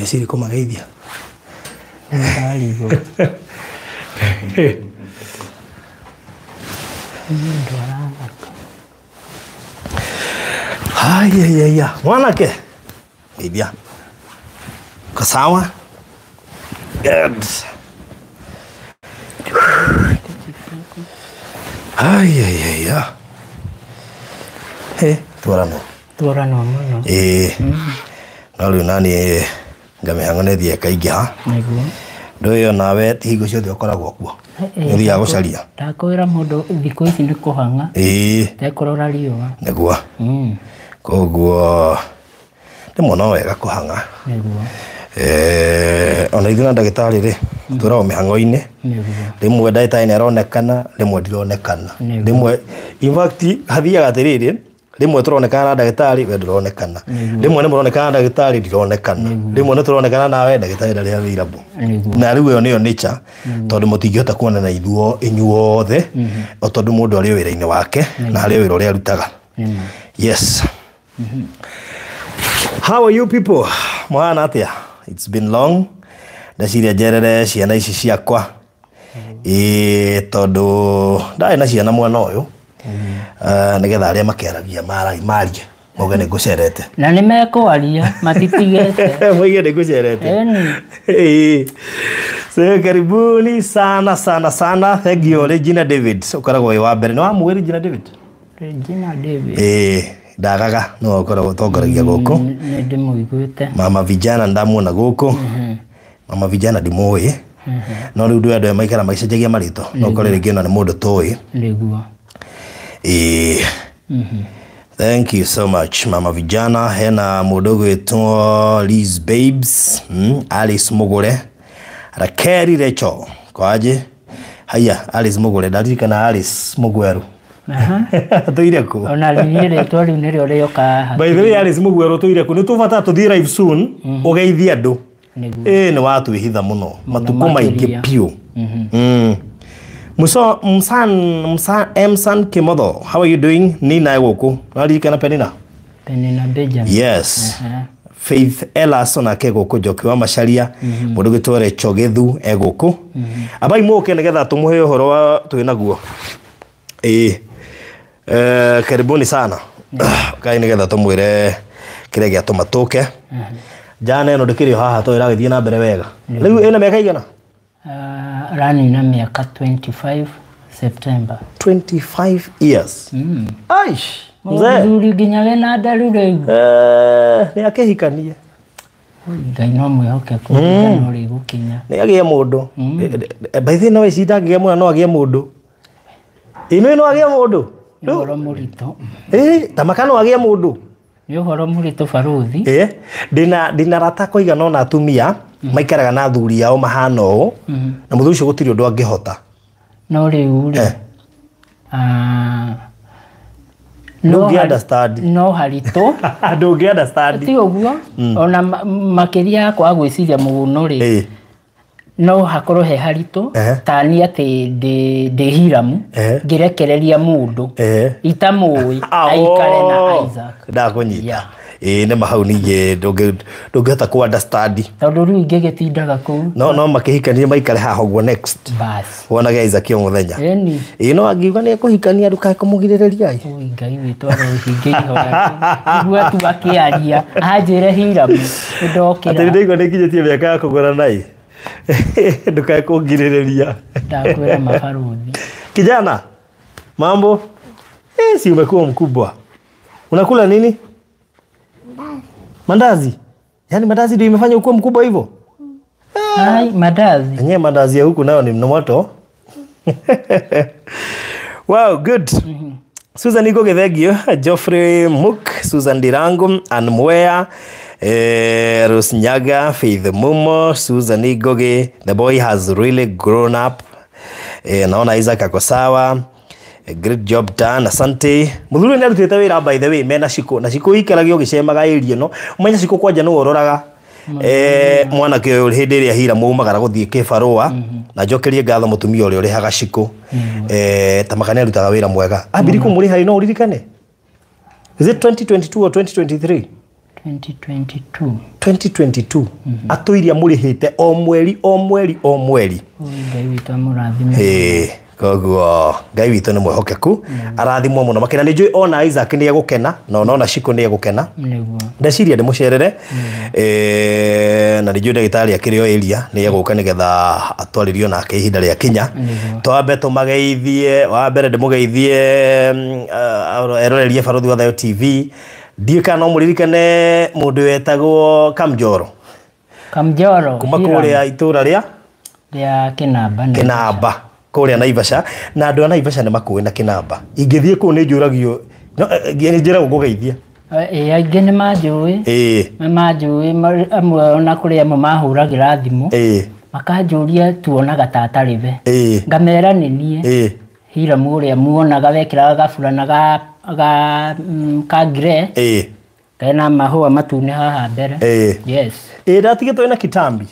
Eciri kũmageithia. Ndarigwo. Mũndũ arathaka. Haya, mwanake. Geithia. Uko sawa? Good. Haya. He, twarano. Twarano mũno. Ĩĩ. No rĩu nani ngamĩhang'o nĩ thiĩ ĩkaingĩha. Nĩguo. Ndũĩ onawe ti hingo ciothe ũkoragwo kuo. Nĩ ũthiaga gũcaria. Ndakwĩra mũndũ thikũ ici nĩ kũhang'a. Ĩĩ. Tekũrora riũa. Nĩguo. Koguo rĩmwe no wega kũhang'a. Nĩguo. Ona ithuĩ na ndagĩtarĩ rĩ, tũragwo mĩhang'o-inĩ. Nĩguo. Rĩmwe ndagĩtarĩ nĩ aronekana, rĩmwe ndironekana. Nĩguo. Rĩmwe in fact hathiaga atĩrĩrĩ, rĩmwe tũronekana na ndagĩtarĩ we ndũronekana. Rĩmwe nĩ mũronekana na ndagĩtarĩ ndironekana. Rĩmwe nĩ tũronekana nawe ndagĩtarĩ ndarĩ available. Nĩguo. Na rĩu ĩyo nĩyo nature tondũ mũtingĩhota kuonana ithuo inyuothe o tondũ mũndũ arĩ o wĩra-inĩ wake na harĩ o wĩra ũrĩa arutaga. Nĩma. Yes. How are you people? Mwana atĩa? It's been long. Ndeciria njerere ciana ici ciakwa. Ĩĩ tondũ ndarĩ na ciana mwena ũyũ. Nĩgetha arĩa makĩaragia marie. Mauge nĩ ngũcerete. Na nĩ mekwaria matitigĩte. Moige nĩ ngũcerete. Ĩni. Ĩĩ. So karibuni sana sana sana. Thank you Regina David. Ũkoragwo wĩ wa mbere. Nĩ wamũĩ Regina David? Regina David. Ĩĩ, ndagaga nĩwe ũkoragwo ũtongoragia gũkũ. Nĩ ndĩmũiguĩte. Mama vijana ndamuona gũkũ. Mama vijana ndimũĩ. No rĩu ndũĩ andũ aya maikara magĩcenjagia marĩtwa. No ũkore rĩngĩ ona nĩ mũndũ tũĩ. Nĩguo. Ĩĩ. Thank you so much mama vijana. Hena mũndũ ũgwĩtwo Liz Babes, Alice Mugure, Rakeri Recho. Kwaje? Haya, Alice Mugure, ndaririkana Alice Mugweru. Aha. Tũire kũ? Ona niĩ rĩtwa rĩu nĩrĩo rĩoka haha. By the way, Alice Mugweru tũire kũ? Nĩ tũbatara tũthiĩ live soon, ũgeithie andũ. Nĩguo. Ĩĩ nĩ watwĩhitha mũno matukũ maingĩ makĩria. biũ. Muso Msan Msan Msan Kimotho, how are you doing? Nina gũkũ. Waririkana Penina? Penina Benjamin. Yes. Aha. Faith Elas onake gũkũ Njoki wa Macharia, mũndũ gwĩtwo Recho Gĩthu e gũkũ. Abai mũke nĩgetha tũmũhe ũhoro wa twĩ naguo. Ĩĩ. Karibuni sana. Kai nĩgetha tũmwĩre kĩrĩa gĩatũma tũke. Njana ĩno ndĩkĩrĩ o haha tondũ ĩragĩthiĩ na mbere wega. Rĩu ĩna mĩaka igana? Aranina mĩaka 25 September. 25 years. Aish, mzee. Mũthuri nginya wĩna ndaru rĩu. Nĩ akĩhikanie. Ngai no mwĩhokeku ihinda no rĩgũkinya. Nĩ agĩe mũndũ. By the way, no ĩci ndangĩgĩa mwana no agĩe mũndũ. Ĩno no agĩe mũndũ. Nĩ ũhoro mũritũ. Tamaka no agĩe mũndũ. Nĩ ũhoro mũritũ barũthi. Ndĩna rata kũigana ona atumia maikaraga na athuri ao mahana ũũ na mũthuri ũcio gũtirĩ ũndũ angĩhota. No rĩu rĩ, Ndũngĩ understand. no haritũ. Ndũngĩ understand. Ti ũguo ona makĩria ya kwaga gwĩciria mũno rĩ, no hakorwo he haritũ ta niĩ atĩ ndĩ Hiramu ngĩrekereria mũndũ itamũĩ aikare na Isaac. Ndakũnyita. Yeah. Ĩĩ nĩ ma hau ningĩ ndũngĩhota kũ understand. Tondũ rĩu ingĩgĩtindaga kũu. No makĩhikanie maikare haha ũguo next. Bas. Wonage Isaac o mũthenya. Ĩni. Ĩĩ no angiuga nĩ ekũhikania ndũkae kũmũgirĩrĩria ĩ. Oi Ngai witũ arohinge ihoya. Igua tu akĩaria anjĩre Hiramu nĩndokĩra. Atĩ nĩndaigua nĩnginyĩtie mĩaka ya kũgũra ĩ. Ndũkae kũngirĩrĩria. Ndakwĩra mabarũthi. Kijana, mambo? Si umekuwa mkubwa. Unakula nini? Mandazi. Yaani mandazi ndio imefanya ukuwe mkubwa hivyo? Ai, mandazi. Yenyewe mandazi ya huku nayo ni moto. Wow, good. Susan Igoge, thank you. Geoffrey Mook, Susan Dirango, Ann Mwea, Rose Nyaga, Faith Mumo, Susan Igoge. The boy has really grown up. Naona Isaac ako sawa. Great job done, asante. Muthuri nĩ arutĩte wĩra by the way mena Shiko na Shiko ikaragio gĩcemaga area ĩno. Ũmenye Shiko kwanja nĩwe ũroraga mwanake ũyũ hĩndĩ ĩrĩa hira maumagara gũthiĩ kĩbarũa na njokerie ngatho mũtumia ũrĩa ũrĩhaga Shiko. Tamaka nĩ arutaga wĩra mwega. Ambiri kũmũrĩha no ũririkane? Is it 2022 or 2023? 2022. 2022 atũiria mũrĩhĩte o mweri o mweri o mweri. Ngai witũ amũrathime. Koguo Ngai witũ nĩ mwĩhokeku, arathimwo mũno makĩria. Nĩ njũĩ ona Isaac nĩ egũkena na ona Shiko nĩ egũkena. Ndeciria ndĩmũcerere, na nĩ njũĩ ndagĩtarĩ akĩrĩ o area nĩ egũka nĩgetha atwarĩrio nake ihinda rĩa kinya. Twambe tũmageithie. Wa mbere ndĩmũgeithie erorerie Barũthi wa Thayo TV. Ndiũĩ kana no mũririkane mũndũ wetagwo Kamjoro. Kamjoro kuma kũrĩa itũra rĩa rĩa Kĩnamba. Kĩnamba kũrĩa Naivasha, na andũ a Naivasha nĩ makũĩ na Kĩnamba. Ingĩthiĩ kũu nĩ njũragio, nĩ njĩragwo ngũgeithia. Aingĩ nĩ manjũĩ. Nĩ manjũĩ amwe, ona kũrĩ amwe mahũragĩra thimũ makanjũria tuonaga ta atarĩ we. Ngamera nĩ niĩ Hiram ũrĩa muonaga wekĩraga gaburana ga grey kena mahũa matune haha mbere. Yes. Ndatigĩtwo na kitambi.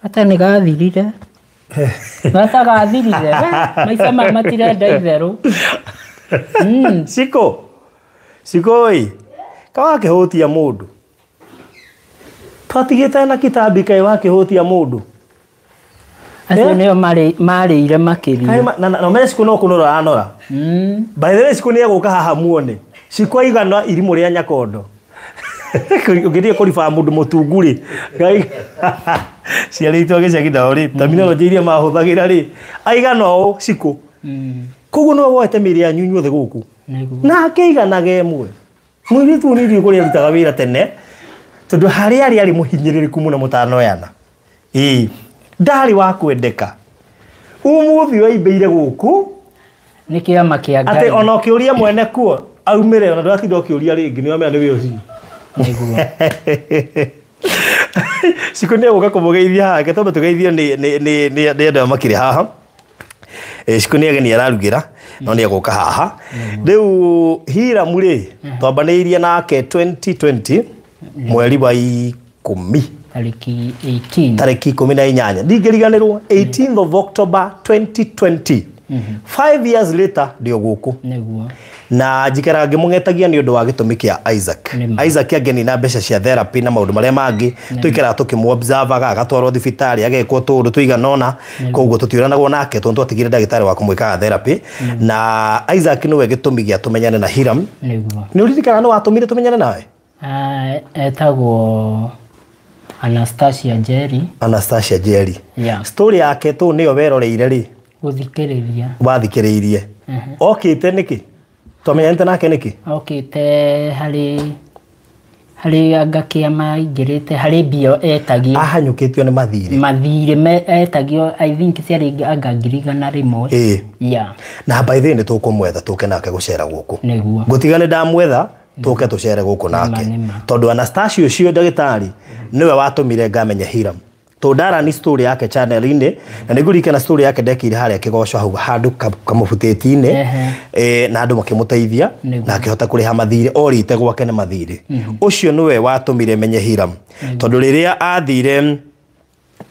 Ata nĩ gathirire. Gata gathirire. Maica maya matirenda itherũ. Shiko. Shiko ĩ. Ka wakĩhũtia mũndũ. Twatigĩte na kitambi kaĩ wakĩhũtia mũndũ. Acio nĩo marĩire makĩria. Na menye Shiko no kũnora aranora. By the way, Shiko nĩ egũka haha muone. Shiko aigana irimũ rĩa Nyakondo. Ũngĩthiĩ kũriba mũndũ mũtungu rĩ, ciarĩtwo gĩcagi nao rĩ, terminology iria mahũthagĩra rĩ, aigana ũũ Shiko. Koguo nĩwe woete mĩĩrĩ yanyu inyuothe gũkũ. Na akĩiganaga ĩmwe. Mũirĩtu ũyũ nĩ ndiũĩ kũrĩa arutaga wĩra tene, tondũ harĩa arĩ arĩ mũhinyĩrĩrĩku mũno mũtanoyana. Ndarĩ wa kwendeka. Ũmũthĩ waimbĩire gũkũ Nĩ kĩama kĩa Ngai. Atĩ ona ũkĩũria mwene kuo aumĩre, ona ndũratinda ũkĩũria rĩngĩ, nĩ wamenya nĩwe ũcio. Nĩguo. Shiko nĩ egũka kũmũgeithia haha. Reke twambe tũgeithio nĩ andũ aya makĩrĩ haha. Shiko nĩ ageni ararugĩra no nĩ egũka haha. Rĩu Hiram rĩ, twambanĩirie nake 2020 mweri wa 10, Tarĩki 18. Tarĩki 18, ndingĩriganĩrwo, 18th of October 2020, 5 years later ndĩ o gũkũ. Nĩguo. Na njikaraga ngĩmũng'etagia nĩ ũndũ wa gĩtũmi kĩa Isaac. Isaac angĩnina na mbeca cia therapy na maũndũ marĩa mangĩ, tũikaraga tũkĩmũ-observaga, agatwarwo thibitarĩ agekwo tũũndũ tũigana ũna. Koguo tũtiũranagwo nake tondũ twatigire ndagĩtarĩ wa kũmwĩkaga therapy, na Isaac nĩwe gĩtũmi gĩa tũmenyane na Hiram. Nĩguo. Nĩ ũririkanaga nĩ watũmire tũmenyane nawe? Etagwo Anastasia Njeri. Anastasia Njeri. Yeah. Story yake tũ nĩyo weroreire rĩ? Gũthikĩrĩria. Wathikĩrĩirie. Okĩte nĩkĩ? Twamenyanĩte nake nĩkĩ? Okĩte harĩ anga kĩama aingĩrĩte harĩ mbia etagio. Ahanyũkĩtio nĩ mathirĩ. Mathirĩ etagio, I think ciarĩ anga 100,000. Yeah. Na by the way, nĩ tũkũmwetha tũke nake gũcera gũkũ. Nĩguo. Ngũtiga nĩ ndamwetha tũke tũcere gũkũ nake. Tondũ Anastasia ũcio ndagĩtarĩ nĩwe watũmire ngamenya Hiram. Tondũ ndarani story yake channel-inĩ, na nĩngũririkana story yake ndekĩire harĩa Kĩgoco hau handũ kamũbutĩti-inĩ, na andũ makĩmũteithia na akĩhota kũrĩha mathirĩ orĩte gwake nĩ mathirĩ. Ũcio nĩwe watũmire menye Hiram. Tondũ rĩrĩa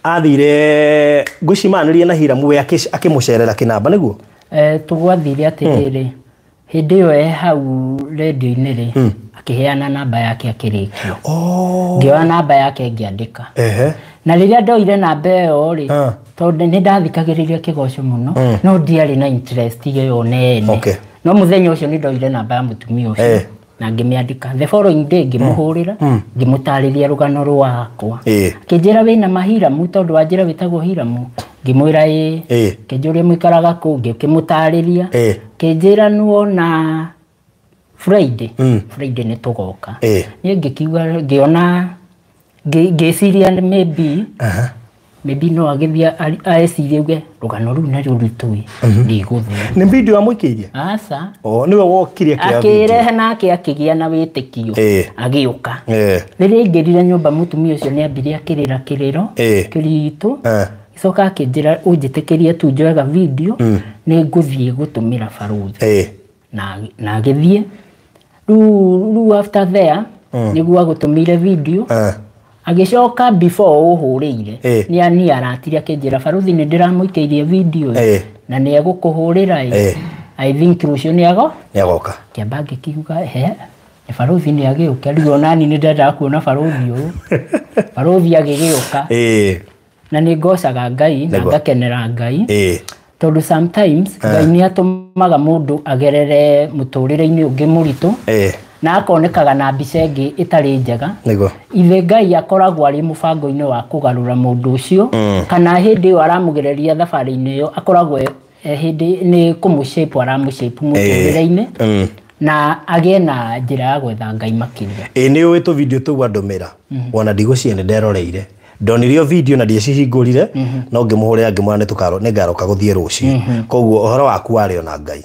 athire ngũcimanĩrie na Hiram we akĩmũcerera Kĩnamba nĩguo? Tũgwathire atĩrĩrĩ, hĩndĩ ĩyo e hau rendio-inĩ rĩ, akĩheana namba yake akĩrĩkio. Ngĩoya namba yake ngĩandĩka. Na rĩrĩa ndoire namba ĩyo rĩ, tondũ nĩ ndathikagĩrĩria Kĩgoco mũno, no ndiarĩ na interest ĩyo nene. No mũthenya ũcio nĩ ndoire namba ya mũtumia ũcio na ngĩmĩandĩka. The following day ngĩmũhũrĩra, ngĩmũtarĩria rũgano rwakwa. Akĩnjĩra wĩna mahiramu, tondũ wanjĩra wĩtagwo Hiramu. Ngĩmwĩra ĩĩ. Akĩnjũria mũikaraga kũ, ngĩkĩmũtarĩria. Akĩnjĩra nĩwona Friday, Friday nĩ tũgoka. Niĩ ngĩkiuga, ngĩona, ngĩciria maybe no agĩthiĩ ecirie auge rũgano rũu nĩ rũritũ ĩ, ndigũthiĩ. Nĩ video amũikĩirie? Aca. Oh, nĩwe wokire akĩoya video. Akĩrehe nake akĩgĩa na wĩtĩkio. Agĩũka. Rĩrĩa aingĩrire nyũmba mũtumia ũcio nĩambire akĩrĩra kĩrĩro kĩritũ. Gĩcoka akĩnjĩra ũnjĩtĩkĩrie tu njoega video, nĩ ngũthiĩ gũtũmĩra barũthi. Na agĩthiĩ. Rĩu after there, nĩguo agũtũmĩire video. Agĩcoka before ũhũrĩire, nĩ ani aratire akĩnjĩra barũthi nĩ ndĩramũikĩirie video na nĩ egũkũhũrĩra ĩ. I think rũciũ nĩ ago? Nĩ agoka. Kĩamba ngĩkiuga he. Barothi nĩ agĩũka rĩu onani nĩ ndendaga kuona barothi ũyũ. Barothi agĩgĩũka. Na nĩ ngocaga Ngai na ngakenera Ngai. Tondũ sometimes Ngai nĩ atũmaga mũndũ agerere mũtũrĩre-inĩ ũngĩ mũritũ. Na akonekaga na mbica ĩngĩ ĩtarĩ njega. Ithe Ngai akoragwo arĩ mũbango-inĩ wa kũgarũra mũndũ ũcio kana hĩndĩ ĩyo aramũgereria thabarĩ-inĩ ĩyo akoragwo hĩndĩ nĩ kũmũshape aramũshape mũtũrĩre-inĩ na agĩe na njĩra ya gwetha Ngai makĩria. Nĩ ũĩ tũ video tũu andũmĩra wona ndigũciene nderoreire ndonirio video na ndiecihingũrire no ngĩmũhũrĩra ngĩmwĩra nĩ ngaroka gũthiĩ rũciũ. Koguo ũhoro waku warĩ ona Ngai.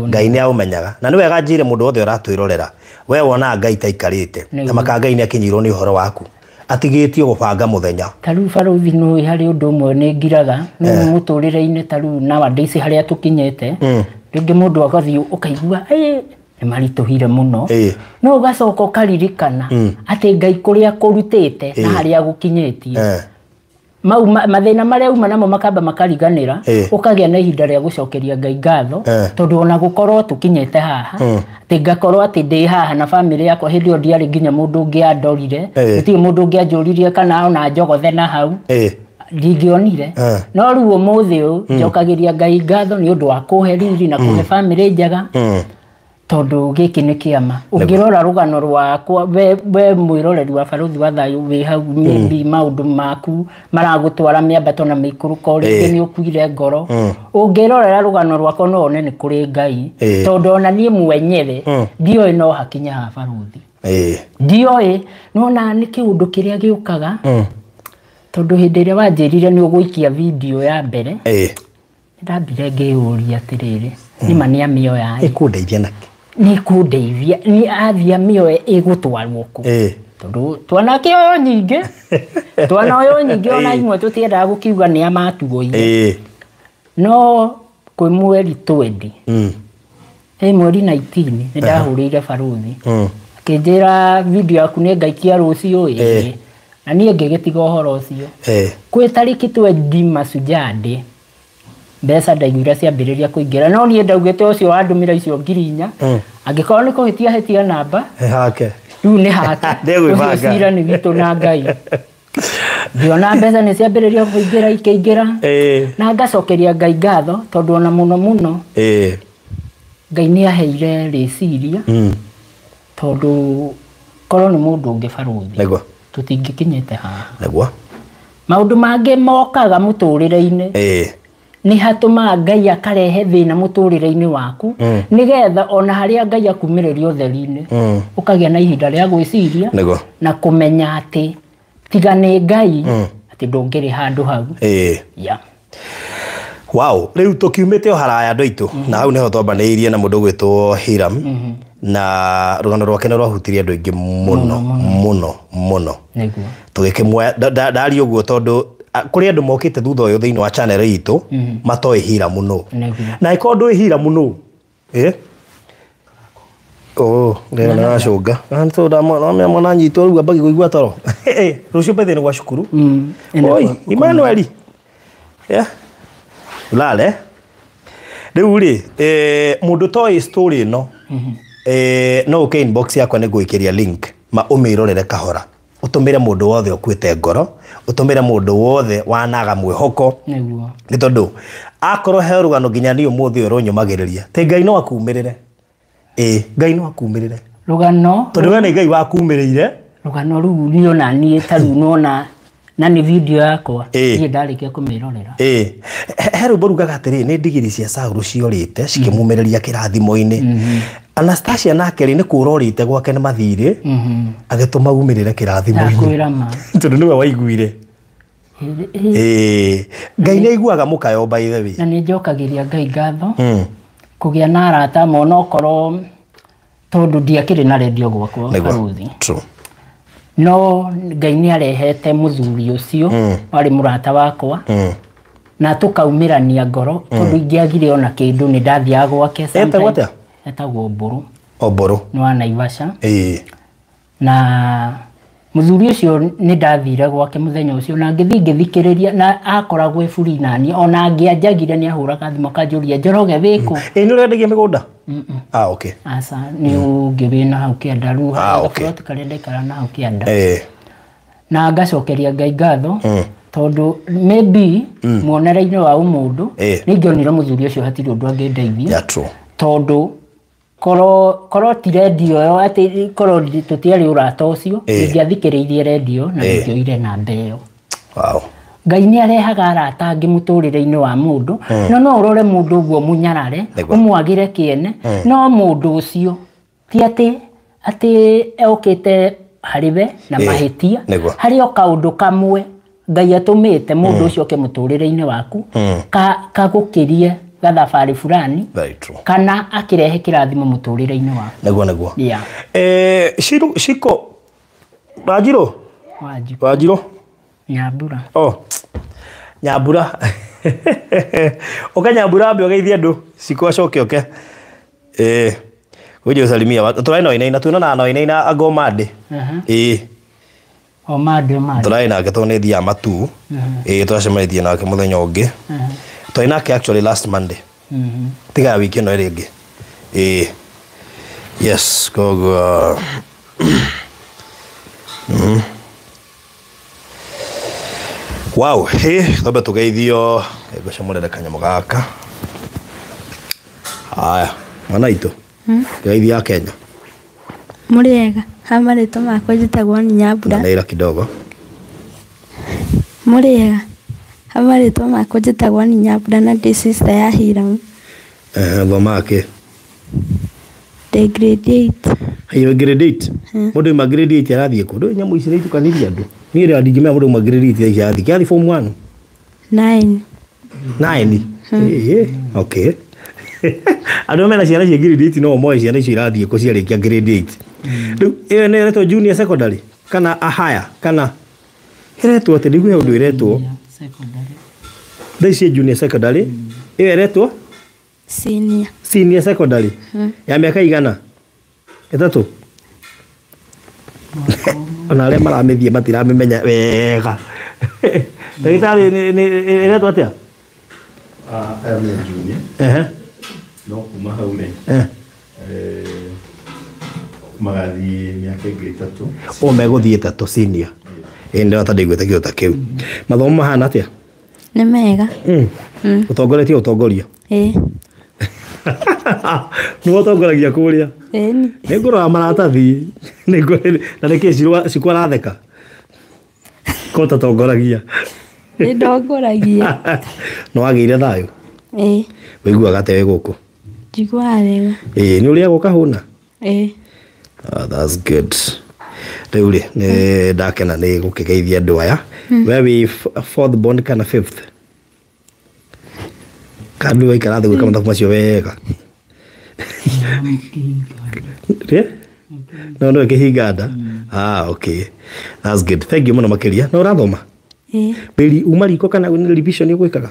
Ngai nĩ aũmenyaga na nĩ wega njĩre mũndũ wothe ũratwĩrorera we wonaga Ngai ta aikarĩte ta maka Ngai nĩ akinyirwo nĩ ũhoro waku atigĩtio gũbanga mũthenya. Ta rĩu barothi nĩ harĩ ũndũ ũmwe nĩ ngiraga nĩ mũtũrĩre-inĩ ta rĩu nowadays harĩa tũkinyĩte rĩngĩ mũndũ agathiĩ ũkaigua nĩ maritũhire mũno no ũgacoka ũkaririkana atĩ Ngai kũrĩa kũrutĩte na harĩa gũkinyĩtie mau mathĩna marĩa uma namo makamba makariganĩra ũkagĩa na ihinda rĩa gũcokeria Ngai ngatho tondũ ona gũkorwo tũkinyĩte haha atĩ ngakorwo atĩ ndĩ haha na bamĩrĩ yakwa hĩndĩ ĩyo ndiarĩ nginya mũndũ ũngĩ andorire gũtirĩ mũndũ ũngĩ anjũririe kana ona njogothe na hau ndingĩonire no rĩu ũmũthĩ ũyũ njokagĩria Ngai ngatho nĩ ũndũ wa kũhe riri na kũhe bamĩrĩ njega tondũ gĩkĩ nĩ kĩama. Ũngĩrora rũgano rwakwa we mwĩroreri wa Barothi wa Thayũ wĩ hau maybe maũndũ maku maragũtwara mĩambato na mĩikũrũko rĩngĩ nĩ ũkuire ngoro ũngĩrorera rũgano rwakwa no wone nĩ kũrĩ Ngai tondũ ona niĩ mwenyewe ndioĩ no hakinya ha barothi ndioĩ nona nĩ kĩũndũ kĩrĩa gĩũkaga tondũ hĩndĩ ĩrĩa wanjĩrire nĩ ũgũikia video ya mbere ndambire ngĩyũria atĩrĩrĩ nĩma nĩ amĩoya ĩkũndeithia nakĩ nĩ kũndeithia nĩ athia mĩoe ĩgũtwarwo kũ tondũ twanakĩoyo nyingĩ twanoyo nyingĩ ona imwe tũtiendaga gũkiuga nĩ amatuoire no kwĩ mweri 20 mweri 19 nĩ ndahũrĩire barothi akĩnjĩra video yaku nĩ ngaikia rũciũ na niĩ ngĩgĩtiga ũhoro ũcio kwĩ tarĩki 20 Mashujaa Day mbeca ndaiguire ciambĩrĩria kũingĩra no niĩ ndaugĩte ũcio wandũmĩra icio 4,000 angĩkorwo nĩ kũhĩtia hĩtia namba hake rĩu nĩ hake ũcio cira nĩ witũ na Ngai ngĩona mbeca nĩ ciambĩrĩria kũingĩra ikĩingĩra na ngacokeria Ngai ngatho tondũ ona mũno mũno Ngai nĩ aheire rĩciria tondũ korwo nĩ mũndũ ũngĩ barothi tũtingĩkinyĩte haha nĩguo maũndũ mangĩ mokaga mũtũrĩre-inĩ nĩ hatũmaga Ngai akarehe thĩna mũtũrĩre-inĩ waku nĩgetha ona harĩa Ngai akumĩrĩria ũtheri-inĩ ũkagĩa na ihinda rĩa gwĩciria na kũmenya atĩ tiga nĩ Ngai atĩ ndũngĩrĩ handũ hau. Wow, rĩu tũkiumĩte o haraya andũ aitũ na hau nĩho twambanĩirie na mũndũ ũgwĩtwo Hiram na rũgano rwake nĩ rwahutirie andũ aingĩ mũno mũno mũno tũgĩkĩmuoya ndaria ũguo tondũ kũrĩ andũ mokĩte thutha ũyũ thĩinĩ wa channel itũ matoĩ Hiram mũno na ĩkorwo ndũĩ Hiram mũno rĩu nĩracũnga mwana anyitwo rĩu ambagi kũigua toro rũciũ bethe nĩ gwa cukuru oi Emmanuel lale rĩu rĩ mũndũ toĩ story ĩno no ũke inbox yakwa nĩ ngũikĩria link ma ũmĩrorere kahora ũtũmĩre mũndũ wothe ũkuĩte ngoro ũtũmĩre mũndũ wothe wanaga mwĩhoko nĩ tondũ akorwo he rũgano nginya niĩ ũmũthĩ ũyũ rũnyũmagĩrĩria tĩ Ngai no akumĩrĩre Ngai no akumĩrĩre rũgano tondũ we nĩ Ngai wakumĩrĩire rũgano rũu niĩ ona niĩ ta rĩu nona na nĩ video yakwa niĩ ndarĩkia kũmĩrorera he rwĩmbo rugaga atĩrĩ nĩ ndigiri cia Saũlũ ciorĩte cikĩmumĩrĩria kĩrathimo-inĩ Anastasia nake rĩ nĩ kũra orĩte gwake nĩ mathirĩ agĩtũma umĩrĩre kĩrathimo-inĩ tondũ nĩwe waiguire Ngai nĩ aiguaga mũkayo by the way na nĩ njokagĩria Ngai ngatho kũgĩa na arata amwe onokorwo tondũ ndiakĩrĩ na redio gwakwa barothi no Ngai nĩ arehete mũthuri ũcio warĩ mũrata wakwa na tũkaumĩrania ngoro tondũ ingĩagire ona kĩndũ nĩ ndathiaga gwake etagwo atĩa etagwo Mbũrũ o Mbũrũ nĩ wa Naivasha na Muthuri ucio ni ndathire gwake muthenya ucio na ngithi ngithikiriria na akoragwo eburi nani ona angianjagire ni ahuraga thimu akanjuria Njoroge wiku. Ĩ nĩ ũrendagia mĩgũnda? Ah, okay. Aca ni ũngĩ wĩna hau kĩanda rĩu gaburoti karĩa ndaikara na hau kĩanda. Na ngacokeria Ngai ngatho tondũ maybe muonereine wa ũmũndũ nĩingĩonire mũthuri ũcio hatirĩ ũndũ angĩndeithia. Tondũ korwo ti rendio ĩyo atĩ korwo tũtiarĩ ũrata ũcio ingĩathikĩrĩirie rendio na ingĩoire namba ĩyo. Wow. Ngai nĩ arehaga arata angĩ mũtũrĩre-inĩ wa mũndũ no ũrore mũndũ ũguo mũnyarare ũmwagĩre kĩene no mũndũ ũcio ti atĩ okĩte harĩ we na mahĩtia harĩ o kaũndũ kamwe Ngai atũmĩte mũndũ ũcio oke mũtũrĩre-inĩ waku kagũkĩrie gathabarĩ fulani kana akirehe kĩrathimo mũtũrĩre-inĩ waku. Nĩguo nĩguo. Yeah. Shiko Wanjirũ? Wanjirũ? Nyambura. Oh. Nyambura. Oka Nyambura ambe ũgeithie andũ Shiko acoke oke. Uje usalimia watu. Tũraĩ na Wainaina tuonana na Wainaina anga Monday. O Monday Monday. Tũraĩ nake tondũ nĩ thiaga Matuu. Tũracemanĩtie nake mũthenya ũngĩ. Twarĩ nake actually last Monday. Tiga wiki ĩno ĩrĩ ĩngĩ. Yes, koguo Wow, he twambe tũgeithio ngũcemũrĩre kanyamũ gaka. Haya, mwana itũ. Geithia Kenya. Mũrĩega, ha marĩtwa makwa njĩtagwo ni Nyambura. Na ira kidogo. Mũrĩega. Ha marĩtwa makwa njĩtagwo ni Nyambura na ndĩ sister ya Hiram. Thoma kĩ? Ndĩ grade 8. Hiyo grade 8. Mũndũ ma grade 8 arathiĩ kũ? Ndũ nyamũ ici nĩitukanirie andũ. Niĩ rĩ ndingĩmenya mũndũ ma grade 8 arathiĩ. Kĩrathiĩ form 1? 9. 9? Okay. Andũ mena ciana cia grade 8 no moe ciana icio irathiĩ kũ ciarĩkia grade 8. Rĩu ĩyo nĩ ĩretwo junior secondary kana a higher kana ĩretwo atĩ ndiguo ũndũ ĩretwo thaa ici junior secondary ĩyo ĩretwo senior. Senior secondary ya mĩaka igana ĩtatũ. Ona arĩa maramĩthiĩ matiramĩmenya wega. Ndagĩtarĩ ĩretwo atĩa? Aya nĩ junior. No kuma hau rĩ magathiĩ mĩaka ĩngĩ ĩtatũ. O megũthiĩ ĩtatũ senior. Ĩ nĩ ta ndaiguĩte kĩndũ ta kĩu. Mathomo mahana atĩa? Nĩ mega. Ũtongoretie ũtongoria? Ĩĩ. Nĩwe ũtongoragia kũrĩa? Ĩĩ. Nĩ ngũrora maratathi. Na nĩkĩ Shiko aratheka? Ko ũtatongoragia? Nĩ ndongoragia. Nĩ wagĩire thayũ? Ĩĩ. Wĩiguaga atĩa wĩ gũkũ? Njiguaga wega. Ĩĩ, nĩ ũrĩaga ũkahũna? Ĩĩ. Ah, that's good. Rĩu rĩ, nĩ ndakena nĩ gũkĩgeithia andũ aya. We wĩ fourth born kana fifth? Kana nĩ waikara thĩ gwĩka mathabu macio wega? No nĩwe kĩhinga nda? Ah, okay. That's good. Thank you mũno makĩria. No ũrathoma? Ĩĩ. Wĩri uma riko kana nĩ revision ũgwĩkaga?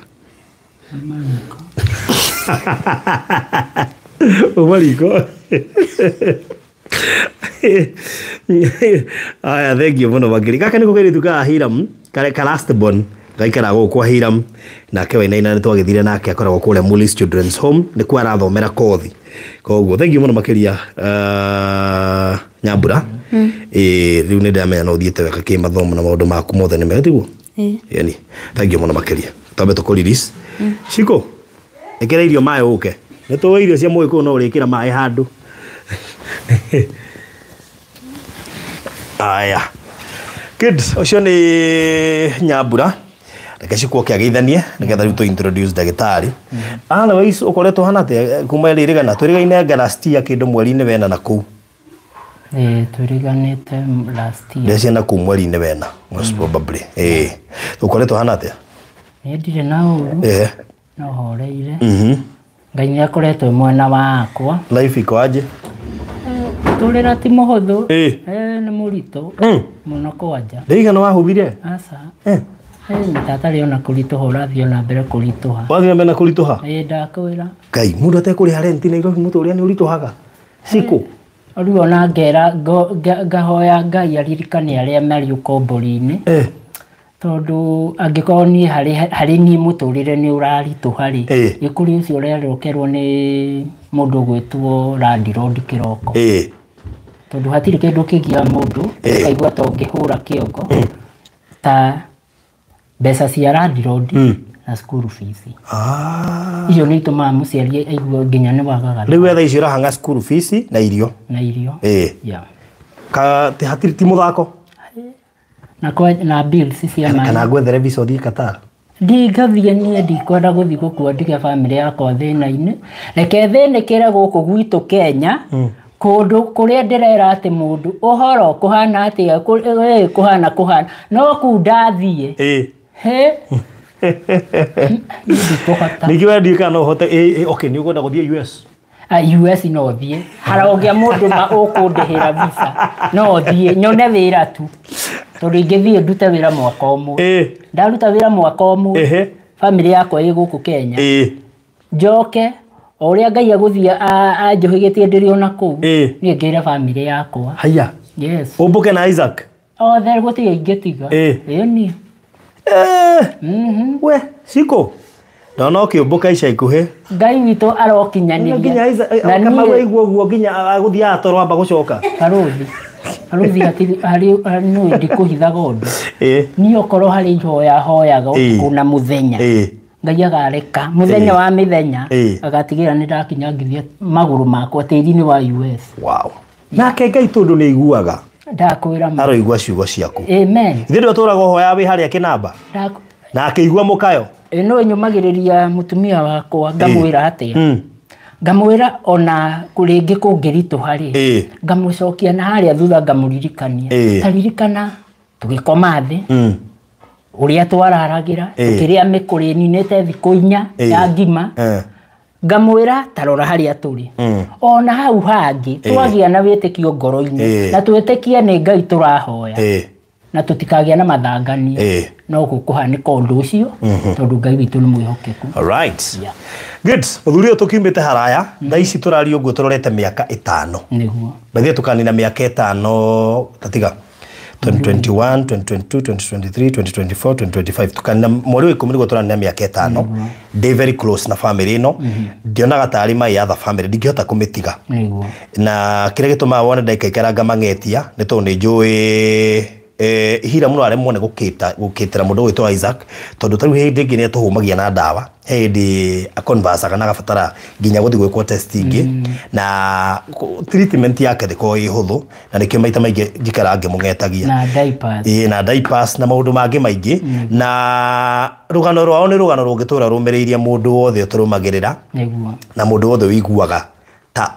Uma riko. Aya, thank you mũno makĩria. Gaka nĩko kairĩtu ka Hiram, ka last born, gaikaraga gũkũ kwa Hiram, nake Wainaina nĩ twagĩthire nake akoragwo kũrĩa Mullis Children's Home, nĩkuo arathomera kothi. Koguo thank you mũno makĩria Nyambura. Rĩu nĩ ndamenya no ũthiĩte wega kĩmathomo na maũndũ maku mothe nĩ mega tiguo? Ĩni, thank you mũno makĩria. Twambe tũkũ release. Shiko, ĩkĩra irio maĩ ũke. Nĩ tũĩ irio cia mũgĩkũyũ no ũrĩkĩra maĩ handũ. Aya. Good. Ũcio nĩ Nyambura. Reke Shiko oke ageithanie nĩgetha rĩu tũ introduce ndagĩtarĩ. Otherwise ũkoretwo hana atĩa kuma rĩrĩgana twĩrĩgaine last year kĩndũ mweri-inĩ wena na kũu. Twĩrĩganĩte last year. Ndĩ ciana kũu mweri-inĩ wena most probably. Ũkoretwo hana atĩa? Niĩ ndirĩ na ũru. No horeire. Ngai nĩ akoretwo mwena wakwa. Life iko aje? Tũrĩra ti mũhũthũ. Nĩ mũritũ mũno kwanja. Ndĩigana wahuthire? Aca. Tata rĩ ona kũritũha ũrathiĩ ona mbere kũritũha. Wathiĩ na mbere na kũritũha? Ĩĩ ndakwĩra. Ngai, mũndũ atekũrĩha rent Nairobi mũtũrĩre nĩ ũritũhaga. Shiko. Rĩu ona ngera ngahoya Ngai aririkane arĩa marĩ ũkombori-inĩ. Tondũ angĩkorwo niĩ harĩ niĩ mũtũrĩre nĩ ũraritũha rĩ, ĩ kũrĩ ũcio ũrerokerwo nĩ mũndũ ũgwĩtwo landlord kĩroko. Tondũ hatirĩ kĩndũ kĩgiaga mũndũ ũkaigua ta ũngĩhũra kĩongo ta mbeca cia landlord na school fees. Icio nĩ itũmaga mũciari aigue nginya nĩ wagaga. Rĩu wetha icio ũrahanga school fees na irio. Na irio. Ka hatirĩ ti mũthako. Na na bills cia maĩ. Kana ngwethere visa ũthiĩ Qatar. Ndingathiĩ niĩ ndikwenda gũthiĩ gũkua ndige bamĩrĩ yakwa thĩna-inĩ. Reke thĩnĩkĩre gũkũ gwitũ Kenya. Kũndũ kũrĩa ndĩrera atĩ mũndũ ũhoro kũhana atĩa kũhana kũhana no kũu ndathiĩ. He ndikũhota. Ningĩ we ndiũĩ kana no ũhote. Okay, nĩ ũkwenda gũthiĩ US? US no thiĩ. Harogĩa mũndũ ma ũkũndĩhĩra visa no thiĩ nyone wĩra tu. Tondũ ingĩthiĩ ndute wĩra mwaka ũmwe. Ndaruta wĩra mwaka ũmwe. Bamĩrĩ yakwa ĩ gũkũ Kenya. Njoke o ũrĩa Ngai agũthiĩ anjũhĩgĩtie ndĩrĩ ona kũu. Niĩ ngĩre bamĩrĩ yakwa. Haya. Yes. Ũmbũke na Isaac? Othe gũtirĩ ingĩtiga. Ĩni. We, Ciko. Ndona ũkĩũmbũka ica ikuhĩ. Ngai witũ arokinyanĩria. Nginya Isaac kama waigua ũguo nginya agũthiaga toro amba gũcoka. Barũthi. Barũthi hatirĩ harĩ nĩ ndikũhithaga ũndũ. Niĩ okorwo harĩ ihoya hoyaga ũtukũ na mũthenya. Ngai agareka mũthenya wa mĩthenya agatigĩra nĩ ndakinyangithia magũrũ makwa tĩri-inĩ wa US. Wow. Nake Ngai tondũ nĩ aiguaga. Ndakwĩra ma. Aroigua ciugo ciaku. Amen. Ithuĩ ndwatũraga ũhoya wĩ harĩa kĩnamba. Na akĩigua mũkayo. No nyũmagĩrĩria mũtumia wakwa ngamwĩra atĩa. Ngamwĩra ona rĩngĩ kũngĩritũha rĩ, ngamũcokia na harĩa thutha ngamũririkania. Taririkana tũgĩkoma thĩ. Ũrĩa twararagĩra tũkĩrĩa mĩkũrĩ ĩninĩte thikũ inya ya ngima. Ngamwĩra tarora harĩa tũrĩ. Ona hau hangĩ twagĩa na wĩtĩkio ngoro-inĩ na twĩtĩkie nĩ Ngai tũrahoya. Na tũtikagĩa na mathangania. No gũkũhanĩka ũndũ ũcio tondũ Ngai witũ nĩ mwĩhokeku. All right. Good. Mũthuri ũyũ tũkiumĩte haraya thaa ici tũraria ũguo tũrorete mĩaka 5. Nĩguo. Bathie tũkanina mĩaka 5 tatiga 2021, 2022, 2023, 2024, 2025 tukanina mweri wa 10 nĩguo tũranina mĩaka 5. Ndĩ very close na family ĩno. Ndionaga tarĩ my other family ndingĩhota kũmĩtiga. Nĩguo. Na kĩrĩa gĩtũmaga wone ndaikaikara ngamang'etia nĩ tondũ nĩ njũĩ hira mũno aremwo nĩ gũkĩtĩra mũndũ ũgwĩtwo Isaac tondũ tarĩu hĩndĩ ĩngĩ nĩ atũhũmagia na ndawa he hĩndĩ aconversaga na agabatara nginya gũthiĩ gwĩkwo test ingĩ na treatment yake ndĩkoragwo ĩ hũthũ na nĩkĩo maita maingĩ njikaraga ngĩmũng'etagia na diapers. Na diapers na maũndũ mangĩ maingĩ na rũgano rwao nĩ rũgano rũngĩtũra rũmĩrĩirie mũndũ wothe ũtũrũmagĩrĩra na mũndũ wothe ũiguaga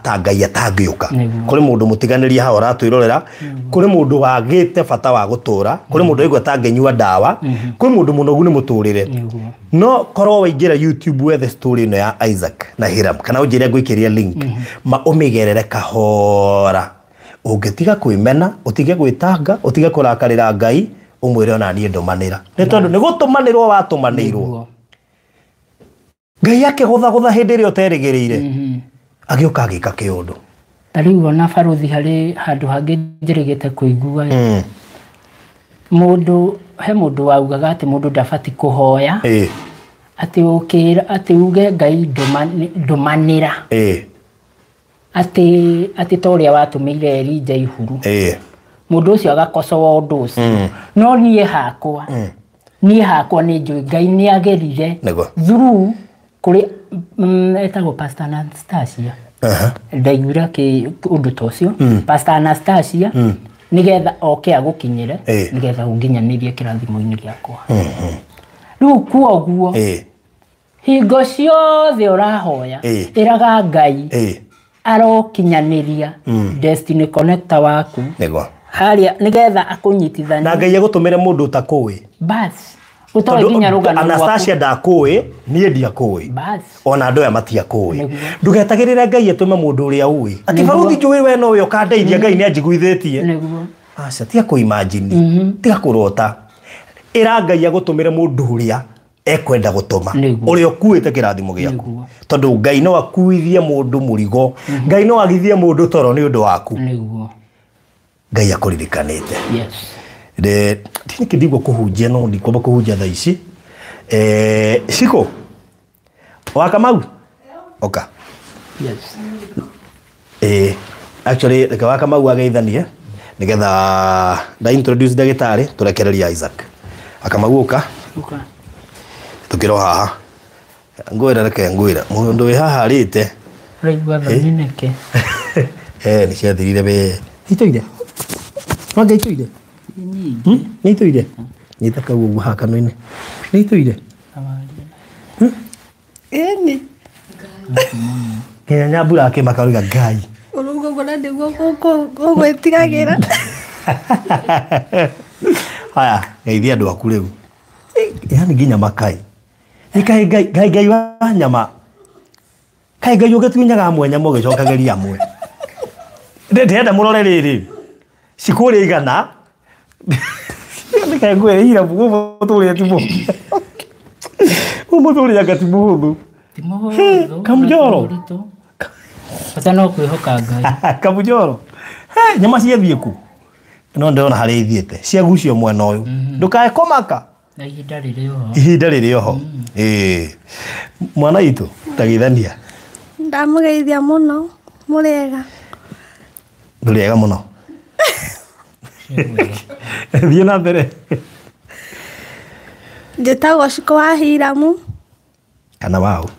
ta Ngai atangĩũka. Kũrĩ mũndũ mũtiganĩrie haha ũratwĩrorera, kũrĩ mũndũ wagĩte bata wa gũtũra, kũrĩ mũndũ waigua atangĩnyua ndawa, kũrĩ mũndũ mũnogu nĩ mũtũrĩre. No korwo waingĩra YouTube wethe story ĩno ya Isaac na Hiram kana ũnjĩre ngũikĩrie link ma ũmĩgerere kahora. Ũngĩtiga kwĩmena, ũtige gwĩtanga, ũtige kũrakarĩra Ngai, ũmwĩre ona niĩ ndũmanĩra. Nĩ tondũ nĩ gũtũmanĩrwo watũmanĩirwo. Ngai akĩgũthagũtha hĩndĩ ĩrĩa ũterĩgĩrĩire. Agĩũka agĩka kĩũndũ. Ta rĩu ona barũthi harĩ handũ hangĩ njĩrĩgĩte kũigua. Mũndũ he mũndũ waugaga atĩ mũndũ ndabati kũhoya. Atĩ ũkĩra atĩ uge Ngai ndũmanĩra. Atĩ ta ũrĩa watũmĩire Elijah ihuru. Mũndũ ũcio agakocoa ũndũ ũcio. No niĩ hakwa. Niĩ hakwa nĩ njũĩ Ngai nĩ agerire. Through kũrĩ etagwo Pastor Anastasia. Ndaiguire ũndũ ta ũcio. Pastor Anastasia nĩgetha oke agũkinyĩre nĩgetha ũnginyanĩrie kĩrathimo-inĩ gĩakwa. Rĩu kuoguo hingo ciothe ũrahoya ĩraga Ngai arokinyanĩria destiny connector waku harĩa nĩgetha akũnyitithanie na Ngai agũtũmĩre mũndũ ũtakũĩ. Bas ũtoĩ nginya rũgano rwaku. Anastasia ndakũĩ, niĩ ndiakũĩ. Ona andũ aya matiakũĩ. Ndũgetagĩrĩre Ngai atũme mũndũ ũrĩa ũĩ. Atĩ barũthi njũĩ we nowe ũkandeithia Ngai nĩ anjiguithĩtie. Nĩguo. Aca tiga kũimagine, tiga kũrota. Ĩra Ngai agũtũmĩre mũndũ ũrĩa Ekwenda gũtũma ũrĩa ũkuĩte kĩrathimo gĩaku. Tondũ Ngai no akuithie mũndũ mũrigo. Ngai no agithie mũndũ toro nĩ ũndũ waku. Nĩguo. Ngai akũririkanĩte. Yes. Nĩkĩ ndigua kũhunjia no ndikwamba kũhunjia thaa ici. Shiko. Wa Kamau? Oka. Yes. Actually reke wa Kamau ageithanie nigetha nda introduce ndagĩtarĩ tũrekererie Isaac. Akamau ũka. Ũka. Tukĩro haha. Ngwĩra reke ngwĩra mũndũ wĩ haha arĩte. Ũraigua thoni nĩkĩ? Nĩ ciathirire we. Itũire. Wanga itũire. Nĩ itũire. Nyita kau ũguo haha kanua-inĩ. Nĩ itũire. Ĩni. Nginya Nyambura akĩmaka oiga Ngai. Ũrauga ũguo na nĩguo ũgwĩtigagĩra. Haya, geithia andũ aku rĩu. Yaani nginya makai. Nĩ kaĩ Ngai Ngai wa nyama. Kaĩ Ngai ũgĩtunyaga amwe nyama ũgĩcokagĩria amwe. Ndĩrenda mũrore rĩrĩ. Cikũrĩa igana. Nĩ kaĩ ngwĩre ira mũtũrĩre ti mũhũthũ. Mũtũrĩre anga ti mũhũthũ. Ti mũhũthũ. Kamujoro. Bata no kwĩhoka Ngai. Kamujoro. Nyama ciathiĩ kũ? No ndĩrona harĩa ithiĩte. Ciagucio mwena ũyũ. Ndũkae kũmaka. Na ihinda rĩrĩ oho. Ihinda rĩrĩ oho. Mwana witũ, tageithania. Ndamũgeithia mũno. Mũrĩega. Ndũrĩega mũno. Thiĩ na mbere. Njĩtagwo Shiko wa Hiramu. Kana wau?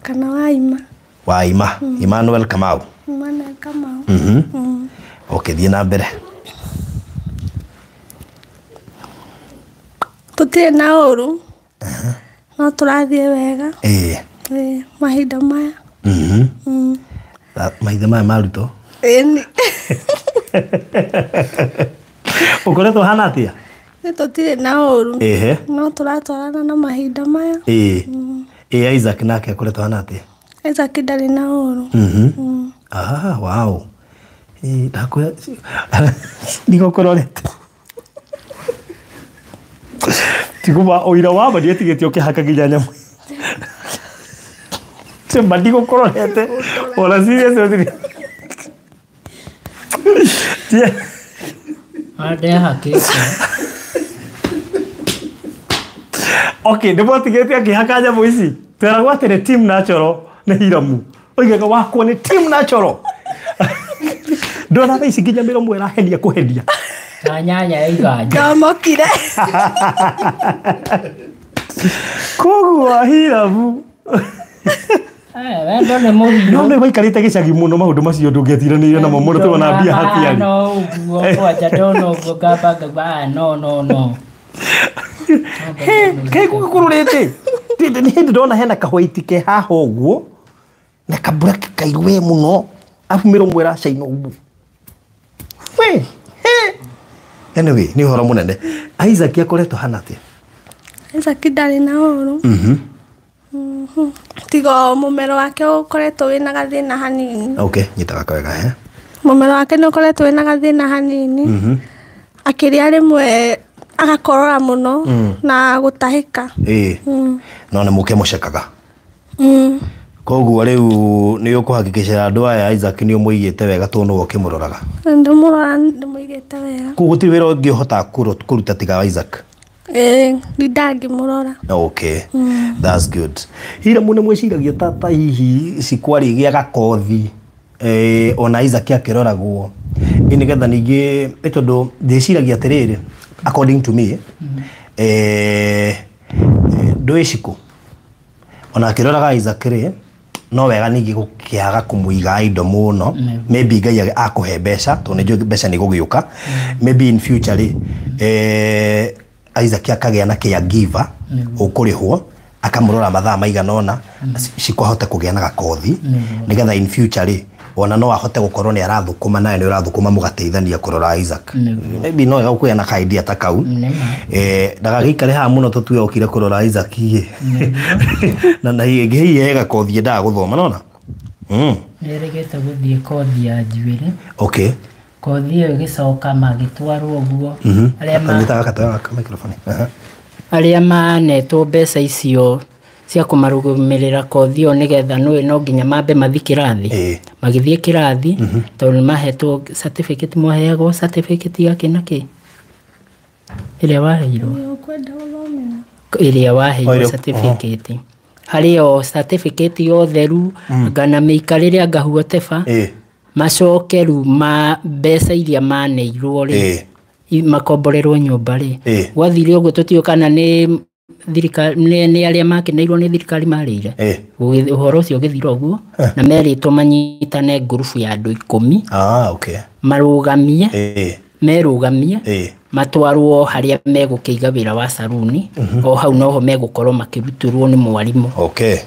Kana Waima. Waima. Emmanuel Kamau. Emmanuel Kamau. Okay, thiĩ na mbere. Tũtirĩ na ũru. No tũrathiĩ wega. Mahinda maya. Mahinda maya ma Ruto? Ĩni. Ũkoretwo hana atĩa? Nĩ tũtirĩ na ũru. No tũratwarana na mahinda maya. Isaac nake akoretwo hana atĩa? Isaac ndarĩ na ũru. Ah, wow. Ndakwĩra ndigũkũrorete. Tiguma ũira wa ma ndietigĩtie ũkĩhaka nginya nyamũ. Timba ndigũkũrorete. Ona serious ũthiri. Ndehakĩte. Okay, ndĩmwatigĩte akĩhaka nyamũ ici. Tweragwo atĩ nĩ team natural nĩ Hiramu. Oigaga wakwa nĩ team natural. Ndona thaa ici nginya mĩromo ĩrahenia kũhenia. Ta nyanya ya iganja. Ndamokire. Koguo Hiramu. Wendo nĩ mũhiũ. No nĩ waikarĩte gĩcagi mũno maũndũ macio ndũngĩetiranĩire namo mũno tũrona mbia hatiarĩ. No ũguo kwanja ndona ũguo ngamba ngauga no no no. Kaĩ gũgĩkũrũrĩte? Nĩ hĩndĩ ndona hena kahwaiti ke haha ũguo na kaburaki kairũ we mũno arabu mĩromo ĩracaina ũguo. We. Anyway, nĩ ũhoro mũnene. Isaac akoretwo hana atĩa? Isaac ndarĩ na ũru. Tiga mũmero wake ũkoretwo wĩna gathĩna hanini. Okay, nyitaga kawega he. Mũmero wake nĩ ũkoretwo wĩna gathĩna hanini. Akĩrĩa rĩmwe agakorora mũno na gũtahĩka. No nĩ mũke mũcekaga. Koguo rĩu nĩ ũkũhakikicĩra andũ aya Isaac nĩ ũmũigĩte wega tondũ nĩwe ũkĩmũroraga. Ndĩmũrora ndĩmũigĩte wega. Koguo gũtirĩ wĩra ũngĩ ũhotaga kũruta tiga wa Isaac? Ndangĩmũrora. Okay, that's good. Hiramu nĩ mwĩciragia ta hihi cikwarĩ gĩa gakothi ona Isaac akĩroragwo nĩgetha ningĩ nĩ tondũ ndĩciragia atĩrĩrĩ according to me ndũĩ Shiko ona akĩroraga Isaac rĩ no wega ningĩ gũkĩaga kũmũiga indo mũno. Maybe Ngai akũhe mbeca tondũ nĩnjũĩ mbeca nĩ igũgĩũka. Maybe in future rĩ Isaac akagĩa na caregiver ũkũrĩhwo akamũrora mathaa maigana ũna Shiko ahote kũgĩa na gakothi nĩgetha in future rĩ ona no ahote gũkorwo nĩ arathũkũma nawe nĩ ũrathũkũma mũgateithania kũrora Isaac. Maybe no wega gũkũgĩa na ka idea ta kau. Ndagagĩikare haha mũno tũtue okire kũrora Isaac ĩ. Na ĩngĩ hihi he gakothi endaga gũthoma nona. Nĩerĩgĩte gũthiĩ kothi ya njuĩrĩ. Okay. Kothi ĩyo ĩgĩcoka magĩtwarwo ũguo. Nyitaga gaka microphone. Arĩa manetwo mbeca icio cia kũmarũgamĩrĩra kothi ĩyo nĩgetha nĩũĩ no nginya mambe mathiĩ kĩrathi. Magĩthiĩ kĩrathi tondũ nĩ mahetwo certificate, mwaheagwo certificate ya kĩ na kĩ ĩrĩa waheirwo, ĩrĩa waheirwo certificate harĩ o certificate ya ũtheru ngana mĩikarĩre anga whatever. Macoke rĩu ma mbeca iria maneirwo rĩ makomborerwo nyũmba rĩ gwathire ũguo tũtiũĩ kana nĩ thirikari nĩ arĩa makeneirwo nĩ thirikari marĩire. Ũhoro ũcio ũgĩthira ũguo na merĩtwo manyitane ngurubu ya andũ 10. Marũgamie merũgamie matwarwo harĩa megũkĩiga wĩra wa saruni o hau noho megũkorwo makĩrutĩrwo nĩ mwarimũ.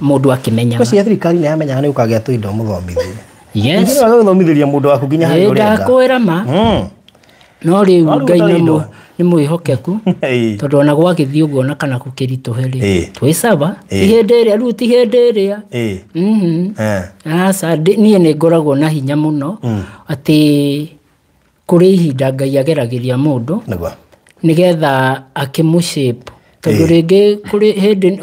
Mũndũ akĩmenyaga. Ngwĩciria thirikari nĩ yamenyaga nĩ ũkagĩa tũindo mũthomithie. Yes. Gũthomithĩria mũndũ waku nginya harĩa ũrenda. Ndakwĩra ma. No rĩu Ngai nĩ mwĩhokeku tondũ ona gwagĩthiĩ ũguo ona kana gũkĩritũhe rĩ twĩ sawa. Ti hĩndĩ ĩrĩa rĩu ti hĩndĩ ĩrĩa. Aca niĩ nĩ ngoragwo na hinya mũno atĩ kũrĩ ihinda Ngai ageragĩria mũndũ nĩgetha akĩmũshape tondũ rĩngĩ kũrĩ hĩndĩ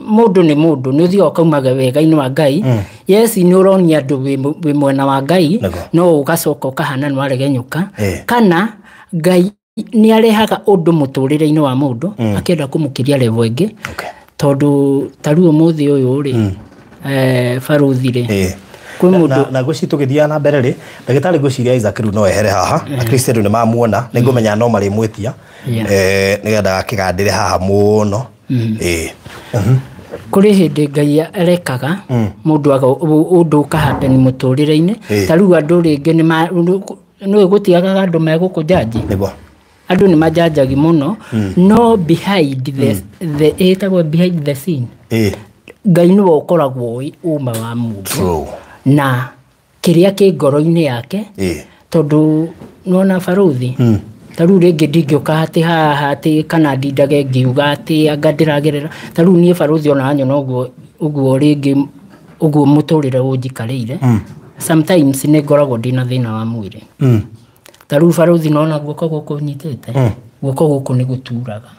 mũndũ nĩ mũndũ nĩ ũthiaga ũkaumaga wega-inĩ wa Ngai. Yes, nĩ ũronia andũ wĩ mwena wa Ngai no ũgacoka ũkahana nĩ waregenyũka kana Ngai nĩ arehaga ũndũ mũtũrĩre-inĩ wa mũndũ akĩenda kũmũkĩria level ĩngĩ tondũ ta rĩu ũmũthĩ ũyũ rĩ baruthi rĩ na ngwĩciria tũgĩthiaga na mbere rĩ ndagĩtarĩ ngwĩciria Isaac rĩu no ehere haha at least andũ nĩ mamuona nĩ ngũmenya no marĩmwĩtia nĩgetha akĩgandĩre haha mũno. Kũrĩ hĩndĩ Ngai arekaga mũndũ ũndũ ũkahappen mũtũrĩre-inĩ ta rĩu andũ rĩngĩ nĩũĩ gũtiagaga andũ megũkũnjanji. Andũ nĩ manjanjagi mũno no behind the ĩtagwo behind the scene Ngai nĩwe ũkoragwo ũĩ ũma wa mũndũ na kĩrĩa kĩ ngoro-inĩ yake tondũ nĩwona baruthi ta rĩu rĩngĩ ndingĩũka atĩ haha atĩ kana ndindage ngiuga atĩ anga ndĩragerera ta rĩu niĩ baruthi ona wanyona ũguo ũguo rĩngĩ ũguo mũtũrĩre ũnjikarĩire sometimes nĩ ngoragwo ndĩna thĩna wa mwĩrĩ. Ta rĩu baruthi nona guoko gũkũ nyitĩte guoko gũkũ nĩ gũturaga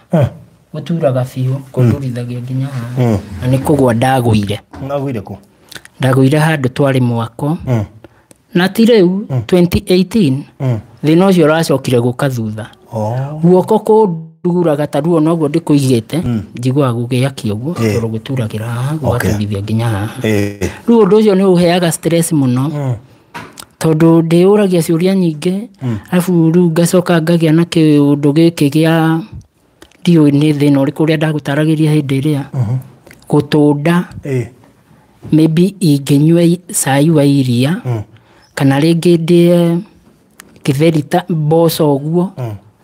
gũturaga biũ kũndurithagia nginya haha na nĩ kũgwa ndagũire. Ndagũire kũ? Ndagũire handũ twarĩ mwako na ti rĩu 2018 thĩna ũcio ũracokire gũka thutha. Guoko kũnduraga ta ruo noguo ndĩkũigĩte njiguaga gũgĩakia ũguo tondũ gũturagĩra haha gũgaturithia nginya haha. Rĩu ũndũ ũcio nĩ ũheaga stress mũno tondũ ndĩyũragia ciũria nyingĩ arabu rĩu ngacoka ngagĩa na kĩũndũ gĩkĩ gĩa ndiũĩ nĩ thĩna ũrĩkũ ũrĩa ndagũtaragĩria hĩndĩ ĩrĩa gũtũnda maybe ingĩnyua cai wa iria kana rĩngĩ ndĩe gĩtheri ta mboco ũguo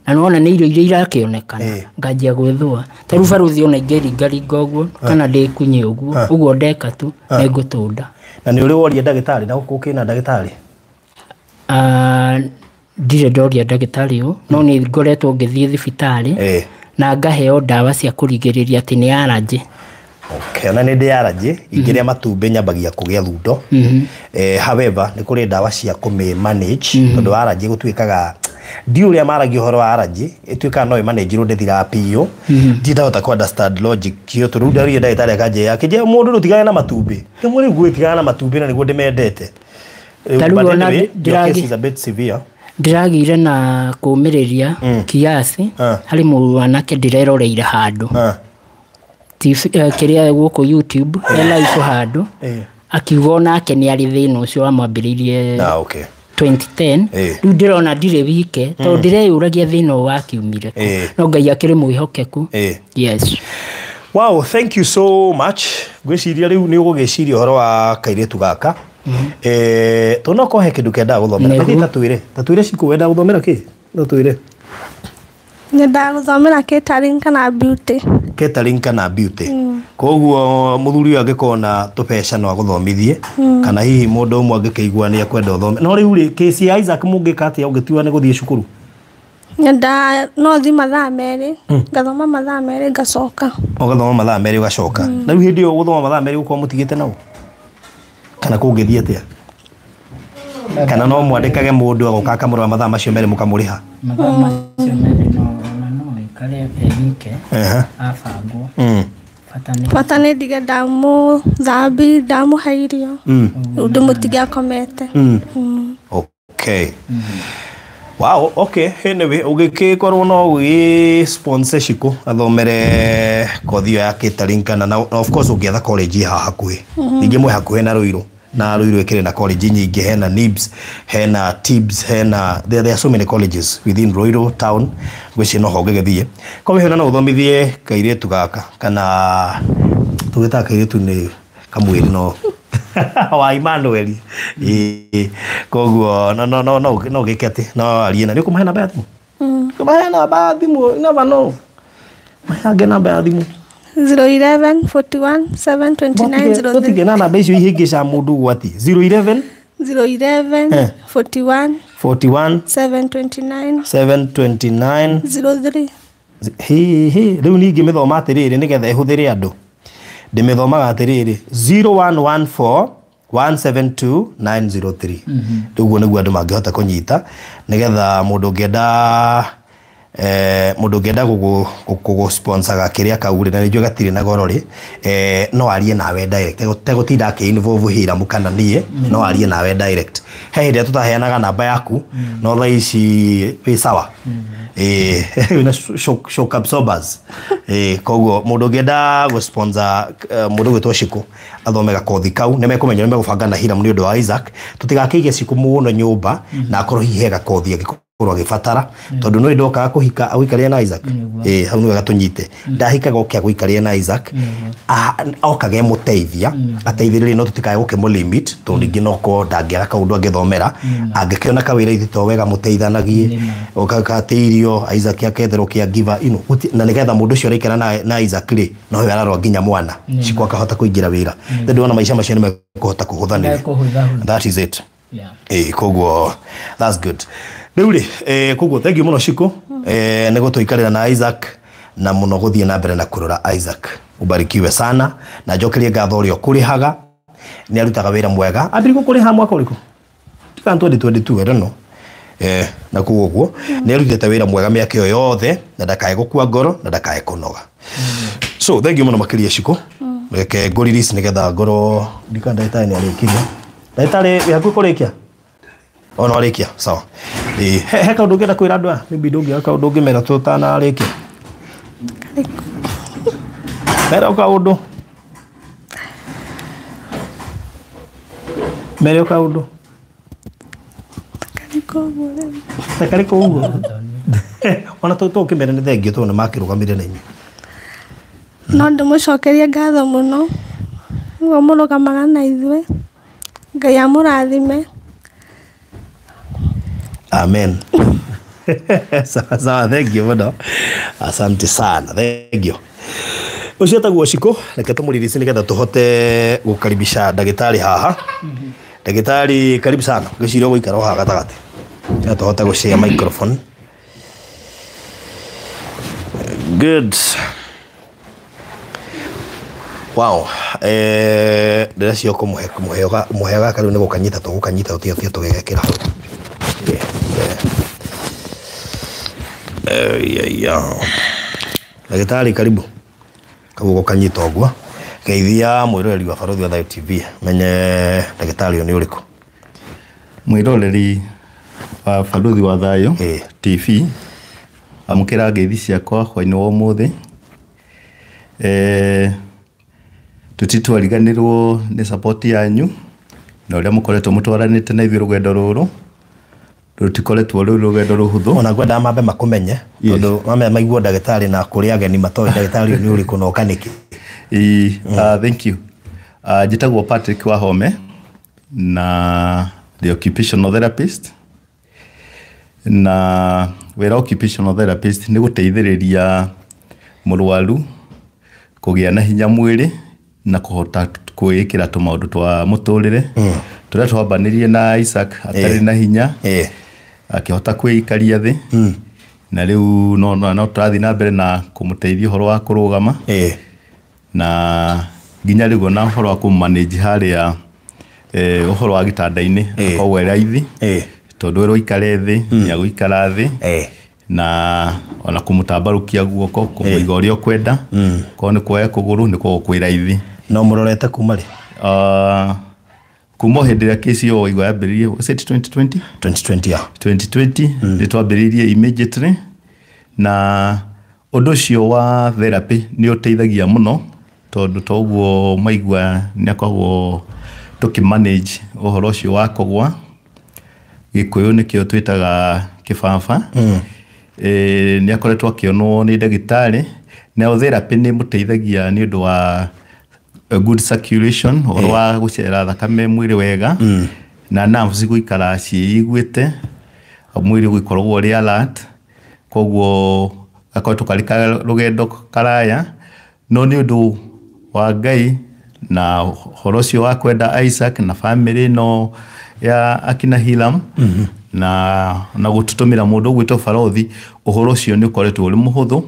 na nĩwona nĩ irio iria irakĩonekana nganjia gwĩthũa ta rĩu baruthi ona ingĩringaringa ũguo kana ndĩkunye ũguo ũguo ndeka tu nĩngũtũnda. Na nĩ ũrĩ woria ndagĩtarĩ na gũkũ kĩna ndagĩtarĩ? Ndirĩ ndoria ndagĩtarĩ ũyũ no nĩ ngoretwo ngĩthiĩ thibitarĩ na ngaheo ndawa cia kũrigĩrĩria atĩ nĩ allergy. Okay, ona nĩ ndĩ allergy ingĩrĩa matumbĩ nyambagia kũgĩa thundo. However nĩ kũrĩ ndawa cia kũmĩ manage tondũ allergy gũtuĩkaga ndiũ ũrĩa maragia ũhoro wa allergy ĩtuĩkaga no ĩmanagirwo ndĩthiraga biũ. Ndindahota kũ understand logic ĩyo tondũ rĩu ndarire ndagĩtarĩ akanjĩra akĩnjĩra mũndũ ndũtigane na matumbĩ kĩmwe rĩu ngwĩtigana na matumbĩ na nĩguo ndĩmendete. Ta rĩu ona ndĩragĩire na kũũmĩrĩria kiasi harĩ mwanake ndĩreroreire handũ kĩrĩa gũkũ YouTube e live handũ akiuga onake nĩ arĩ thĩna ũcio wamwambĩrĩirie 2010. Rĩu ndĩrona ndirĩ wike tondũ ndĩreyũragia thĩna ũyũ wakiumire kũ no Ngai akĩrĩ mwĩhokeku. Yes. Wow, thank you so much. Ngwĩciria rĩu nĩ ũgũgĩciria ũhoro wa kairĩtu gaka. Tondũ no korwo he kĩndũ kĩendaga gũthomera. Tatwĩre, tatwĩre Cikũ wendaga gũthomera kĩ? No twĩre. Nyendaga gũthomera catering kana beauty. Catering kana beauty. Koguo mũthuri ũyũ angĩkorwo na tũbeca no agũthomithie kana hihi mũndũ ũmwe angĩkĩigua nĩ ekwenda ũthome. No rĩu rĩ kesi ya Isaac mũngĩka atĩa ũngĩtua nĩ gũthiĩ cukuru? Nyenda no thiĩ mathaa merĩ, ngathoma mathaa merĩ ngacoka. Ũgathoma mathaa merĩ ũgacoka. Na rĩu hĩndĩ ĩyo ũgũthoma mathaa merĩ ũgũkorwo mũtigĩte nao? Kana kũngĩthiĩ atĩa? Kana no mwandĩkage mũndũ agoka akamũrora mathaa macio merĩ mũkamũrĩha? Mathaa macio merĩ no ona no Aikare e wike abangwo. Bata nĩ ndige ndamũthambi, ndamũhe irio, rĩu ndĩmũtige akomete. Okay. Wow, okay. Anyway, ũgĩgĩkorwo no ũgĩ sponsor Shiko athomere kothi ĩyo ya catering kana na of course ũngĩetha college haha hakuhĩ. Ningĩ mwĩ hakuhĩ na Ruiru. Na Ruiru ĩkĩrĩ na college nyingĩ, hena NIBS, hena TIBS, hena there are so many colleges within Ruiru town. Ngwĩciria no ho ũngĩgĩthiĩ. Koguo hena no ũthomithie kairĩtu gaka kana tũgĩtaga kairĩtu nĩ kamwĩrĩ no wa Emmanuel. Ĩĩ, koguo no no no no no gĩke atĩ no arie na nĩ ũkũmahe namba ya thimũ. Kũmahe namba ya thimũ, never know. Maheange namba ya thimũ. 011 41 729 03. Tũtige na namba icio ihĩngĩca mũndũ ũguo atĩ 011 011 41 41 729 729 03. Hi hi, rĩu ningĩ mĩthoma atĩrĩrĩ nĩgetha ĩhũthĩre andũ, ndĩmĩthomaga atĩrĩrĩ 0114 172 903. Rĩu ũguo nĩguo andũ mangĩhota kũnyita nĩgetha mũndũ ũngĩenda mũndũ ũngĩenda gũgũ-sponsoraga kĩrĩa kau rĩ, na nĩ njũĩ gatirĩ na goro rĩ, no arie nawe direct tegũtinda akĩ-involve Hiramu kana niĩ, no arie nawe direct. He hĩndĩ ĩrĩa tũtaheanaga namba yaku, no thaa ici wĩ sawa, wĩna shock absorbers. Koguo mũndũ ũngĩenda gũ-sponsor mũndũ ũgwĩtwo Shiko athome gakothi kau, nĩ mekũmenya nĩ megũbanga na Hiram nĩ ũndũ wa Isaac, tũtigakĩige Shiko mũno nyũmba na akorwo hihi he gakothi angĩkorwo agĩbatara, tondũ nĩ ndokaga kũhika agũikaria na Isaac. Hau nĩ wega tũnyite ndahikaga oke agũikaria na Isaac, okaga emũteithia ateithĩrĩrie, no tũtikae gũkĩmũ limit tondũ ningĩ no korwo ndangĩaga kaũndũ angĩthomera, angĩkĩona kawĩra ithuĩ to wega mũteithanagie ũkate irio Isaac aketherwo kĩa giver na nĩgetha mũndũ ũcio araikara na Isaac rĩ, no we ararora nginya mwana Shiko akahota kũingĩra wĩra. Rĩu ndĩrona maica macio nĩ mekũhota kũhũthanĩria. Mekũhũthahũtha. That is it. Koguo that's good. Rĩu rĩ, koguo thank you mũno Shiko, nĩ gũtũikarĩra na Isaac na mũno gũthiĩ na mbere na kũrora Isaac. Ubarikiwe sana na njokerie ngatho ũrĩa ũkũrĩhaga, nĩ arutaga wĩra mwega. Ambĩrĩria gũkũrĩha mwaka ũrĩkũ? Tiga 2022, I don't know. Na koguo ũguo nĩ arutĩte wĩra mwega mĩaka ĩyo yothe na ndakae gũkua ngoro na ndakae kũnoga. So thank you mũno makĩria Shiko. Reke ngũ release nĩgetha ngorwo ndika ndagĩtarĩ nĩ arĩkirie. Ndagĩtarĩ wĩ hakuhĩ kũrĩkia? O no arĩkia, sawa. He kaũndũ ũngĩenda kwĩra andũ aya? Maybe ndũngĩaga kaũndũ ũngĩmera tũtanarĩkia. Mera o kaũndũ. Mere o kaũndũ. Karĩkũ ũguo rĩu. Ta karĩkũ ũguo. Ona tũkĩmera nĩ thengio tondũ nĩ makĩrũgamire na inyuĩ. No ndĩmũcokerie ngatho mũno nĩguo mũrũgamaga na ithuĩ. Ngai amũrathime. Amen. Sawa sawa, thank you mũno. Asante sana, thank you. Ũcio etagwo Shiko, reke tũmũririce nĩgetha tũhote gũkaribisha ndagĩtarĩ haha. Ndagĩtarĩ, karibu sana. Ngwĩciria ũgũikara o haha gatagatĩ. Nĩgetha tũhote gũshare microphone. Good. Wow. Ndĩreciria kũmũhe kũmũhe gaka rĩu nĩ gũkanyita tũgũkanyita tũtige tũgegekĩra hau. Yeah. Ndagĩtarĩ, karibu. Kau gũkanyita ũguo. Geithia mwĩroreri wa Barũthi wa Thayũ TV menye ndagĩtarĩ ũyũ nĩ ũrĩkũ. Mwĩroreri wa Barũthi wa Thayũ TV, amũkĩra ngeithi ciakwa hwainĩ wa ũmũthĩ. Tũtitwariganĩrwo nĩ support yanyu na ũrĩa mũkoretwo mũtwaranĩte na ithuĩ rũgendo rũrũ, rũtikoretwo rũrĩ rũgendo rũhũthũ. Ona ngwenda mambe makũmenye tondũ mambe maiguo ndagĩtarĩ na kũrĩ ageni matoĩ ndagĩtarĩ ũyũ nĩ ũrĩkũ na oka nĩkĩ. Thank you. Njĩtagwo Patrick Wahome na the occupational therapist, na wĩra occupational therapist nĩ gũteithĩrĩria mũrwaru kũgĩa na hinya mwĩrĩ na kũhota kwĩĩkĩra tũmaũndũ twa mũtũrĩre tũrĩa twambanĩrie na Isaac atarĩ na hinya, akĩhota kwĩikaria thĩ, na rĩu no tũrathiĩ na mbere na kũmũteithia ũhoro wa kũrũgama na nginya rĩu ona ũhoro wa kũmanage harĩa ũhoro wa gĩtanda-inĩ akoragwo e raithi tondũ ĩrwo ikare thĩ nĩ agũikara thĩ. Na ona kũmũtambarũkia guoko kũmũiga ũrĩa ũkwenda, korwo nĩ kuoya kũgũrũ nĩ koragwo kwĩ raithi. No mũrorete kuma rĩ? Kuma o hĩndĩ ĩrĩa kesi ĩyo waigua yambĩrĩirie, was it 2020? 2020, yeah. 2020 nĩ twambĩrĩirie immediately, na ũndũ ũcio wa therapy nĩ ũteithagia mũno, tondũ toguo maigua nĩ akoragwo tũkĩmanage ũhoro ũcio wa kũgwa. Gĩkũyũ nĩkĩo twĩtaga kĩbaba. Nĩ akoretwo akĩonwo nĩ ndagĩtarĩ, nayo therapy nĩ ĩmũteithagia nĩ ũndũ wa a good circulation, ũhoro wa gũcera thakame mwĩrĩ wega, na nerves gũikara ciĩiguĩte, mwĩrĩ gũkoragwo ũrĩ alert. Koguo gakoretwo karĩ ka rũgendo karaya, no nĩ ũndũ wa Ngai na ũhoro ũcio wa kwenda Isaac na family ĩno ya akina Hiram, na gũtũtũmĩra mũndũ ũgwĩtwo Barothi, ũhoro ũcio nĩ ũkoretwo ũrĩ mũhũthũ,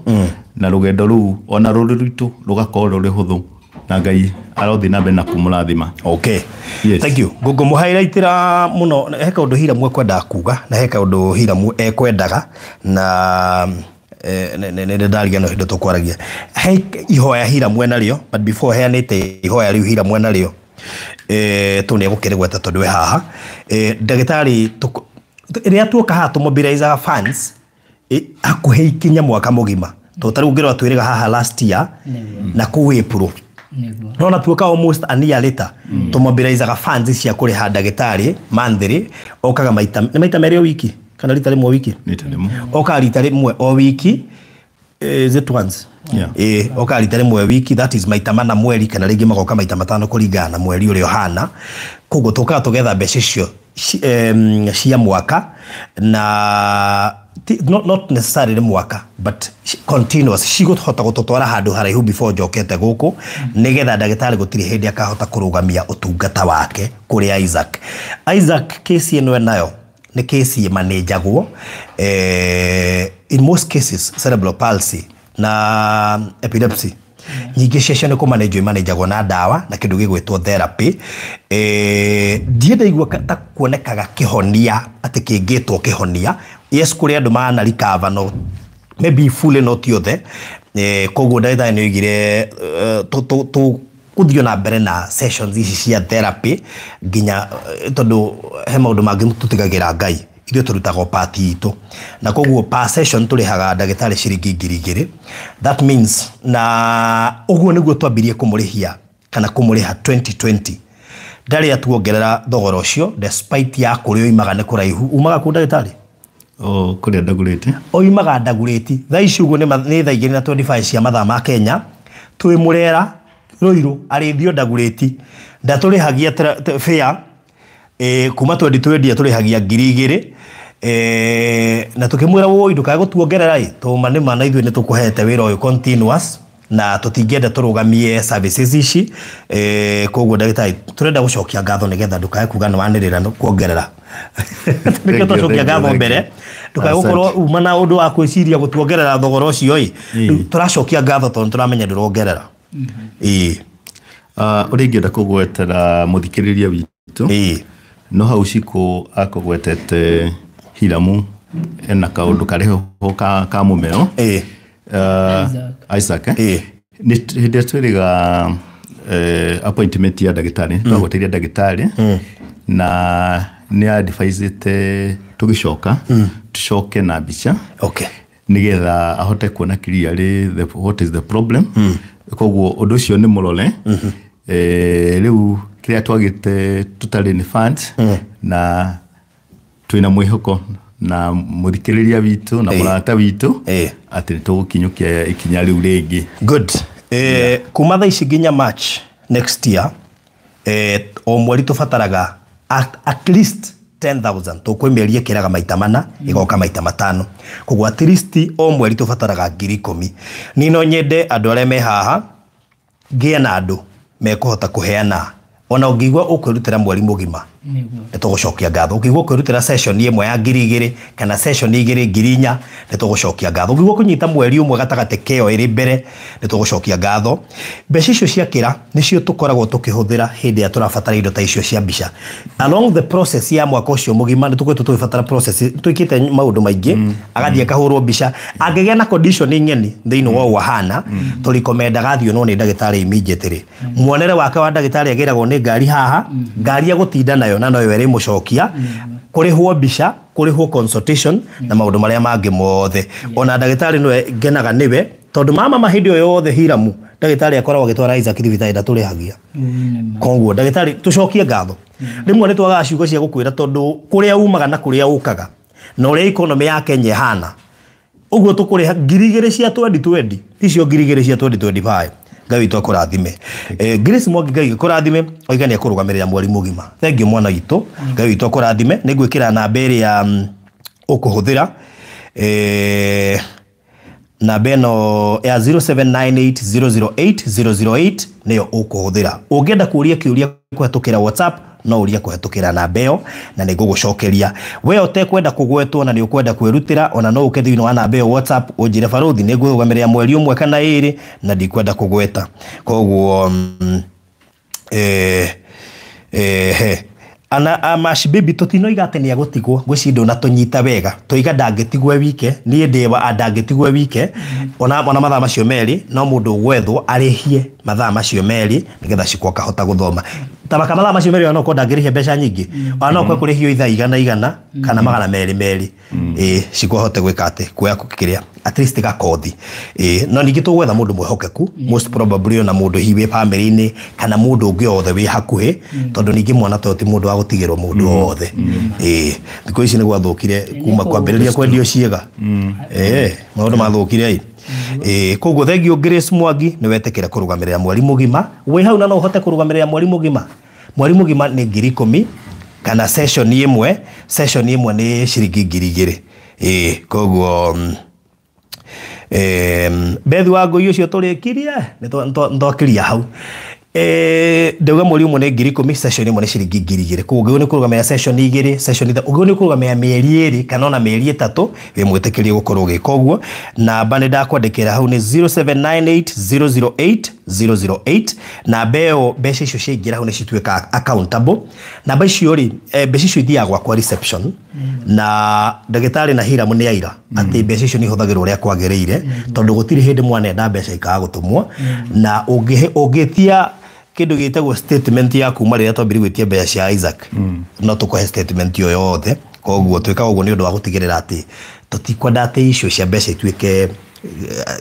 na rũgendo rũu ona rũrĩ rwitũ rũgakorwo rũrĩ hũthũ, na Ngai arothiĩ na mbere na kũmũrathima. Okay. Yes. Thank you. Ngũmũhighlightĩra mũno he kaũndũ Hiramu ekwendaga kuga, na he kaũndũ Hiramu ekwendaga, na nĩ ndariganĩrwo hĩndĩ tũkwaragia. He ihoya Hiramu enarĩo, but before heanĩte ihoya rĩu Hiramu enarĩo, tũ nĩ egũkĩrĩgweta tondũ we haha. Ndagĩtarĩ, rĩrĩa tuoka haha tũmobilizaga funds hakuhĩ ikinya mwaka mũgima, tondũ ta rĩu ũngĩrora twĩrĩga haha last year na kũu April, nona tuoka almost a year later, tũmobilizaga funds cia kũrĩha ndagĩtarĩ monthly, okaga maita nĩ maita merĩ o wiki kana rita rĩmwe o wiki? Nĩ ta rĩmwe. Okaga rita rĩmwe o wiki. Is it once? Yeah. Okaga rita rĩmwe wiki, that is maita mana mweri, kana rĩngĩ magoka maita matano kũringana na mweri ũrĩa ũhana. Koguo tũkaga tũgetha mbeca icio cia mwaka, na not necessarily mwaka, but continuous cigũhota gũtũtwara handũ haraihu before njokete gũkũ, nĩgetha ndagĩtarĩ gũtirĩ hĩndĩ akahota kũrũgamia ũtungata wake kũrĩ Isaac. Isaac, kesi ĩno enayo nĩ kesi ĩmanĩnjagwo, in most cases cerebral palsy na epilepsy nyingĩ ciacio nĩ kũmanĩnjwo, imanĩnjagwo na ndawa na kĩndũ gĩgwĩtwo therapy. Ndiĩ ndaigua ta kuonekaga kĩhonia atĩ kĩngĩtwo kĩhonia. Yes, kũrĩ andũ mana recover, no maybe fully not othe. Koguo ndagĩtarĩ nĩ oigire tũgũthiĩ na mbere na sessions ici cia therapy nginya, tondũ he maũndũ mangĩ tũtigagĩra Ngai, ithuĩ tũrutaga o part itũ, na koguo per session tũrĩhaga ndagĩtarĩ ciringi 2,000. That means na ũguo nĩguo twambirie kũmũrĩhia kana kũmũrĩha 2020, ndarĩ atuongerera thogora ũcio despite ya kũrĩa oimaga nĩ kũraihu. Umaga kũ, ndagĩtarĩ? O kũrĩa ndagũrĩte. Oimaga Ndagurĩti. Thaa ici ũguo nĩ thaa 2 na 25 cia mathaa ma Kenya, twĩ Mũrera Rũirũ, arĩthio Ndagurĩti. Ndatũrĩhagia fare kuma 2020, tũrĩhagia 2,000, na tũkĩmwĩra woi ndũkae gũtuongerera ĩ, tũma nĩ ma na ithuĩ nĩ tũkũhete wĩra ũyũ continuous na tũtingĩenda tũrũgamie services ici. Koguo ndagĩtarĩ, tũrenda gũcokia ngatho nĩgetha ndũkae kuga nĩ wanĩrĩra kuongerera. Nĩkĩo twacokia ngatho mbere, ndũkae gũkorwo uma na ũndũ wa kwĩciria gũtuongerera thogora ũcio ĩ. Rĩu tũracokia ngatho tondũ tũramenya ndũrongerera. Ĩĩ. Ũrĩa ingĩenda kũgwetera mũthikĩrĩria witũ, no hau Cikũ akũgwetete Hiramu ena kaũndũ karĩ ho ka mũmero. Isaac, eh? Nĩ hĩndĩ ĩrĩa twĩrĩga appointment ya ndagĩtarĩ, twagweteire ndagĩtarĩ na nĩ advisĩte tũgĩcoka tũcoke na mbica nĩgetha ahote kuona clearly what is the problem. Koguo ũndũ ũcio nĩ mũrore. Rĩu kĩrĩa twagĩte tũtarĩ nĩ funds, na twĩna mwĩhoko na mũthikĩrĩria witũ na mũrata witũ atĩ nĩ tũgũkinyũkia ikinya rĩu rĩngĩ. Good. Kuma thaa ici nginya March next year, o mweri tũbataraga at least 10,000. Tũkwĩ mĩeri ĩkĩraga maita mana, ĩgoka maita matano, koguo at least o mweri tũbataraga 10,000. Niĩ no nyende andũ arĩa me haha ngĩe na andũ mekũhota kũheana, ona ũngĩigua ũkwĩrutĩra mweri mũgima. Nĩ tũgũcokia ngatho. Ũngĩigua kwĩrutĩra session ĩmwe ya 2,000 kana session 2 4,000, nĩ tũgũcokia ngatho. Ũngĩigua kũnyita mweri ũmwe gatagatĩ kĩo ĩrĩ mbere, nĩ tũgũcokia ngatho. Mbeca icio ciakĩra nĩcio tũkoragwo tũkĩhũthĩra hĩndĩ ĩrĩa tũrabatara indo ta icio cia mbica. Along the process ya mwaka ũcio mũgima nĩ tũkoretwo tũgĩbatara process, twĩkĩte maũndũ maingĩ, agathiĩ akahũrwo mbica, angĩgĩa na condition ng'eni thĩinĩ wa ũguo ahana, tũrikomendaga athiĩ onwo nĩ ndagĩtarĩ immediately. Muonere wake wa ndagĩtarĩ agĩragwo nĩ ngari haha, ngari egũtinda nayo na noyo ĩrĩmũcokia, kũrĩhwo mbica, kũrĩhwo consultation na maũndũ marĩa mangĩ mothe. Ona ndagĩtarĩ nĩwe ngenaga nĩwe, tondũ mama hĩndĩ ĩyo yothe Hiramu ndagĩtarĩ akoragwo agĩtwara Isaac thibitarĩ ndatũrĩhagia. Koguo ndagĩtarĩ tũcokie ngatho. Rĩmwe nĩ twagaga ciugo cia gũkwĩra tondũ kũrĩa umaga na kũrĩa ũkaga na ũrĩa economy ya Kenya ĩhana, ũguo tũkũrĩha 2,000 cia 2020, icio 2,000 cia 2025. Ngai witũ akũrathime. Grace Mwangi, Ngai akũrathime, oiga nĩ ekũrũgamĩrĩra mweri mũgima. Thank you mwana witũ, Ngai witũ akũrathime. Nĩ ngwĩkĩra namba ĩrĩa ũkũhũthĩra, namba ĩno ya 0798008008 nĩyo ũkũhũthĩra. Ũngĩenda kũũria kĩũria kũhetũkĩra WhatsApp, no ũrie kũhetũkĩra namba ĩyo na nĩ ngũgũcokeria. We ũtekwenda kũgwetwo na nĩ ũkwenda kwĩrutĩra, ona no ũke thĩinĩ wa namba ĩyo WhatsApp ũnjĩre barũthi nĩ ngũrũgamĩrĩra mweri ũmwe kana ĩrĩ na ndikwenda kũgweta. Koguo ana Amash Baby tũtinoiga atĩ nĩ egũtigwo, ngwĩciria ndũnatũnyita wega, tũiga ndangĩtigwo e wike, niĩ ndĩ wa ndangĩtigwo e wike, ona mathaa macio merĩ no mũndũ ũgwethwo arĩhie mathaa macio merĩ nĩgetha Shiko akahota gũthoma. Tabaka mathaa macio merĩ ona okorwo ndangĩrĩhia mbeca nyingĩ, ona no kwe kũrĩhio ithaa 100 kana 200 2, Shiko ahote gwĩka atĩ kuoya kĩrĩa at least gakothi. No ningĩ tũgwetha mũndũ mwĩhokeku, most probably ona mũndũ hihi wĩ family-inĩ kana mũndũ ũngĩ o wothe wĩ hakuhĩ, tondũ ningĩ mwana ta ũyũ ti mũndũ wa gũtigĩrwo mũndũ o wothe. Thikũ ici nĩ gwathũkire kuma kwambĩrĩria kwendio ciĩga. Maũndũ mathũkire ĩ. Koguo thengiũ Grace Mwangi nĩ wetĩkĩra kũrũgamĩrĩra mweri mũgima. Wĩ hau na no ũhote kũrũgamĩrĩra mweri mũgima. Mweri mũgima nĩ 10,000 kana session ĩmwe, session ĩmwe nĩ ciringi 2,000. Koguo Bethi wa ngũi ũcio tũrĩkirie nĩ twakiria hau. Ndauga mweri ũmwe nĩ 10,000, session ĩmwe nĩ ciringi 2,000. Koguo ũngĩgwo nĩ kũrũgamĩrĩra session 2, session 3, ũngĩgwo nĩ kũrũgamĩrĩra mĩeri 2 kana ona mĩeri 3, wĩ mwĩtĩkĩrie gũkorwo ũgĩka ũguo. Namba nĩ ndakwandĩkĩra hau nĩ 0798008008. Namba ĩyo mbeca icio ciaingĩra hau nĩ cituĩkaga accountable. Namba icio rĩ, mbeca icio ithiaga gwakwa reception, na ndagĩtarĩ na Hiramu nĩ aira atĩ mbeca icio nĩ ihũthagĩrwo ũrĩa kwagĩrĩire, tondũ gũtirĩ hĩndĩ mwana enda mbeca ikaga gũtũmwo. Na ũngĩtia kĩndũ gĩtagwo statement ya kuma rĩrĩa twambire gwĩtia mbeca cia Isaac, no tũkũhe statement ĩyo yothe. Koguo twĩkaga ũguo nĩ ũndũ wa gũtigĩrĩra atĩ tũtikwenda atĩ icio cia mbeca ituĩke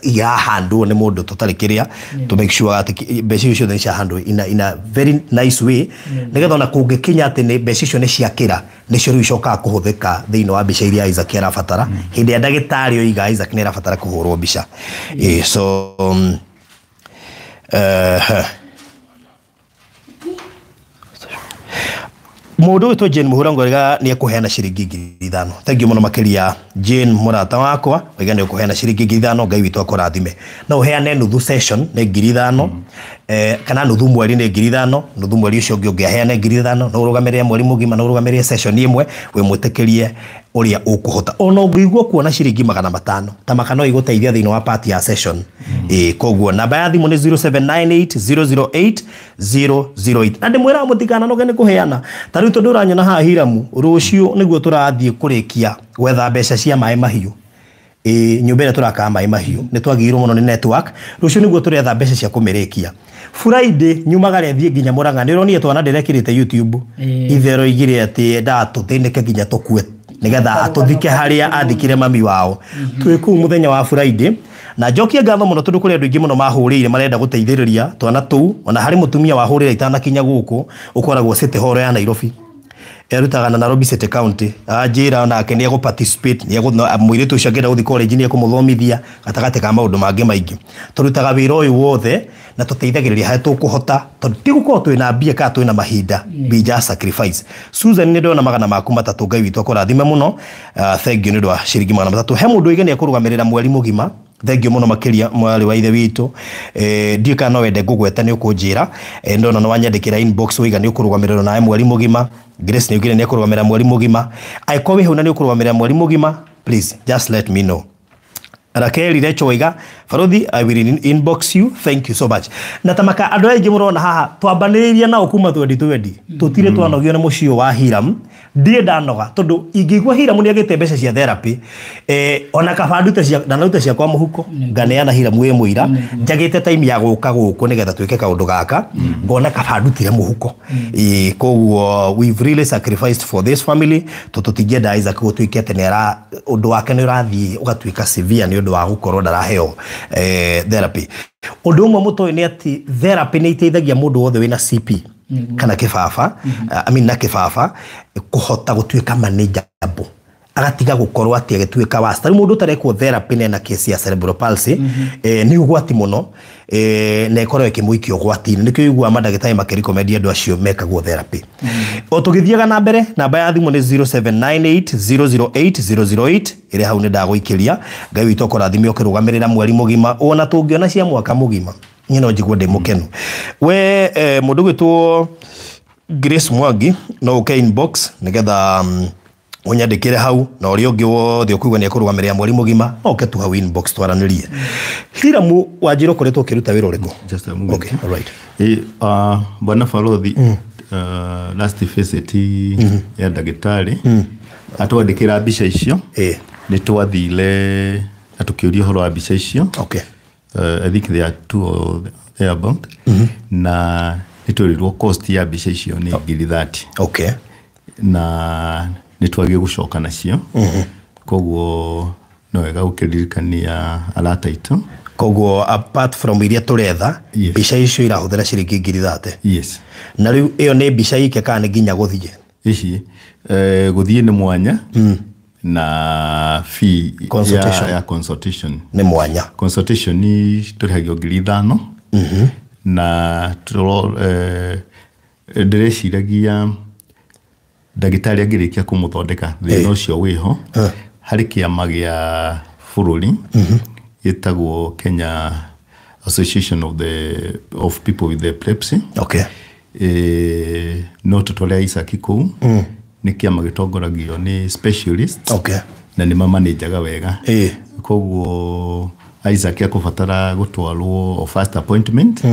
irahandwo nĩ mũndũ tũtarĩ kĩrĩa, to make sure atĩ mbeca icio ciothe nĩ ciahandwo in a very nice way, nĩgetha ona kũngĩkinya atĩ nĩ mbeca icio nĩ ciakĩra, nĩcio rĩu icokaga kũhũthĩka thĩinĩ wa mbica iria Isaac arabatara hĩndĩ ĩrĩa ndagĩtarĩ oiga Isaac nĩ arabatara kũhũrwo mbica. So mũndũ wĩtwo Jane Mũhũra oiga nĩ ekũheana ciringi 5,000. Thank you mũno makĩria Jane mũrata wakwa, oiga nĩ ũkũheana ciringi 5,000, Ngai witũ akũrathime. No ũheane nuthu session nĩ 5,000, kana nuthu mweri nĩ 5,000, nuthu mweri ũcio ũngĩ ũngĩaheane 5,000, no ũrũgamĩrĩre mweri mũgima, no ũrũgamĩrĩre session ĩmwe, wĩ mwĩtĩkĩrie ũrĩa ũkũhota. Ona ũngĩigua kuona ciringi 500, ta maka no igũteithia thĩinĩ wa part ya session. Koguo namba ya thimũ nĩ 0798008008. Na ndĩmwĩraga mũtikananoge nĩ kũheana. Ta rĩu tondũ ũranyona haha Hiramu, rũciũ nĩguo tũrathiĩ kũrĩkia gwetha mbeca cia maĩ mahiũ. Nyũmba ĩrĩa tũrakaga maĩ mahiũ nĩ twagĩrĩirwo mũno nĩ network. Rũciũ nĩguo tũretha mbeca cia kũmĩrĩkia. Friday nyumagare thiĩ nginya Mũrang'a, nĩ ũronire twana ndĩrekĩrĩte YouTube. Itherũ igire atĩ endaga tũthĩnĩke nginya tũkue nĩgetha atũthike harĩa athikire mami wao. Twĩ kũu mũthenya wa Friday. Na njokie ngatho mũno tondũ kũrĩ andũ aingĩ mũno mahũrĩire marenda gũteithĩrĩria twana tũu. Ona harĩ mũtumia wahũrĩra itanakinya gũkũ ũkoragwo City Hall ya Nairobi, erutaga na Nairobi City County. Anjĩra onake nĩ egũ participate, nĩ mũirĩtu ũcio angĩenda gũthiĩ college nĩ ekũmũthomithia gatagatĩ ka maũndũ mangĩ maingĩ. Tũrutaga wĩra ũyũ wothe na tũteithagĩrĩria harĩa tũkũhota, tondũ ti gũkorwo twĩna mbia kana twĩna mahinda, we just sacrifice. Susan nĩ ndona 300, Ngai witũ akũrathime mũno. Thank you nĩ ũndũ wa ciringi 300. He mũndũ oiga nĩ ekũrũgamĩrĩra mweri mũgima Thank you muno makiria mwari wa ithe witu. Ndiũ kana no wende ngũgweta nĩ ũkũnjĩra. Ndona nĩ wanyandĩkĩra inbox waiga nĩ ũkũrũgamĩrĩrwo nawe mweri mũgima. Grace nĩ ugire nĩ ekũrũgamĩrĩra mweri mũgima. Angĩkorwo wĩ hau na nĩ ũkũrũgamĩrĩra mweri mũgima, please just let me know. Rakeli Recho waiga Baruthi, I will inbox you, thank you so much. Na tamaka andũ aingĩ mũrona haha twambanĩrĩirie nao kuma 2020 tũtirĩ twanogio nĩ mũciĩ wa Hiram. Ndirĩ ndanoga tondũ ingĩigua Hiram nĩ agĩte mbeca cia therapy, ona kaba ndute cia ndanarute ciakwa mũhuko nganeana Hiram wĩ mũira njagĩte time ya gũka gũkũ nĩgetha twĩke kaũndũ gaka ngona kaba ndutire mũhuko. Koguo we've really sacrificed for this family tondũ tũtingĩenda Isaac gũtuĩke atĩ nĩ ũndũ wake nĩ ũrathiĩ ũgatuĩka severe nĩ ũndũ wa gũkorwo ndaraheo therapy. Ũndũ ũmwe mũtoĩ nĩ atĩ therapy nĩ iteithagia mũndũ wothe wĩna CP kana kĩbaba, I mean na kĩbaba kũhota gũtuĩka manageable, agatiga gũkorwo atĩ agĩtuĩka wasta. Rĩu mũndũ ũtarekwo therapy na ena case ya cerebral palsy nĩ ũgwati mũno, na ĩkorwo ĩkĩmũikia ũgwati-inĩ. Nĩkĩo ũiguaga mandagĩtarĩ makĩrecommend andũ acio mekagwo therapy. O tũgĩthiaga na mbere, namba ya thimũ nĩ 0798 008 008 ĩrĩa hau nĩ ndagũikĩria. Ngai witũ akũrathime ũkĩrũgamĩrĩra mweri mũgima, ona tũngĩona cia mwaka mũgima niĩ no njigue ndĩ mũkenu. We mũndũ gwĩtwo Grace Mwangi no ũke inbox nĩgetha ũnyandĩkĩre hau, na ũrĩa ũngĩ wothe ũkũigua nĩ ekũrũgamĩrĩra mweri mũgima no ũke tu hau inbox twaranĩrie. Hiramu wanjĩra ũkoretwo ũkĩruta wĩra ũrĩkũ? Just a moment. Okay, all right. Bwana Baruthi, last visit ya ndagĩtarĩ atwandĩkĩra mbica icio, nĩ twathire na tũkĩũria ũhoro wa mbica icio. Okay. I think there are two or thereabout. Na nĩ twerirwo cost ya mbica icio nĩ 30,000. Okay. Na nĩ twagire gũcoka nacio. Koguo no wega gũkĩririkania arata aitũ. Koguo apart from iria tũretha, mbica icio irahũthĩra ciringi 30,000. Yes. Na rĩu ĩyo nĩ mbica ike kana nĩ nginya gũthiĩ? Ici gũthiĩ nĩ mwanya na fee consultation. Ya consultation nĩ mwanya. Consultation nĩ tũrĩhagio 5,000. Na ndĩreciragia ndagĩtarĩ angĩrĩkia kũmũthondeka thĩna ũcio wĩho, harĩ kĩama gĩa bũrũri gĩtagwo Kenya Association of People with Epilepsy. Okay. No tũtware Isaac kũu, nĩ kĩama gĩtongoragio nĩ specialist. Okay. Na nĩ mamanajaga wega. Koguo Isaac akũbatara gũtwarwo first appointment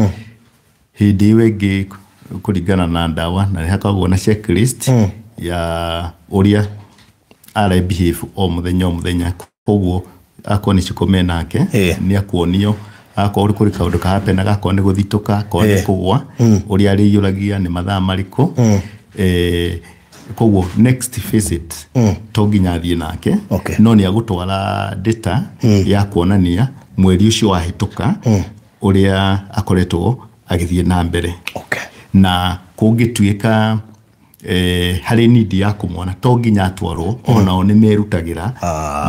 hĩndĩ ĩyo ĩngĩ kũringana na ndawa, na nĩ hakoragwo na checklist ya ũrĩa ara behave o mũthenya o mũthenya. Koguo akorwo nĩ cikome nake nĩ akuonio, akorwo kũrĩ kaũndũ kahapenaga, akorwo nĩ gũthitũka, akorwo nĩ kũgwa, ũrĩa arĩiyũragia nĩ mathaa marĩkũ. Koguo next visit to nginya athiĩ nake, no nĩ agũtwara data ya kuonania mweri ũcio wahĩtũka ũrĩa akoretwo agĩthiĩ na mbere. Okay. Na kũngĩtuĩka harĩ need ya kũmwona to nginya atwarwo, onao nĩ merutagĩra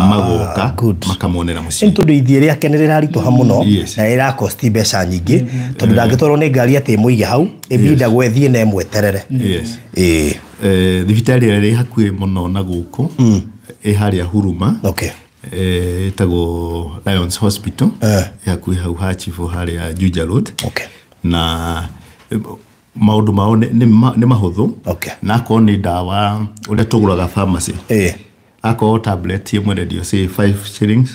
magoka makamuonera mũciĩ. Nĩ tondũ ithiĩ rĩake nĩ rĩraritũha mũno na rĩrakosti mbeca nyingĩ, tondũ ndangĩtwarwo nĩ ngari atĩ ĩmũige hau ĩbindagwo ĩthiĩ na ĩmweterere. Yes. Thibitarĩ ĩrĩa ĩ hakuhĩ mũno na gũkũ ĩ harĩa Huruma. Okay. Ĩtagwo Lions Hospital. Ĩ hakuhĩ hau ha Chifu harĩa Juja Road. Okay. Na maũndũ mao nĩ mahũthũ. Okay. Na akorwo nĩ ndawa ũrĩa tũgũraga pharmacy, akorwo tablet ĩmwe rendio say 5 shillings,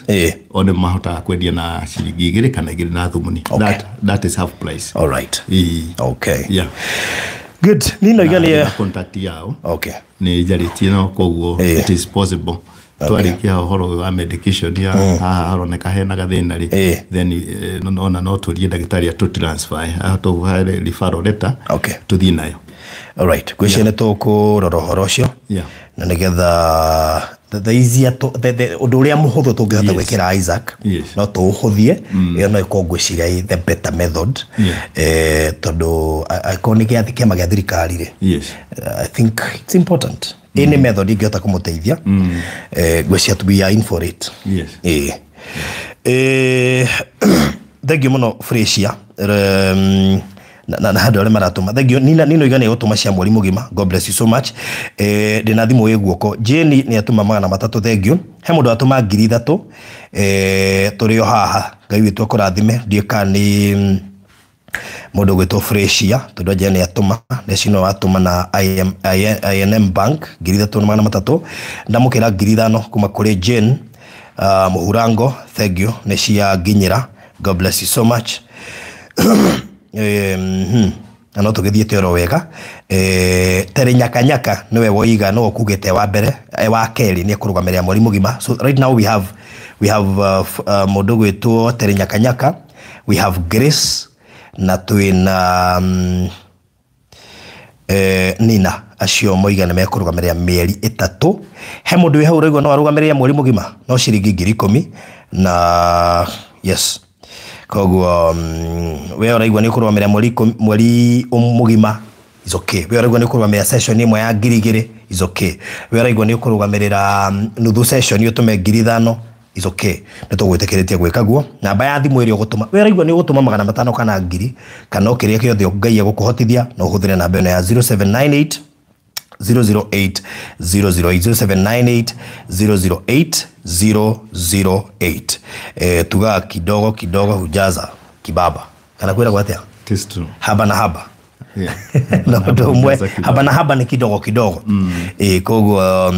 o nĩ mahotaga kwendia na ciringi 2 kana 2 na thumuni. Okay. That is half price. All right. Okay. Yeah. Good. Ni no igani contact yao. Okay. Nĩ njarĩtie nao, koguo it is possible. Twarĩkia ũhoro wa medication ya haha haroneka hena gathĩna rĩ, then ona no tũrie ndagĩtarĩ atũ transfer atũhe referral letter. Okay. Tũthiĩ nayo. All right. Ngwĩciria nĩ tũkũrora ũhoro ũcio. Na nĩgetha the easier ũndũ ũrĩa mũhũthũ tũngĩhota gwĩkĩra Isaac, no tũũhũthie, ĩyo no ĩkorwo ngwĩciria the better method. Tondũ angĩkorwo nĩ kĩama gĩa thirikari rĩ, I think it's important. Any method ingĩhota kũmũteithia, ngwĩciria we are in for it. Yes. Thank you mũno Fresia. na andũ arĩa maratũma. Thank you. Nina Nino igana gũtũma cia mweri mũgima. God bless you so much. Ndĩna thimũ ĩ guoko. Jane nĩ atũma 300. Thank you. He mũndũ atũma 3000. Tũrĩ o haha. Ngai witũ akũrathime. Ndiũĩ kana nĩ mũndũ ũgwĩtwo Freshia tondũ Jane nĩ atũma nĩ atũma na I&M Bank 3300. Ndamũkĩra 5000 kuma kũrĩ Jane Mũhurango. Thank you. Nĩ cia nginyĩra. God bless you so much. Na no tũgĩthiĩte oro wega. Tere Nyakanyaka nĩwe woiga no ũkugĩte wa mbere wa kerĩ nĩ ekũrũgamĩrĩra mweri mũgima. So right now we have mũndũ ũgwĩtwo Tere Nyakanyaka, we have Grace na twĩna Nina. Acio moiga nĩ mekũrũgamĩrĩra mĩeri 3. He mũndũ wĩ hau ũraigua no arũgamĩrĩre mweri mũgima no ciringi 10,000 na yes. Koguo we ũraigua nĩ ũkũrũgamĩrĩra mweri mũgima is okay. We ũraigua nĩ ũkũrũgamĩrĩra session ĩmwe ya 2,000 is okay. We ũraigua nĩ ũkũrũgamĩrĩra nuthu session ũtũme 5,000 is okay. Nĩ tũgwĩtĩkĩrĩtie gwĩka guo. Namba ya thimũ ĩrĩa ũgũtũma, we ũraigua nĩ ũgũtũma 500 kana 1,000 kana o kĩrĩa gĩothe Ngai egũkũhotithia, no ũhũthĩre namba ĩno ya 0798 008 008 0798 008 008. Tuga kidogo kidogo hujaza kibaba. Kana kwira kwa atia? Haba na haba. Yeah. Na ndo mwe haba na haba ni kidogo kidogo. Koguo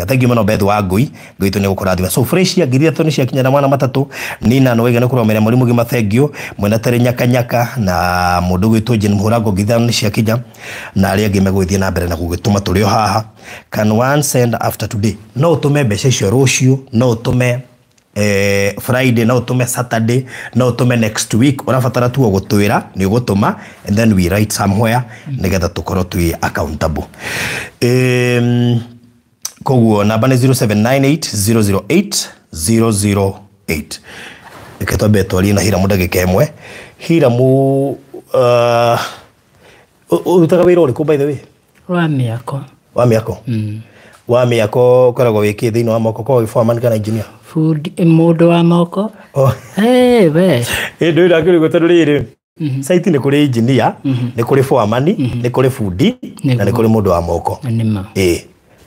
thank you muno Beth wa Ngui. Ngui tu ni gukurathima. So fresh ya 3,000 ni cia kinya na 300. Nina no wega ni kuromera mweri mugima. Thank you. Mwena Tere Nyakanyaka na mundu gwitwo Jane Muhurango 5,000 ni cia kinya na aria angi megũgĩthiĩ na mbere na gũgĩtũma tũrĩ o haha. Can one send after today? No ũtũme mbeca icio rũciũ, no ũtũme Friday, no ũtũme Saturday, no ũtũme next week. Ũrabatara tu gũtwĩra nĩ ũgũtũma and then we write somewhere nĩgetha tũkorwo twĩ accountable. Koguo namba nĩ 0798 008 008. Reke twambe twarie na Hiramu ndagĩka ĩmwe. Hiramu, ũrutaga wĩra ũrĩkũ by the way? Wa mĩako. Wa mĩako? Wa mĩako ũkoragwo wĩkĩ thĩinĩ wa moko? Ũkoragwo wĩ foreman kana engineer? Food mũndũ wa moko. We. Ndũĩ ndakĩrigwo tondũ rĩrĩ site nĩ kũrĩ engineer, nĩ kũrĩ foreman, nĩ kũrĩ fundi na nĩ kũrĩ mũndũ wa moko. Nĩma.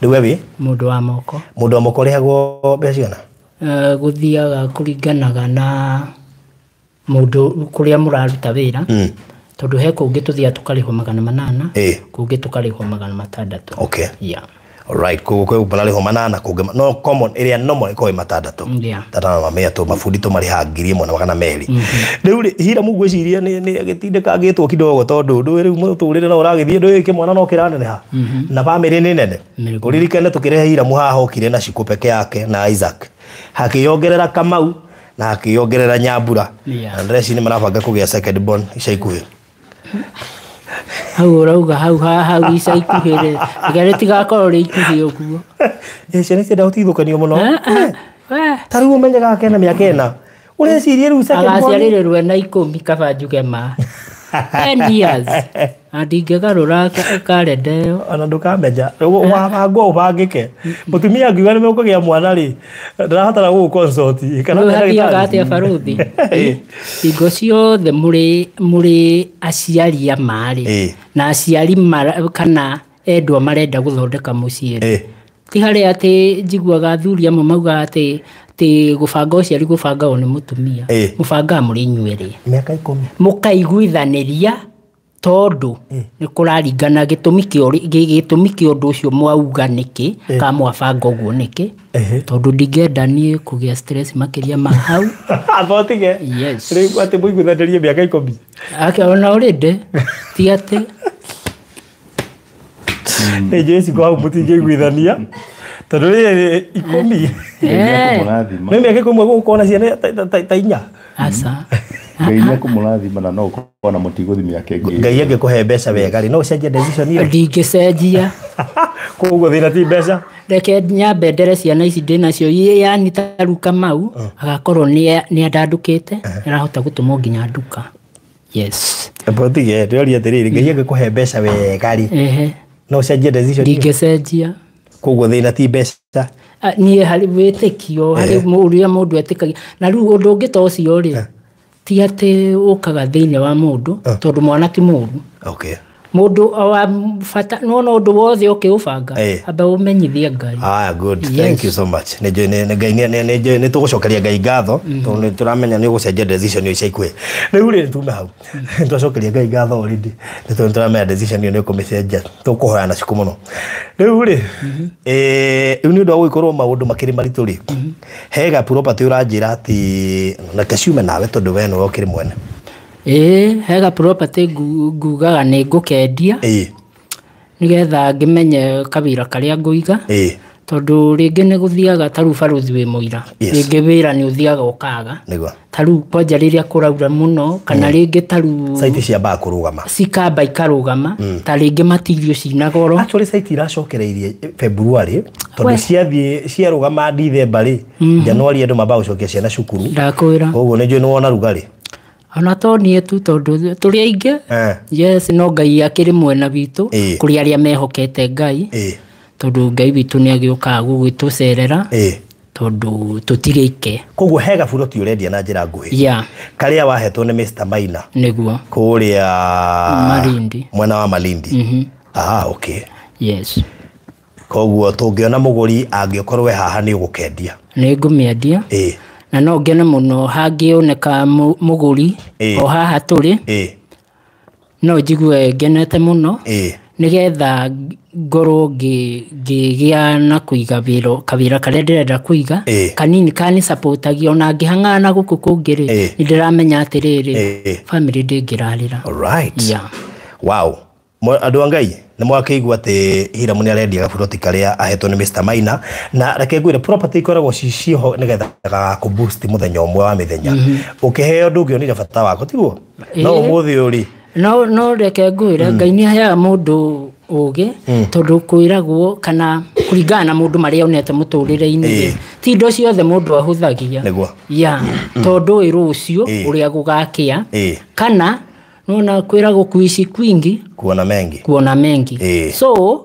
Rĩu we wĩ? Mũndũ wa moko. Mũndũ wa moko ũrĩhagwo mbeca cigana? Gũthiaga kũringanaga na mũndũ kũrĩa mũraruta wĩra. Tondũ he kũngĩ tũthiaga tũkarĩhwo 800, kũngĩ tũkarĩhwo 600. Okay. Yeah. Alright, koguo kwĩ mararĩhwo 800 kũngĩ no common ĩrĩa normal ĩkoragwo ĩ 600. Yeah. Tata na mamia tu mabundi tũmarĩhaga 1,200. Rĩu rĩ Hiramu ngwĩciria nĩ agĩtindĩkangĩtwo kidogo tondũ ndũĩ rĩu mũtũrĩre no ũragĩthiĩ ndũĩ kĩmwana no kĩraneneha na bamĩrĩ nĩ nene. Ũririkane tũkĩrehe Hiramu haha okire na Shiko peke yake na Isaac. Hakĩongerera Kamau na hakĩongerera Nyambura. Yeah. Na ndĩreciria nĩ marabanga kũgĩa second born ica ikuhĩ. Hau ũrauga hau hau ica ikuhĩ rĩ rĩga rĩtigakorwo rĩ ikuhĩ ũguo. Ciana cienda gũtigithũkanio mũno. Ta rĩu ũmenyaga kena mĩaka 4. Ũreciria rĩu second born. Agaciarĩrĩrwo ena 10 kaba njuge ma. 10 years. Na ndingĩgarũra karenda ĩyo. Ona ndũkamenya. Wabangwo ũbangĩke. Mũtumia angiuga nĩ mekũgĩa mwana rĩ, ndarabatara gũgũ consult kana Rĩu hathiaga ndagĩtarĩ. atĩa barũthi? Hingo ciothe mũrĩ aciari a ma rĩ, na aciari kana endwa marenda gũthondeka mũciĩ rĩ, ti harĩa atĩ njiguaga athuri amwe maugaga atĩ gũbanga ũciari gũbangagwo nĩ mũtumia, mũbangaga mũrĩ inyuerĩ. Mĩaka 10. Mũkaiguithanĩria tondũ nĩ kũraringana gĩtũmi kĩa ũndũ ũcio mwauga nĩkĩ kana mwabanga ũguo nĩkĩ, tondũ ndingĩenda niĩ kũgĩa stress makĩria ma hau. Amba ũtige. Yes. Rĩu atĩ mũiguithanĩrie mĩaka 10. Ake ona already ti atĩ Nĩ njũĩ ciko hau mũtingĩiguithania tondũ rĩrĩ 10. Nĩ mĩaka 10 gũgũkorwo na ciana ta 4. Aca. Ngai nĩ ekũmũrathima na no ũkorwo na mũtigũthi mĩaka ĩngĩ. Ngai angĩkũhe mbeca wega rĩ, no ũcenjie decision ĩyo? Ndingĩcenjia. Koguo thĩna ti mbeca? Reke nyambe ndere ciana ici ndĩnacio, yani ta rĩu Kamau agakorwo nĩ andandũkĩte, nĩarahota gũtũmwo nginya nduka. Yes. Amba ũtige, ndĩroria atĩrĩrĩ, Ngai angĩkũhe mbeca wega rĩ, no ũcenjie decision ĩyo? Ndingĩcenjia. Koguo thĩna ti mbeca? Niĩ harĩ wĩtĩkio, harĩ ũrĩa mũndũ etĩkagia. Na rĩu ũndũ ũngĩ ta ũcio rĩ, Ti atĩ ũkaga thĩinĩ wa mũndũ tondũ mwana ti mũru. Okay. Mũndũ wa bata nĩwona ũndũ wothe ũkĩũbanga amba ũmenyithie Ngai. Ah, good. Yes. Thank you so much. Nĩ Ngai nĩ tũgũcokeria Ngai ngatho tondũ nĩ tũramenya nĩ ũgũcenjia decision ĩyo ica ikuhĩ. Rĩu rĩ tume hau. Twacokeria Ngai ngatho already. Nĩ tondũ tũramenya decision ĩyo nĩ ũkũmĩcenjia. Tũkũhoya na ciku mũno. Rĩu rĩ rĩu nĩ ũndũ wa gũgĩkorwo maũndũ makĩrĩ maritũ rĩ. Hega property ũranjĩra atĩ na ciume nawe tondũ we nĩwe ũkĩrĩ mwene. Hega property ngugaga nĩ ngũkendia nĩgetha ngĩmenye kawĩra karĩa ngũiga tondũ rĩngĩ nĩ gũthiaga ta rĩu barũthi wĩ mũira rĩngĩ wĩra nĩ ũthiaga ũkaga ta rĩu kwanja rĩrĩa kũraura mũno kana rĩngĩ ta rĩu site ciambaga kũrũgama cikamba ikarũgama ta rĩngĩ material cina goro. Actually site iracokereirie February tondũ ciathiĩ ciarũgama December rĩ January andũ mambaga gũcokia ciana cukuru. Ndakwĩra koguo nĩ njũĩ nĩ wona rugarĩ ona to niĩ tu tondũ tũrĩ aingĩ. Yes, no Ngai akĩrĩ mwena witũ kũrĩ arĩa mehokete Ngai tondũ Ngai witũ nĩ agĩũkaga gũgĩtũcerera tondũ tũtirĩ ike. Koguo hega buroti ũrendia na njĩra nguhĩ. Yeah. Karĩa wahetwo nĩ Mr. Maina nĩguo kũrĩa Malindi, mwena wa Malindi. Ah, okay. Yes. Koguo tũngĩona mũgũri angĩkorwo we haha nĩ ũgũkendia. Nĩ ngũmĩendia. Na no ngene mũno hangĩoneka mũgũri o haha tũrĩ no njigue ngenete mũno nĩgetha ngorwo ngĩgĩa na kũiga kawĩra karĩa ndĩrenda kũiga kanini kanisupportagia ona ngĩhang'ana na gũkũ kũngĩ rĩ nĩ ndĩramenya atĩrĩrĩ family ndĩngĩrarĩra. Alright. Yeah. Wow. Andũ a Ngai nĩ mwakĩigua atĩ Hiramu nĩ arendia gaburoti karĩa ahetwo nĩ Mr. Maina na reke ngwĩre property ikoragwo ciho nĩgetha gagakũ boost mũthenya ũmwe wa mĩthenya. Ũkĩheo ndũngĩonire bata wako tiguo? No ũmũthĩ ũyũ rĩ no reke ngwĩre Ngai nĩ aheaga mũndũ ũgĩ tondũ kwĩragwo kana kũringana na mũndũ marĩa onete mũtũrĩre-inĩ ti indo ciothe mũndũ ahũthagia. Nĩguo. Yeah. Tondũ ĩ rũciũ ũrĩa gũgakĩa kana nona kwĩragwo kuishi kwingi kuona mengi. Kuona mengi. So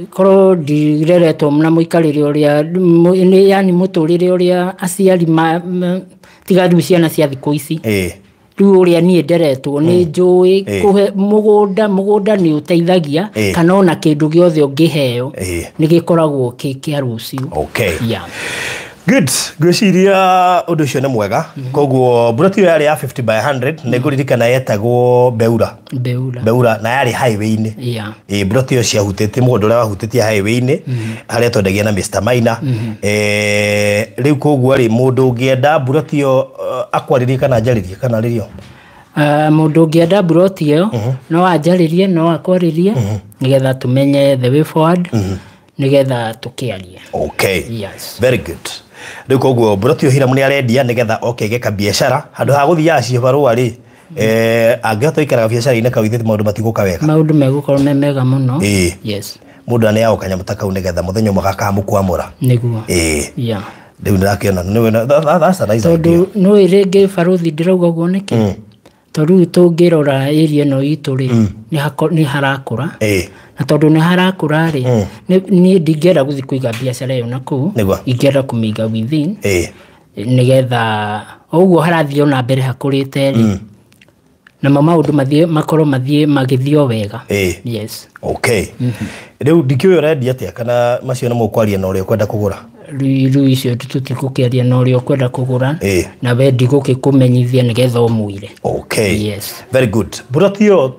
korwo ndireretwo na mũikarĩre ũrĩa yani mũtũrĩre ũrĩa aciari tiga rĩu ciana cia thikũ ici rĩu ũrĩa niĩ nderetwo nĩ njũĩ kũhe mũgũnda nĩ ũteithagia kana ona kĩndũ gĩothe ũngĩheo nĩ gĩkoragwo kĩ kĩa rũciũ. Okay. Yeah. Good. Ngwĩciria ũndũ ũcio nĩ mwega. Koguo buroti ĩyo yarĩ ya 50 by 100 nĩ ngũririkana yetagwo Beura. Beura na yarĩ highway-inĩ. Yeah. Buroti ĩyo ciahutĩtie mũgũnda ũrĩa wahutĩtie highway-inĩ harĩa twendagia na Mr. Maina. Rĩu koguo rĩ mũndũ ũngĩenda buroti ĩyo akwarĩrie kana anjarĩrie kana arĩrio? Mũndũ ũngĩenda buroti ĩyo no anjarĩrie no akwarĩrie nĩgetha tũmenye the way forward nĩgetha tũkĩarie. Okay. Yes. Very good. Rĩu koguo buroti ĩyo Hiramu nĩ arendia nĩgetha oke ege kabiacara handũ ha gũthiaga cibarũa rĩ angĩhota gũikara biacara-inĩ kau ithuĩ maũndũ matigũka wega. Maũndũ megũkorwo me mega mũno. Yes. Mũndũ aneagwo kanyamũ ta kau nĩgetha mũthenya ũmwe gakamũkwamũra. Nĩguo. Yeah. Rĩu ndĩrakĩona nĩwe that's a nice idea. Tondũ nĩũĩ rĩngĩ barũthi ndĩrauga ũguo nĩkĩ? Tondũ rĩu tũngĩrora area ĩno itũ rĩ nĩ harakũra. Na tondũ nĩ harakũra rĩ niĩ ndingĩenda gũthiĩ kũiga biacara ĩyo na kũu ingĩenda kũmĩiga within nĩgetha ũguo harathiĩ ona mbere hakũrĩte rĩ namo maũndũ mathiĩ makorwo mathiĩ magĩthiĩ o wega. Yes. Okay. Rĩu ndikĩũĩ ũrendia atĩa kana macio nĩ mũkwaria na ũrĩa ũkwenda kũgũra? Rĩu icio tũtigũkĩaria na ũrĩa ũkwenda kũgũra na we ndigũgĩkũmenyithia nĩgetha ũmwĩre. Okay. Yes. Very good. Buroti ĩyo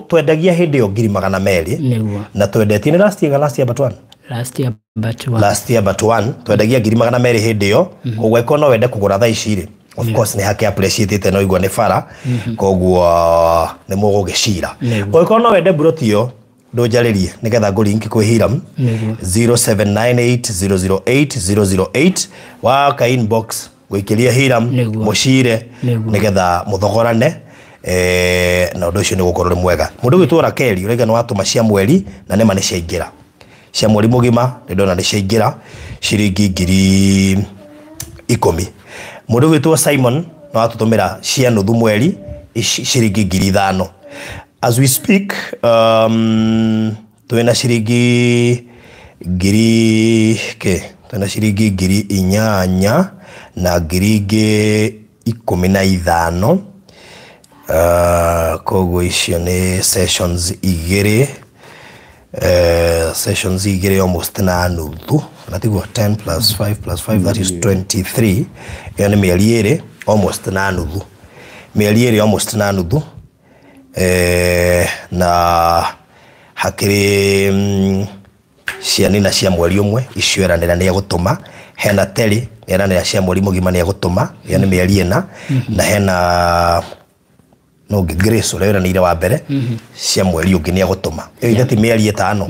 twendagia hĩndĩ ĩyo 200,000. Nĩguo. Na twendetie nĩ last year last year but one. Last year but one. Last year but one twendagia 200,000 hĩndĩ ĩyo. Koguo ĩkorwo no wende kũgũra thaa ici rĩ of course nĩ hake appreciate no igua nĩ bara koguo nĩ mũgũgĩcira. Ũngĩkorwo no wende buroti ĩyo ndũnjarĩrie nĩgetha ngũrinki kwĩ Hiram 0798008008 waka inbox gũikĩria Hiram mũcire nĩgetha mũthogorane na ũndũ ũcio nĩ gũkorwo ũrĩ mwega. Mũndũ ũgwĩtwo Rakeli ũrauga nĩ watũma cia mweri na nĩma nĩ ciaingĩra cia mweri mũgima nĩ ndona nĩ ciaingĩra ciringi 10,000. Mũndũ ũgwĩtwo Simon nĩ watũtũmĩra cia nuthu mweri ciringi 5,000. As we speak, twĩna ciringi ngiri ke twĩna ciringi 8,000 na ngiri ingĩ 15. Koguo icio nĩ sessions igĩrĩ, sessions igĩrĩ almost na nuthu, na tiguo 10 plus 5 plus 5, that is 23. Ĩyo nĩ mĩeri ĩrĩ almost na nuthu, mĩeri ĩrĩ almost na nuthu. Na hakĩrĩ cianina cia mweri ũmwe icio eranĩra nĩ egũtũma, hena Terry eranĩra cia mweri mũgima nĩ egũtũma, ĩyo nĩ mĩeri ĩna, na hena no Grace ũrĩa wĩranĩire wa mbere cia mweri ũngĩ nĩ egũtũma, ĩyo ithe ti mĩeri ĩtano.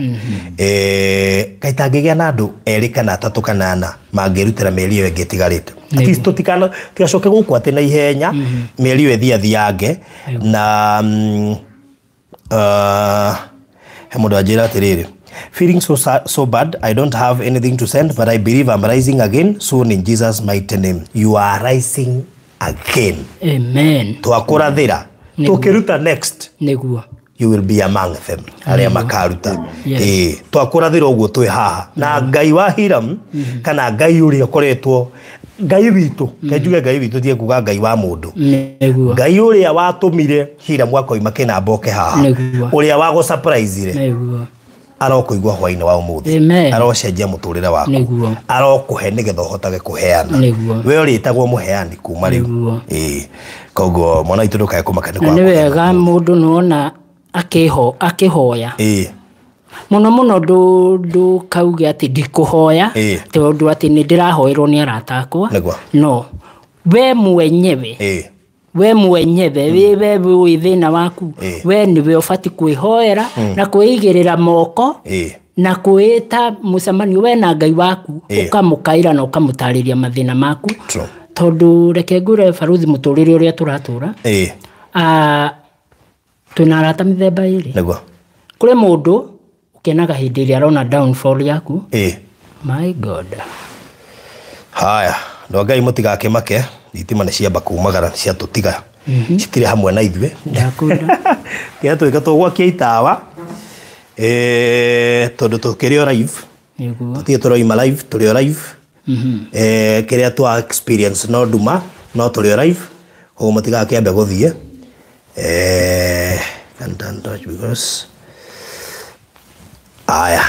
Kaĩ tangĩgĩa na andũ erĩ kana atatũ kana ana mangĩrutĩra mĩeri ĩyo ĩngĩ ĩtigarĩte, at least tũtigacoke gũkũ atĩ na ihenya mĩeri ĩyo ĩthiathiange. Na he mũndũ anjĩra atĩrĩrĩ, feeling so bad, I don't have anything to send, but I believe I'm rising again soon in Jesus' mighty name. You are rising again. Amen. Twakũrathĩra tũkĩruta next, nĩguo you will be among them arĩa makaruta. Twakũrathĩra ũguo twĩ haha na Ngai wa Hiram, kana Ngai ũrĩa ũkoretwo Ngai witũ, njuge Ngai witũ, tie kuga Ngai wa mũndũ, Ngai ũrĩa watũmire Hiram akoima kĩnamba oke haha, ũrĩa wagũ surprise-ire, arokũigua hwainĩ wa ũmũthĩ, arocenjia mũtũrĩre waku, arokũhe nĩgetha ũhotage kũheana. We ũrĩtagwo mũheani kuma rĩu. Koguo mwana witũ ndũkae kũmaka nĩ kwa. Nĩ wega mũndũ nĩwona akĩhoya mũno mũno, ndũkauge atĩ ndikũhoya tondũ atĩ nĩ ndĩrahoerwo nĩ arata akwa. No we mwenyewe, we mwenyewe we wĩ thĩna waku, we nĩwe ũbatiĩ kwĩhoera na kwĩigĩrĩra moko na kwĩta mũcemanio we na Ngai waku, ũkamũkaĩra na ũkamũtarĩria mathĩna maku. Tondũ reke ngwĩre baruthi, mũtũrĩre ũrĩa tũratũra, twĩna arata mĩthemba ĩrĩ. Kũrĩ mũndũ ũkenaga hĩndĩ ĩrĩa arona downfall yaku. My God. Haya, andũ a Ngai mũtigakĩmake, thitima nĩ ciamba kumagara, ciatũtiga, citirĩ hamwe na ithuĩ. Kĩrĩa twĩka tũgwakia itawa, tondũ tũkĩrĩ o live, tũtirĩ tũroima live, tũrĩ o live. Kĩrĩa twa experience no nduma, no tũrĩ o live, koguo mũtigakĩambe gũthiĩ. Can't touch because aya,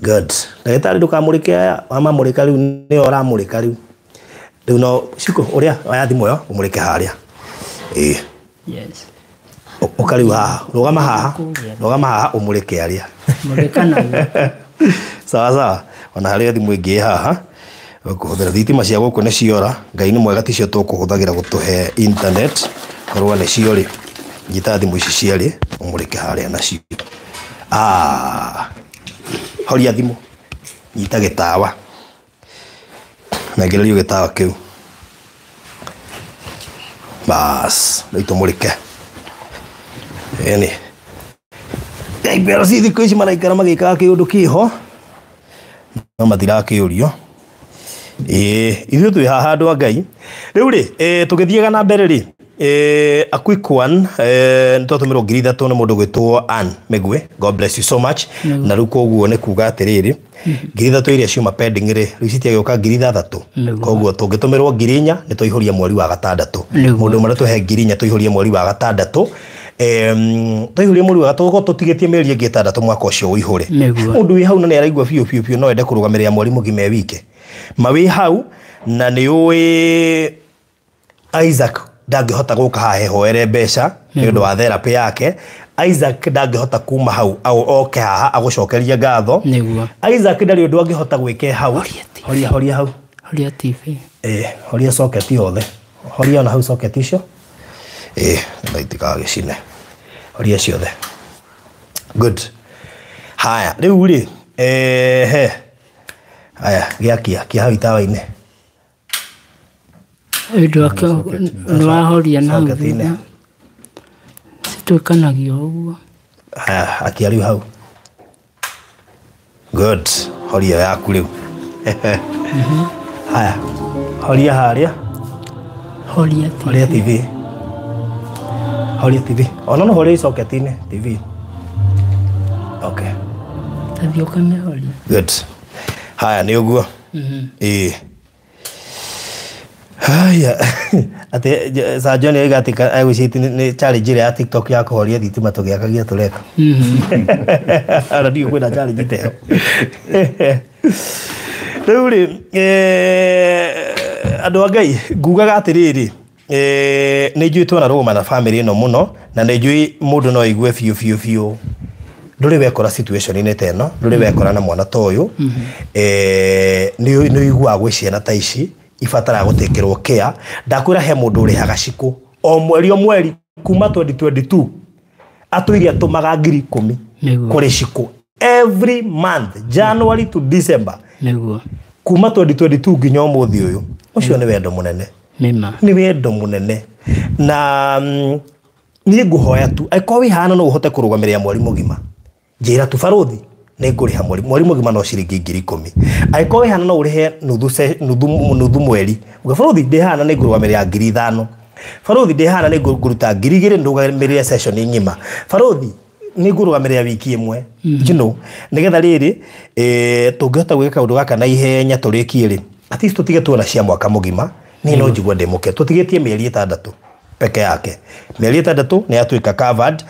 good. Ndagĩtarĩ ndũkamũrĩke aya, wamamũrĩka rĩu nĩyo ũramũrĩka rĩu. Rĩu no Shiko ũrĩa oya thimũ ĩyo ũmũrĩke harĩa. Yes. Ũka rĩu haha, rũgama haha, rũgama haha ũmũrĩke harĩa. Mũrĩka naguo. Sawa sawa. Ona harĩa thimũ ĩngĩ haha ũkũhũthĩra thitima cia gũkũ nĩ ciora, Ngai nĩ mwega ticio tũkũhũthagĩra gũtũhe internet, korwo nĩ cio rĩ, nyita thimũ ici cierĩ ũmũrĩke harĩa nacio. Horia thimũ, nyita gĩtawa, nengererio gĩtawa kĩu, bas rĩu tũmũrĩke. Ĩni IPRC thikũ ici maraikara magĩkaga kĩũndũ kĩho no matirakĩũrio. Ithuĩ twĩ haha andũ a Ngai. Rĩu rĩ, tũgĩthiaga na mbere rĩ, a quick one, nĩ twatũmĩrwo 3,000 nĩ mũndũ gwĩtwo Ann Mĩgwe, God bless you so much. Na rĩu koguo nĩ kuga atĩrĩrĩ, 3,000 iria ciuma pending rĩ, rĩu citiagĩũka 6,000. Koguo tũngĩtũmĩrwo 4,000 nĩ twaihũria mweri wa gatandatũ. Mũndũ ũmwe tũhe 4,000 tũihũrie mweri wa gatandatũ. Twaihũrie mweri wa gatandatũ tũtigĩtie mĩeri ĩngĩ ĩtandatũ mwaka ũcio ũihũre. Mũndũ wĩ hau na nĩ araigua biũ biũ biũ no ende kũrũgamĩrĩra mweri mũgima e wike. Ma wĩ hau na nĩ ũĩ Isaac ndangĩhota gũka haha ehoere mbeca nĩ ũndũ wa therapy yake. Isaac ndangĩhota kuma hau oke haha agũcokerie ngatho. Isaac ndarĩ ũndũ angĩhota gwĩka hau. Horia horia hau. Horia TV. Horia socket yothe. Horia ona hau socket icio. Na itikagĩcine. Horia ciothe. Good. Haya, rĩu rĩ, haya, gĩakia, kia hau itawa-inĩ. Nĩwahoria na hau thutha. Cituĩkanagia ũguo. Haya, akia rĩu hau. Good. Horia yaku rĩu. Haya, horia harĩa. Horia TV. Horia TV. Horia TV. Ona no horia socket-inĩ TV. Okay. Tathiĩ ũkamĩhoria. Good. Haya, nĩ ũguo. Haya atĩ Sir John oiga atĩ egwĩciria nĩ challenge ĩrĩa ya TikTok ya kũhoria thitima tũgĩakagia tũreka. Ona ndiũĩ kwĩna challenge ta ĩyo. Rĩu rĩ andũ a Ngai ngugaga atĩrĩrĩ nĩ njũĩ twanarũgama na bamĩrĩ ĩno mũno na nĩ njũĩ mũndũ no aigue biũ biũ biũ ndũrĩ wekora situation-inĩ ta ĩno ndũrĩ wekora na mwana ta ũyũ nĩ ũiguaga gwĩ ciana ta ici ibataraga gũtĩkĩrwo care. Ndakwĩra he mũndũ ũrĩhaga cikũ o mweri kuma 2022 atũire atũmaga 10,000 kũrĩ cikũ every month January to December. Nĩguo kuma 2022 nginya ũmũthĩ ũyũ. Ũcio nĩ wendo mũnene. Nĩ wendo mũnene na niĩ ngũhoya tu angĩkorwo wĩ hana no ũhote kũrũgamĩrĩra mweri mũgima njĩra tu barũthi nĩ ngũrĩha mweri mũgima no ciringi 10,000. Angĩkorwo wĩ hana no ũrĩhe nuthu mweri uge barũthi ndĩ hana nĩ ngũrũgamĩrĩra 5,000, barũthi ndĩ hana nĩ ngũruta 2,000 ndũgamĩrĩre session ng'ima, barũthi nĩ ngũrũgamĩrĩra wiki ĩmwe, you know, nĩgetha rĩrĩ tũngĩhota gwĩka kaũndũ gaka na ihenya tũrĩkie rĩ at least tũtige tuona cia mwaka mũgima. Niĩ no njigue ndĩ mũke tũtigĩtie mĩeri 6 peke yake. Mĩeri 6 nĩ yatuĩka covered.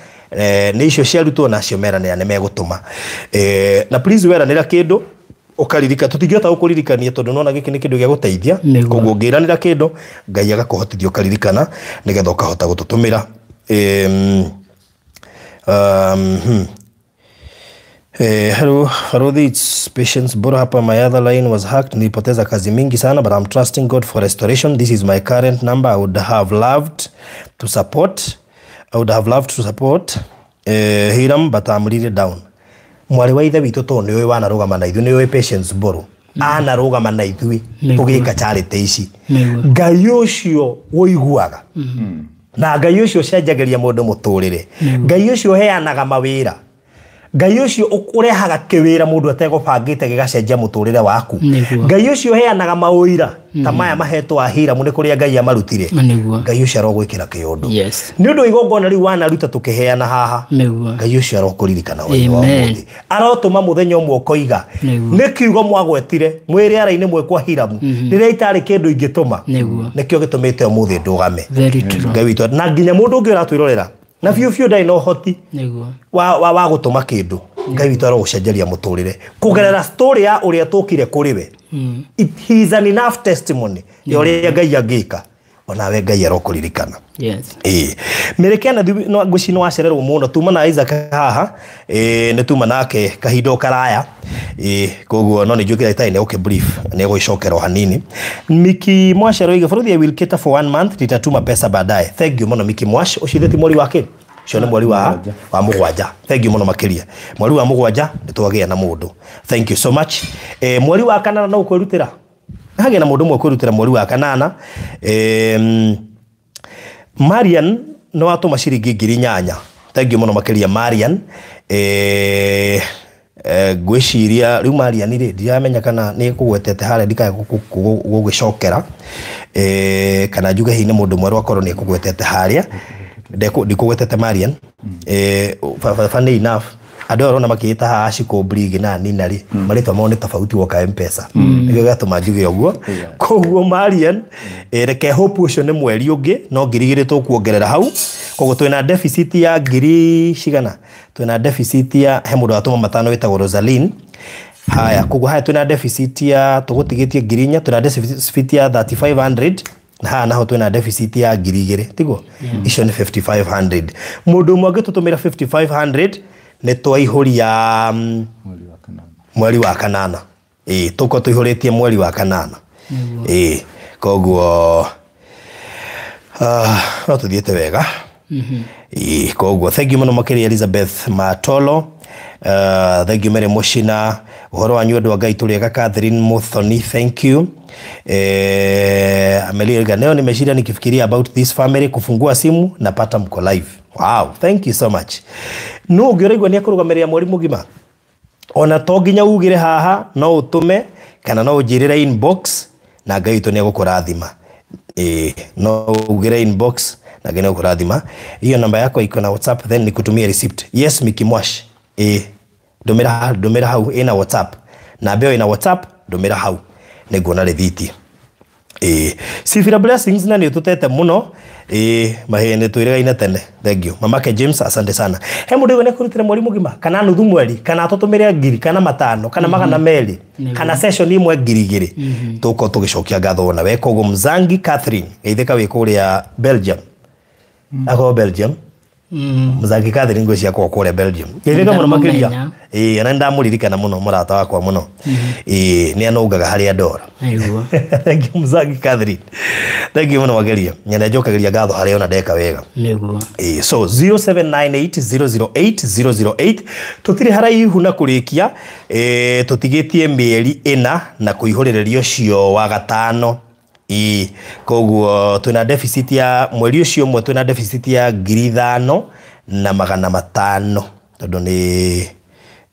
Nĩ icio ciarutwo nacio meranĩra nĩ megũtũma. Na please weranĩra kĩndũ ũkaririka tũtingĩhota gũkũririkania tondũ nona gĩkĩ nĩ kĩndũ gĩa gũteithia. Koguo ũngĩranĩra kĩndũ Ngai agakũhotithia ũkaririkana nĩgetha ũkahota gũtũtũmĩra. Hello, Farodhi, it's Patience Bora hapa. My other line was hacked. Nilipoteza kazi mingi sana, but I'm trusting God for restoration. This is my current number. I would have loved to support. Hiram, but I'm really down. Mwari wa ithe witũ tondũ nĩũĩ wanarũgama na ithuĩ, nĩũĩ Patience Boro anarũgama na ithuĩ tũgĩka charity ici. Ngai ũcio ũiguaga na Ngai ũcio ũcenjagĩria mũndũ mũtũrĩre, Ngai ũcio ũheanaga mawĩra, Ngai ũcio ũrehaga kĩwĩra mũndũ ategũbangĩte gĩgacenjia mũtũrĩre waku, Ngai ũcio ũheanaga maũira ta maya mahetwo a Hiramu nĩ kũrĩa Ngai amarutire, Ngai ũcio arogwĩkĩra kĩũndũ. Nĩ ũndũ igongona rĩu wanaruta tũkĩheana haha, Ngai ũcio arokũririkana wa ũmũthĩ, arotũma mũthenya ũmwe ũkoiga nĩ kiugo mwagwetire mwĩrĩ ara-inĩ mwe kwa Hiramu rĩrĩa itarĩ kĩndũ ingĩtũma nĩkĩo gĩtũmĩte ũmũthĩ ndũgame. Ngai witũ na nginya mũndũ ũngĩ ũratwĩrorera na biũ biũ ndarĩ na ũhoti wa gũtũma kĩndũ, Ngai witũ arogũcenjeria mũtũrĩre kũgerera story ya ũrĩa tũkire kũrĩ we. He is an enough testimony ya ũrĩa Ngai angĩka, onawe Ngai arokũririkana. Mary Kenneth no ngwĩciria nĩ wacererwo mũno tuma na Isaac haha nĩ tuma nake kahinda o karaya koguo no nĩ njũkĩra itarĩ nĩ okay brief nĩ gũgĩcokera o hanini. Miki Mwash aroiga Farodhi, I will cater for 1 month, nitatuma pesa baadaye. Thank you mũno Miki Mwash. Ũcio ti mweri wa kĩ? Ũcio nĩ mweri wa 7. Thank you mũno makĩria. Mweri wa 7 nĩ twagĩa na mũndũ. Thank you so much. Mweri wa 8 no ũkwĩrutĩra. Hagĩa na mũndũ ũmwe kwĩrutĩra mweri wa 8. Marian no atũma ciringi 8,000. Thank you mũno makĩria Marian. Ngwĩciria rĩu Marian rĩ ndiramenya kana nĩ kũgwetete harĩa ndikae gũgĩcokera kana njuge hihi nĩ mũndũ mwerũ akorwo nĩ kũgwetete harĩa ndikũgwetete Marian. Funny enough andũ aya ũrona makĩĩta haha Shiko Brigi na Nina rĩ marĩtwa mao nĩ tofauti woka M-Pesa nĩkĩo gĩatũma njuge ũguo. Koguo Marian reke hope ũcio nĩ mweri ũngĩ no 2,000 tũkuongerera hau. Koguo twĩna deficit ya ngiri cigana, twĩna deficit ya he mũndũ watũma 5 wĩtagwo Rosaline. Haya koguo haya twĩna deficit ya tũgũtigĩtie 4,000, twĩna deficit ya 3,500 na haha naho twĩna deficit ya 2,000 tiguo icio nĩ 5,500. Mũndũ ũmwe angĩtũtũmĩra 5,500 nĩ twaihũria mweri wa 8. Tũkorwo tũihũrĩtie mweri wa 8. Koguo no tũthiĩte wega. Koguo thank you mũno makĩria Elizabeth Matolo. Thank you Mary Mushina. Ũhoro wanyu andũ a Ngai tũrĩega. Catherine Muthoni, thank you. Amelia Ganeo, nimeshinda nikifikiria about this family, kufungua simu napata mko live. Wow, thank you so much. No ũngĩũraigua nĩ akũrũgamĩrĩra mweri mũgima ona to nginya ugire haha no ũtũme kana no ũnjĩrĩre inbox na Ngai witũ nĩ egũkũrathima. No ugire inbox na Ngai nĩ egũkũrathima. Hiyo namba yako iko na WhatsApp, then nikutumie receipt. Yes Miki Mwash. Ndũmĩra hau ina WhatsApp. Namba ĩyo ina WhatsApp, ndũmĩra hau nĩnguona rĩthiti. Sifira Blessings na nĩ ũtũtete mũno. Mahĩĩ nĩ twĩrĩgaine tene. Thank you. Mamake James, asante sana. He mũndũ ũyũ nĩkũrutĩre mweri mũgima kana nuthu mweri kana atũtũmĩre ngiri kana 500 kana 200 kana session imwe 2,000. Tũkorwo tũgĩcokia ngatho na weka ũguo. Mzangi Catherine geithĩka wĩ kũrĩa Belgium. Akorwo Belgium. Mzangi Catherine ngwĩciria akorwo kũrĩa Belgium. Geithĩka mũno makĩria. Ona nĩndamũririkana mũno mũrata wakwa mũno. Nĩ anũngaga harĩa ndora. Thank you Mzangi Catherine. Thank you mũno makĩria. Nyenda njokagĩria ngatho harĩa ona ndeka wega. Nĩguo. So 0798 008 008 tũtirĩ haraihu na kũrĩkia. Tũtigĩtie mĩeri 4 na kũihũrĩrĩria ũcio wa gatano. Koguo twĩna deficit ya mweri ũcio ũmwe, twĩna deficit ya 5,500 tondũ nĩ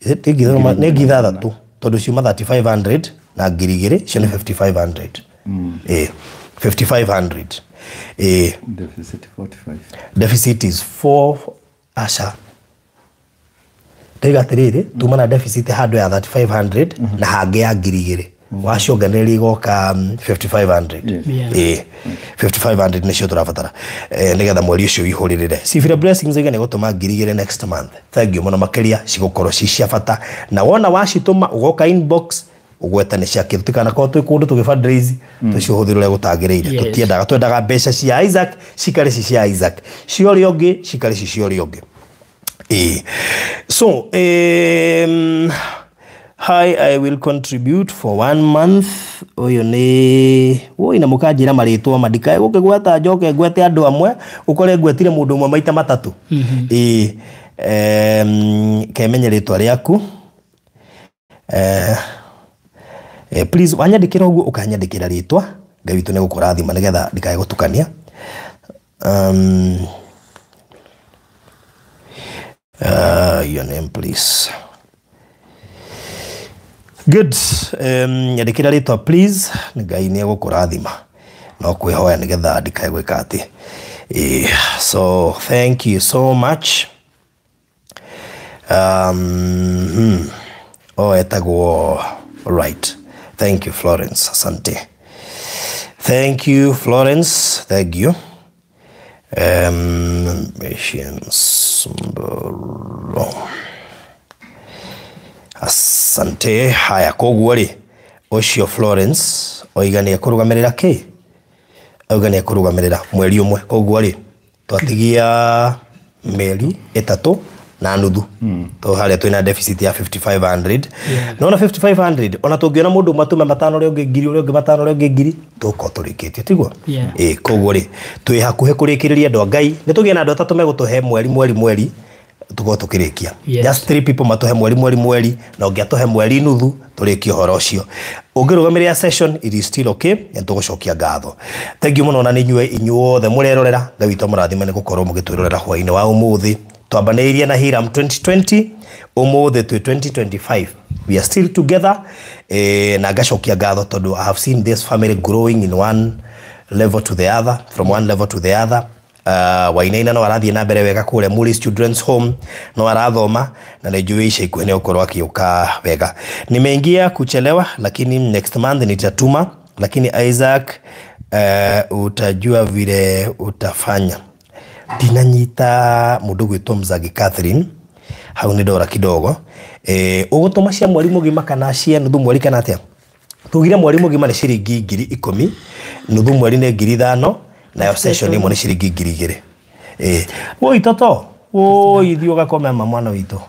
6,000 tondũ ciuma 3,500 na 2,000 icio nĩ 5,500. 5,500. Deficit 45. Deficit is 4 asha. Ndaiga atĩrĩrĩ, tuma na deficit handũ ya 3,500 na hangĩ ya 2,000. Wacionganĩrĩria igoka 5,500. 5,500 nĩcio tũrabatara nĩgetha mweri ũcio ũihũrĩrĩre. Sifira Blessings iga nĩ gũtũma 2,000 next month. Thank you mũno makĩria, cigũkorwo ci cia bata. Na wona wacitũma ũgoka inbox ũgwetane ciake, tũtikanakorwo twĩ kũndũ tũgĩ fundraise tũcihũthĩre ũrĩa gũtagĩrĩire. Tũtiendaga, twendaga mbeca cia Isaac cikare ci cia Isaac, cia ũrĩa ũngĩ cikare ci cia ũrĩa ũngĩ. So hi, I will contribute for 1 month. Ũyũ nĩ woi na mũkanjĩra marĩtwa mandikae gũkĩgweta njoke ngwete andũ amwe ũkore ngwetire mũndũ ũmwe maita matatũ. Kemenye rĩtwa rĩaku. Please wanyandĩkĩra ũguo ũkanyandĩkĩra rĩtwa, Ngai witũ nĩ gũkũrathima nĩgetha ndikae gũtukania. Your name please. Good. Nyandĩkĩra rĩtwa please, Ngai nĩ egũkũrathima. No kwĩhoya nĩgetha ndikae gwĩka atĩ. So thank you so much. Oh, etagwo right. Thank you Florence, asante. Thank you Florence, thank you. Asante. Haya, koguo rĩ ũcio Florence oiga nĩ ekũrũgamĩrĩra kĩ? Oiga nĩ ekũrũgamĩrĩra mweri ũmwe. Koguo rĩ twatigia mĩeri 3 na nuthu. To harĩa twĩna deficit ya 5,500. Nona 5,500 ona tũngĩona mũndũ ũmwe atũme 500 ũrĩa ũngĩ 1,000 ũrĩa ũngĩ 500 ũrĩa ũngĩ 1,000 tũkorwo tũrĩkĩtie, tiguo? Koguo rĩ twĩ hakuhĩ kũrĩkĩrĩria andũ a Ngai. Nĩ tũgĩe na andũ atatũ megũtũhe mweri mweri mweri tukorwo tũkĩrĩkia. Just 3 people matũhe mweri mweri mweri, na ũngĩ atũhe mweri nuthu tũrĩkie ũhoro ũcio. Ũngĩrũgamĩrĩra session it is still okay, nĩ tũgũcokia ngatho. Thank you mũno na nĩ inyuĩ inyuothe mũrerorera. Ngai witũ amũrathime nĩ gũkorwo mũgĩtwĩrorera hwaĩ-inĩ wa ũmũthĩ. Twambanĩirie na Hiram 2020, ũmũthĩ twĩ 2025. We are still together. Na ngacokia ngatho tondũ I have seen this family growing in one level to the other, from one level to the other. Wainaina no arathiĩ na mbere wega kũrĩa Murray's Children's Home, no arathoma na nĩ njũĩ ica ikuhĩ nĩ egũkorwo akĩũka wega. Nimeingia kuchelewa lakini next month nitatuma, lakini Isaac utajua vile utafanya. Ndinanyita mũndũ gwĩtwo Mzangi Catherine hau nĩ ndora kidogo. Ũgũtũma cia mweri mũgima kana cia nuthu mweri kana atĩa? Tugire mweri mũgima nĩ ciringi 10,000, nuthu mweri nĩ 5,000, nayo session ĩmwe nĩ ciringi 2,000. Woi toto, woi thiĩ ũgakome ma mwana witũ.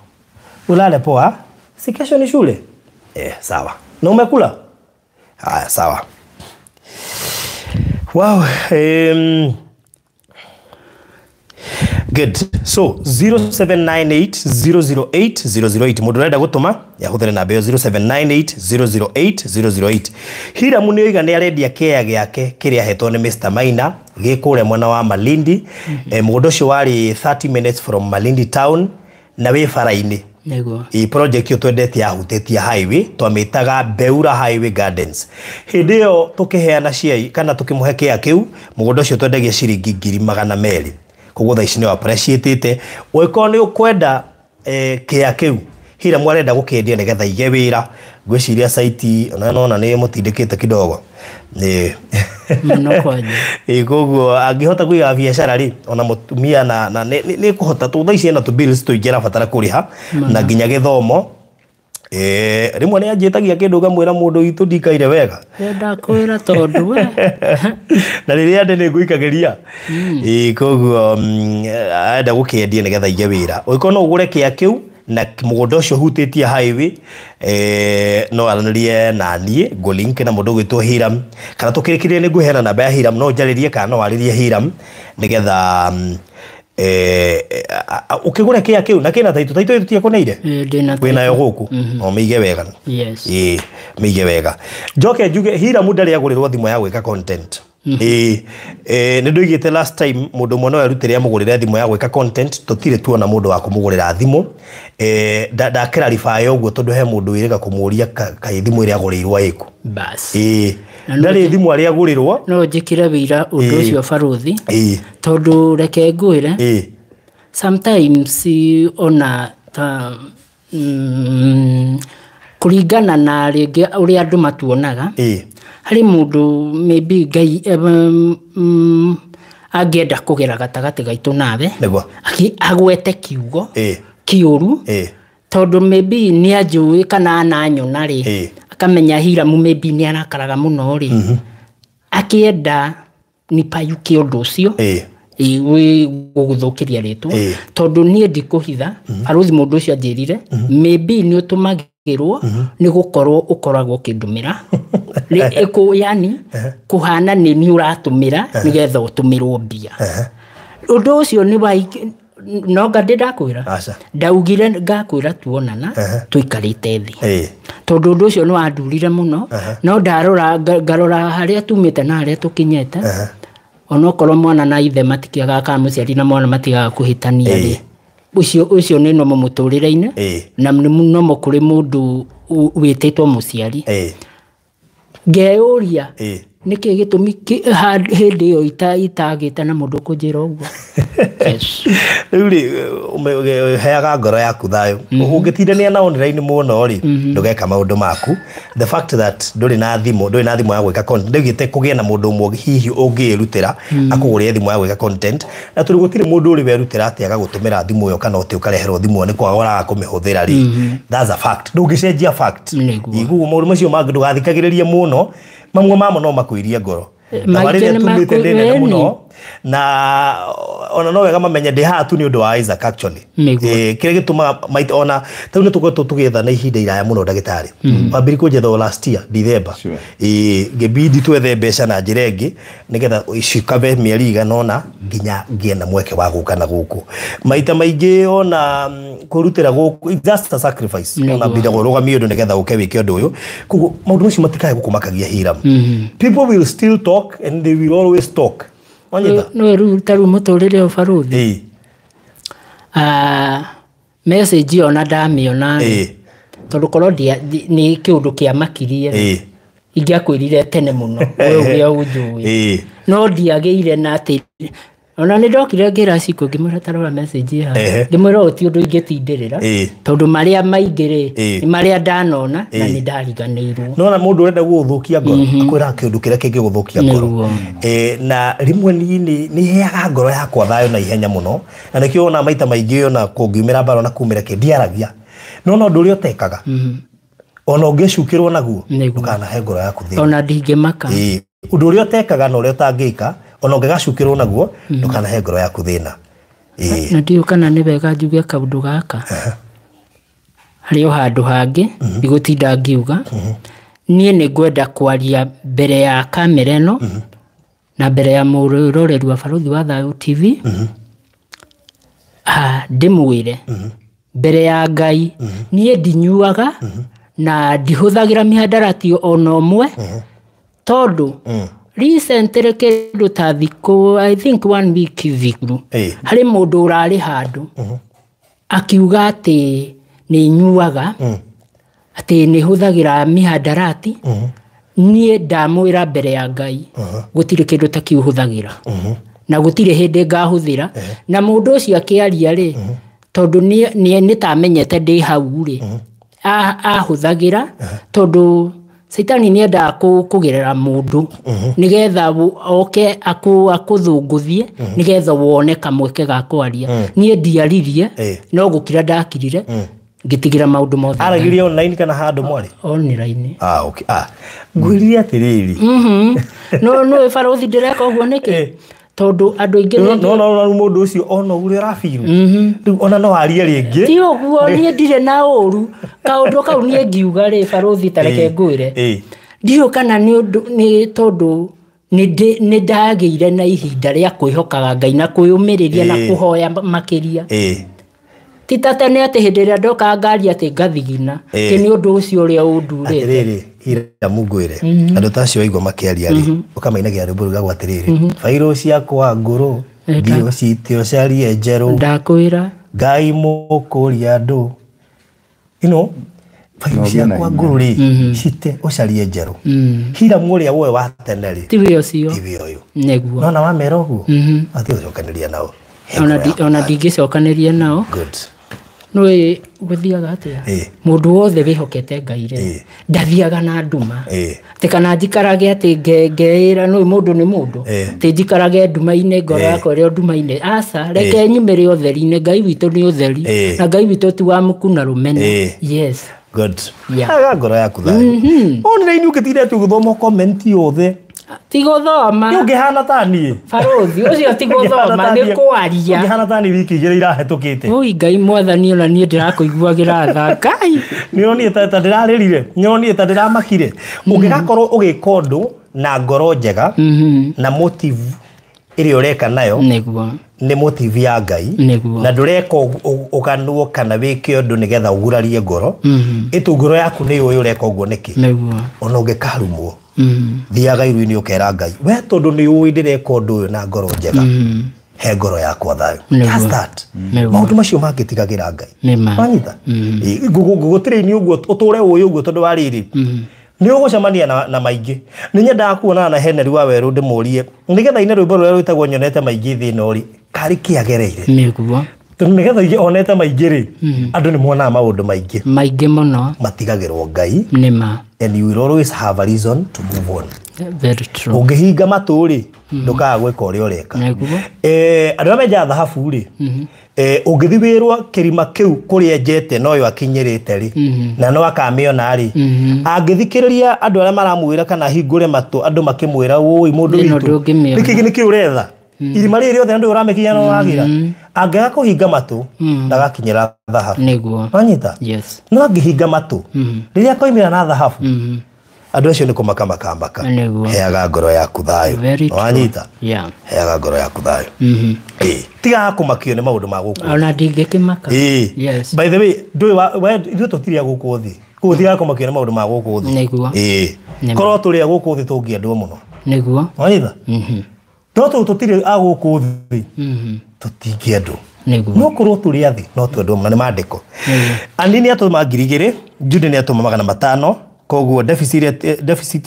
Ulale poa, si kesho ni shule? Sawa. Na umekula? Haya, sawa. Wow, good. So 0798 008 008 mũndũ ũrenda gũtũma yahũthĩre namba ĩyo 0798 008 008. Hiramu nĩ oiga nĩ arendia kĩea gĩake kĩrĩa ahetwo nĩ Mr Maina gĩ kũrĩa mwena wa Malindi. Mũgũnda ũcio warĩ 30 minutes from Malindi town na wĩ bara-inĩ. I project ĩyo twendete yahutĩtie highway, twamĩtaga Beura Highway Gardens. Hĩndĩ ĩyo tũkĩheana cia kana tũkĩmũhe kĩea kĩu, mũgũnda ũcio twendagia ciringi 200,000. Koguo thaa ici nĩ appreciate-ĩte. Ũngĩkorwo nĩ ũkwenda kĩea kĩu, Hiram arenda gũkĩendia nĩgetha aige wĩra. Ngwĩciria site ona nona nĩ mũtindĩkĩte kidogo. Nĩ Mũno kwanja. Ĩ koguo angĩhota kũiga biacara rĩ, ona mũtumia na nĩ kũhota tũ thaa ici ena tũ bills tũingĩ arabatara kũrĩha na nginya gĩthomo. Rĩmwe nĩ anjĩtagia kĩndũ ngamwĩra mũndũ witũ ndikaire wega. Ndakwĩra tondũ we. Na rĩrĩa ndĩ nĩ ngũikagĩria. Ĩ koguo arenda gũkĩendia nĩgetha aige wĩra. Ũngĩkorwo no ũgũre kĩa kĩu na mũgũnda ũcio ũhutĩtie highway, no aranĩrie na niĩ ngũ-link na mũndũ ũgwĩtwo Hiram, kana tũkĩrĩkĩrĩrie nĩ ngũheana namba ya Hiram, no njarĩrie kana no warĩrie Hiram nĩgetha ũkĩgũre kĩa kĩu na kĩna taitũ taitũ tũtiekũneire wĩnayo gũkũ no mĩige wega. Yes. Ĩ mĩige wega. Njoke njuge Hiram ndarĩ agũrĩrwo thimũ ya gwĩka content. Ĩ nĩ ndoigĩte last time mũndũ ũmwe no erutĩre amũgũrĩre thimũ ya gwĩka content, tũtirĩ tuona mũndũ wa kũmũgũrĩra thimũ. Ndakĩrarify ũguo tondũ he mũndũ wĩrĩga kũmũria kaĩ thimũ ĩrĩa agũrĩirwo ĩkũ. Bas. Ĩ ndarĩ thimũ arĩa agũrĩrwo. No njĩkĩre wĩira ũndũ ũcio barũthi. Tondũ reke ngwĩre. Sometimes ona ta kũringana na rĩngĩ ũrĩa andũ matuonaga. Harĩ mũndũ maybe Ngai angĩenda kũgera gatagatĩ gaitũ nawe agwete kiugo kĩũru tondũ maybe nĩ anjũĩ kana ananyona rĩ, akamenya Hiram maybe nĩ arakaraga mũno rĩ, akĩenda nipayuke ũndũ ũcio gũgũthũkĩria rĩtwa tondũ niĩ ndikũhitha barũthi mũndũ ũcio anjĩrire maybe nĩ ũtũmagĩrwo nĩ gũkorwo ũkoragwo ũkĩndũmĩra yani kũhana nĩ niĩ ũratũmĩra nĩgetha ũtũmĩrwo mbia. Ũndũ ũcio nĩ wa no nga ndĩ ndakwĩra ndaugire ngakwĩra tuonana tũikarĩte thĩ tondũ ũndũ ũcio nĩ wandurire mũno no ndarora ngarora harĩa tumĩte na harĩa tũkinyĩte onokorwo mwana na ithe matikĩagaga kana mũciari na mwana matigaga kũhĩtania rĩ, ũcio nĩ nomo mũtũrĩre-inĩ na nĩ nomo kũrĩ mũndũ wĩtĩtwo mũciari. Ngeyũria nĩkĩ gĩtũmi hĩndĩ ĩyo itagĩte na mũndũ kũnjĩra ũguo. Rĩu rĩ heaga ngoro yaku thayũ. Ũngĩtindania na online mũno rĩ, ndũgeka maũndũ maku. The fact that ndũrĩ na thimũ, ndũrĩ na thimũ ya gwĩka content, ndũgĩte kũgĩa na mũndũ ũmwe hihi ũngĩĩrutĩra akũgũrĩre thimũ ya gwĩka content, na tondũ gũtirĩ mũndũ ũrĩ werutĩra atĩ agagũtũmĩra thimũ ĩyo kana ũtĩ ũkareherwo thimũ ĩyo nĩ kwaga ũraga kũmĩhũthĩra rĩ, that's a fact. Ndũngĩcenjia fact. Koguo maũndũ macio mangĩ ndũgathikagĩrĩrie mũno, mamwe mamo no makuirie ngoro. Thabarĩ ĩrĩa tumĩte ndĩ nene mũno na ona no wega mamenye ndĩ haha tu nĩ ũndũ wa Isaac actually. Kĩrĩa gĩtũmaga maita ona rĩu nĩ tũkoretwo tũgĩetha na ihinda iraya mũno ndagĩtarĩ. Wambiri kũnjetha last year December. Ngĩbidi twethe mbeca na njĩra ĩngĩ nĩgetha cikabe mĩeri igana ũna nginya ngĩe na mweke wa gũka na gũkũ. Maita maingĩ ona kwĩrutĩra gũkũ it's just a sacrifice. Ona mbida kũrũgamia ũndũ nĩgetha ũke wĩke ũndũ ũyũ. Koguo maũndũ macio matikae gũkũmakagia Hiram. People will still talk and they will always talk. No rĩu ta rĩu mũtũrĩre ũyũ barũthi. Message ĩyo ona ndamĩona tondũ korwo nĩ kĩũndũ kĩamakirie ingĩakwĩrire tene mũno we ũrĩa ũnjũĩ, no ndiagĩire na atĩ ona nĩ ndokire ngĩra Cikũ ngĩmwĩra ta rora message ĩyo ngĩmwĩra ũyũ ti ũndũ ingĩtindĩrĩra tondũ marĩa maingĩ rĩ nĩ marĩa ndanona na nĩ ndariganĩirwo. Nona mũndũ ũrenda gũgũthũkia ngoro akwĩraga kĩũndũ kĩrĩa kĩngĩgũthũkia ngoro, na rĩmwe nĩ heaga ngoro yakwa thayũ na ihenya mũno, na nĩkĩo ona maita maingĩ ona kũngiumĩra mbara ona kumĩra kĩ ndiaragia, no no ũndũ ũrĩa ũtekaga ona ũngĩcukĩrwo naguo ndũkanahe ngoro yaku thĩna. Ona ndingĩmaka. Ũndũ ũrĩa ũtekaga na ũrĩa ũtangĩka ona ũngĩgacukĩrwo naguo ndũkanahe ngoro yaku thĩna. Na ndiũĩ kana nĩ wega njuge kaũndũ gaka harĩ o handũ hangĩ ndigũtinda ngiuga. Niĩ nĩ ngwenda kwaria mbere ya kamera ĩno na mbere ya mũroreri wa Barũthi wa Thayũ TV, ndĩmwĩre mbere ya Ngai niĩ ndinyuaga na ndihũthagĩra mĩhandarati ona ũmwe tondũ recently kĩndũ ta thikũ I think 1 week thiru harĩ mũndũ ũrarĩ handũ akiuga atĩ nĩ nyuaga atĩ nĩ hũthagĩra mĩhandarati. Niĩ ndamwĩra mbere ya Ngai gũtirĩ kĩndũ ta kĩu hũthagĩra na gũtirĩ hĩndĩ ngahũthĩra. Na mũndũ ũcio akĩaria rĩ, Tondũ nĩ tamenyete ndĩ hau rĩ ahũthagĩra tondũ Caitani nĩ endaga kũgerera mũndũ nĩgetha oke akũthũngũthie nĩgetha wone kamweke ga kwaria. Niĩ ndiaririe no gũkira ndakirire ngĩtigĩra maũndũ mothe. Aragĩria online kana handũ mwarĩ? Online. Ah, okay. Ah, ngwĩrire atĩrĩrĩ. No no barũthi ndĩreka ũguo nĩkĩ? Tondũ andũ aingĩ no mũndũ ũcio ona ũrĩa ũrabiru rĩu ona no arie rĩngĩ. Ti ũguo niĩ ndirĩ na ũru kaũndũ kau niĩ ngiuga rĩ barũthi ta reke ngwĩre ndiũĩ kana nĩ tondũ nĩ ndagĩire na ihinda rĩa kwĩhokaga Ngai na kwĩyũmĩrĩria na kũhoya makĩria. Ti ta tene atĩ hĩndĩ ĩrĩa ndokaga ngari atĩ ngathigina atĩ nĩ ũndũ ũcio ũrĩa ũndurĩte. Atĩrĩrĩ ira mungwĩre andũ ta acio waigua makĩaria rĩ ũkamainagia rwĩmbo rugagwo atĩrĩrĩ bairũ ciakwa ngũrũ ndio citio carie njerũ ndakwĩra Ngai mũkũria andũ ino bairũ ciakwa ngũrũ rĩ cite ũcarie njerũ Hiramu ũrĩa woe wa tene rĩ tiwe ũcio tiwe ũyũ nĩguo nona wamera ũguo atĩ ũcokanĩria nao ona ndingĩcokanĩria nao. Good. Nĩ gũthiaga atĩa mũndũ wothe wĩhokete Ngai rĩ ndathiaga na nduma atĩ kana njikarage atĩ ngeĩra nĩ mũndũ nĩ mũndũ atĩ njikarage nduma-inĩ ngoro yakwa ĩrĩ o nduma-inĩ aca reke nyumĩre ũtheri-inĩ Ngai witũ nĩ ũtheri na Ngai witũ ti wa muku na rũmena. Yes. Good. Aga ngoro yaku thayũ. Online ũngĩtinda atĩ ũgĩthoma comment yothe ti gũthoma ũngĩhana ta niĩ barũthi ũcio ti gũthoma nĩ kwaria ũngĩhana ta niĩ wiki igĩrĩ irahetũkĩte. Oi Ngai mwathani ona niĩ ndĩrakũiguagĩra tha Ngai nĩ ũronire ta ndĩrarĩrire nĩ ũronire ta ndĩramakire. Ũngĩgakorwo ũgĩka ũndũ na ngoro njega na motive ĩrĩa ũreka nayo nĩguo nĩ motive ya Ngai na ndũreka ũganwo kana wĩke ũndũ nĩgetha ũgurarie ngoro ĩtũ ngoro yaku nĩ yũĩ ũreka ũguo nĩkĩ ona ũngĩkarumwo thiaga iru-inĩ ũkera Ngai we tondũ nĩ ũĩ ndĩreka ũndũ ũyũ na ngoro njega he ngoro yakwa thayũ. Just that. Maũndũ macio mangĩtigagĩra Ngai wanyita gũtirĩ-inĩ ũguo ũtũre ũĩ ũguo tondũ wa rĩrĩ nĩ ũgũcemania na maingĩ. Nĩ nyendaga kuonana na Henry wa Werũ ndĩmũrie nĩgetha ine rwĩmbo rũrĩa rwĩtagwo nyonete maingĩ thĩ ĩno rĩ karĩ kĩ agereire nĩguo tondũ nĩgetha ige onete maingĩ rĩ andũ nĩ monaga maũndũ maingĩ maingĩ mũno matigagĩrwo Ngai nĩma. And you will always have a reason to move on. Very true. Ũngĩhinga matũ rĩ ndũkaga gwĩka ũrĩa ũreka. Andũ arĩa menjaga thahabu rĩ ũngĩthiĩ wĩrwo kĩrima kĩu kũrĩa enjete noyo akinyĩrĩte rĩ na no akamĩona rĩ angĩthikĩrĩria andũ arĩa maramwĩra kana ahingũre matũ andũ makĩmwĩra ũi mũndũ witũ nĩkĩ nĩkĩ ũretha irima rĩrĩ rĩothe na ndũĩ ũramĩkinya na ũragĩra angĩaga kũhinga matũ ndagakinyĩra thahabu nĩguo wanyita. Yes. No angĩhinga matũ rĩrĩa akoimĩra na thahabu andũ acio nĩ kũmaka makamaka. Heaga ngoro yaku thayũ wanyita. Heaga ngoro yaku thayũ tigaga kũmakio nĩ maũndũ ma gũkũ ona ndingĩkĩmaka. Yes. By the way ndũĩ ithuĩ tũtirĩ a gũkũ thĩ koguo tigaga kũmakio nĩ maũndũ ma gũkũ thĩ nĩguo korwo tũrĩ a gũkũ thĩ tũngĩendwo mũno nĩguo wanyita. No tũtirĩ a gũkũ thĩ tũtingĩendwo no korwo tũrĩ a thĩ no twendwo mũno nĩ maandĩko. Anini atũma 2,000 Jude nĩ atũma 500 koguo deficit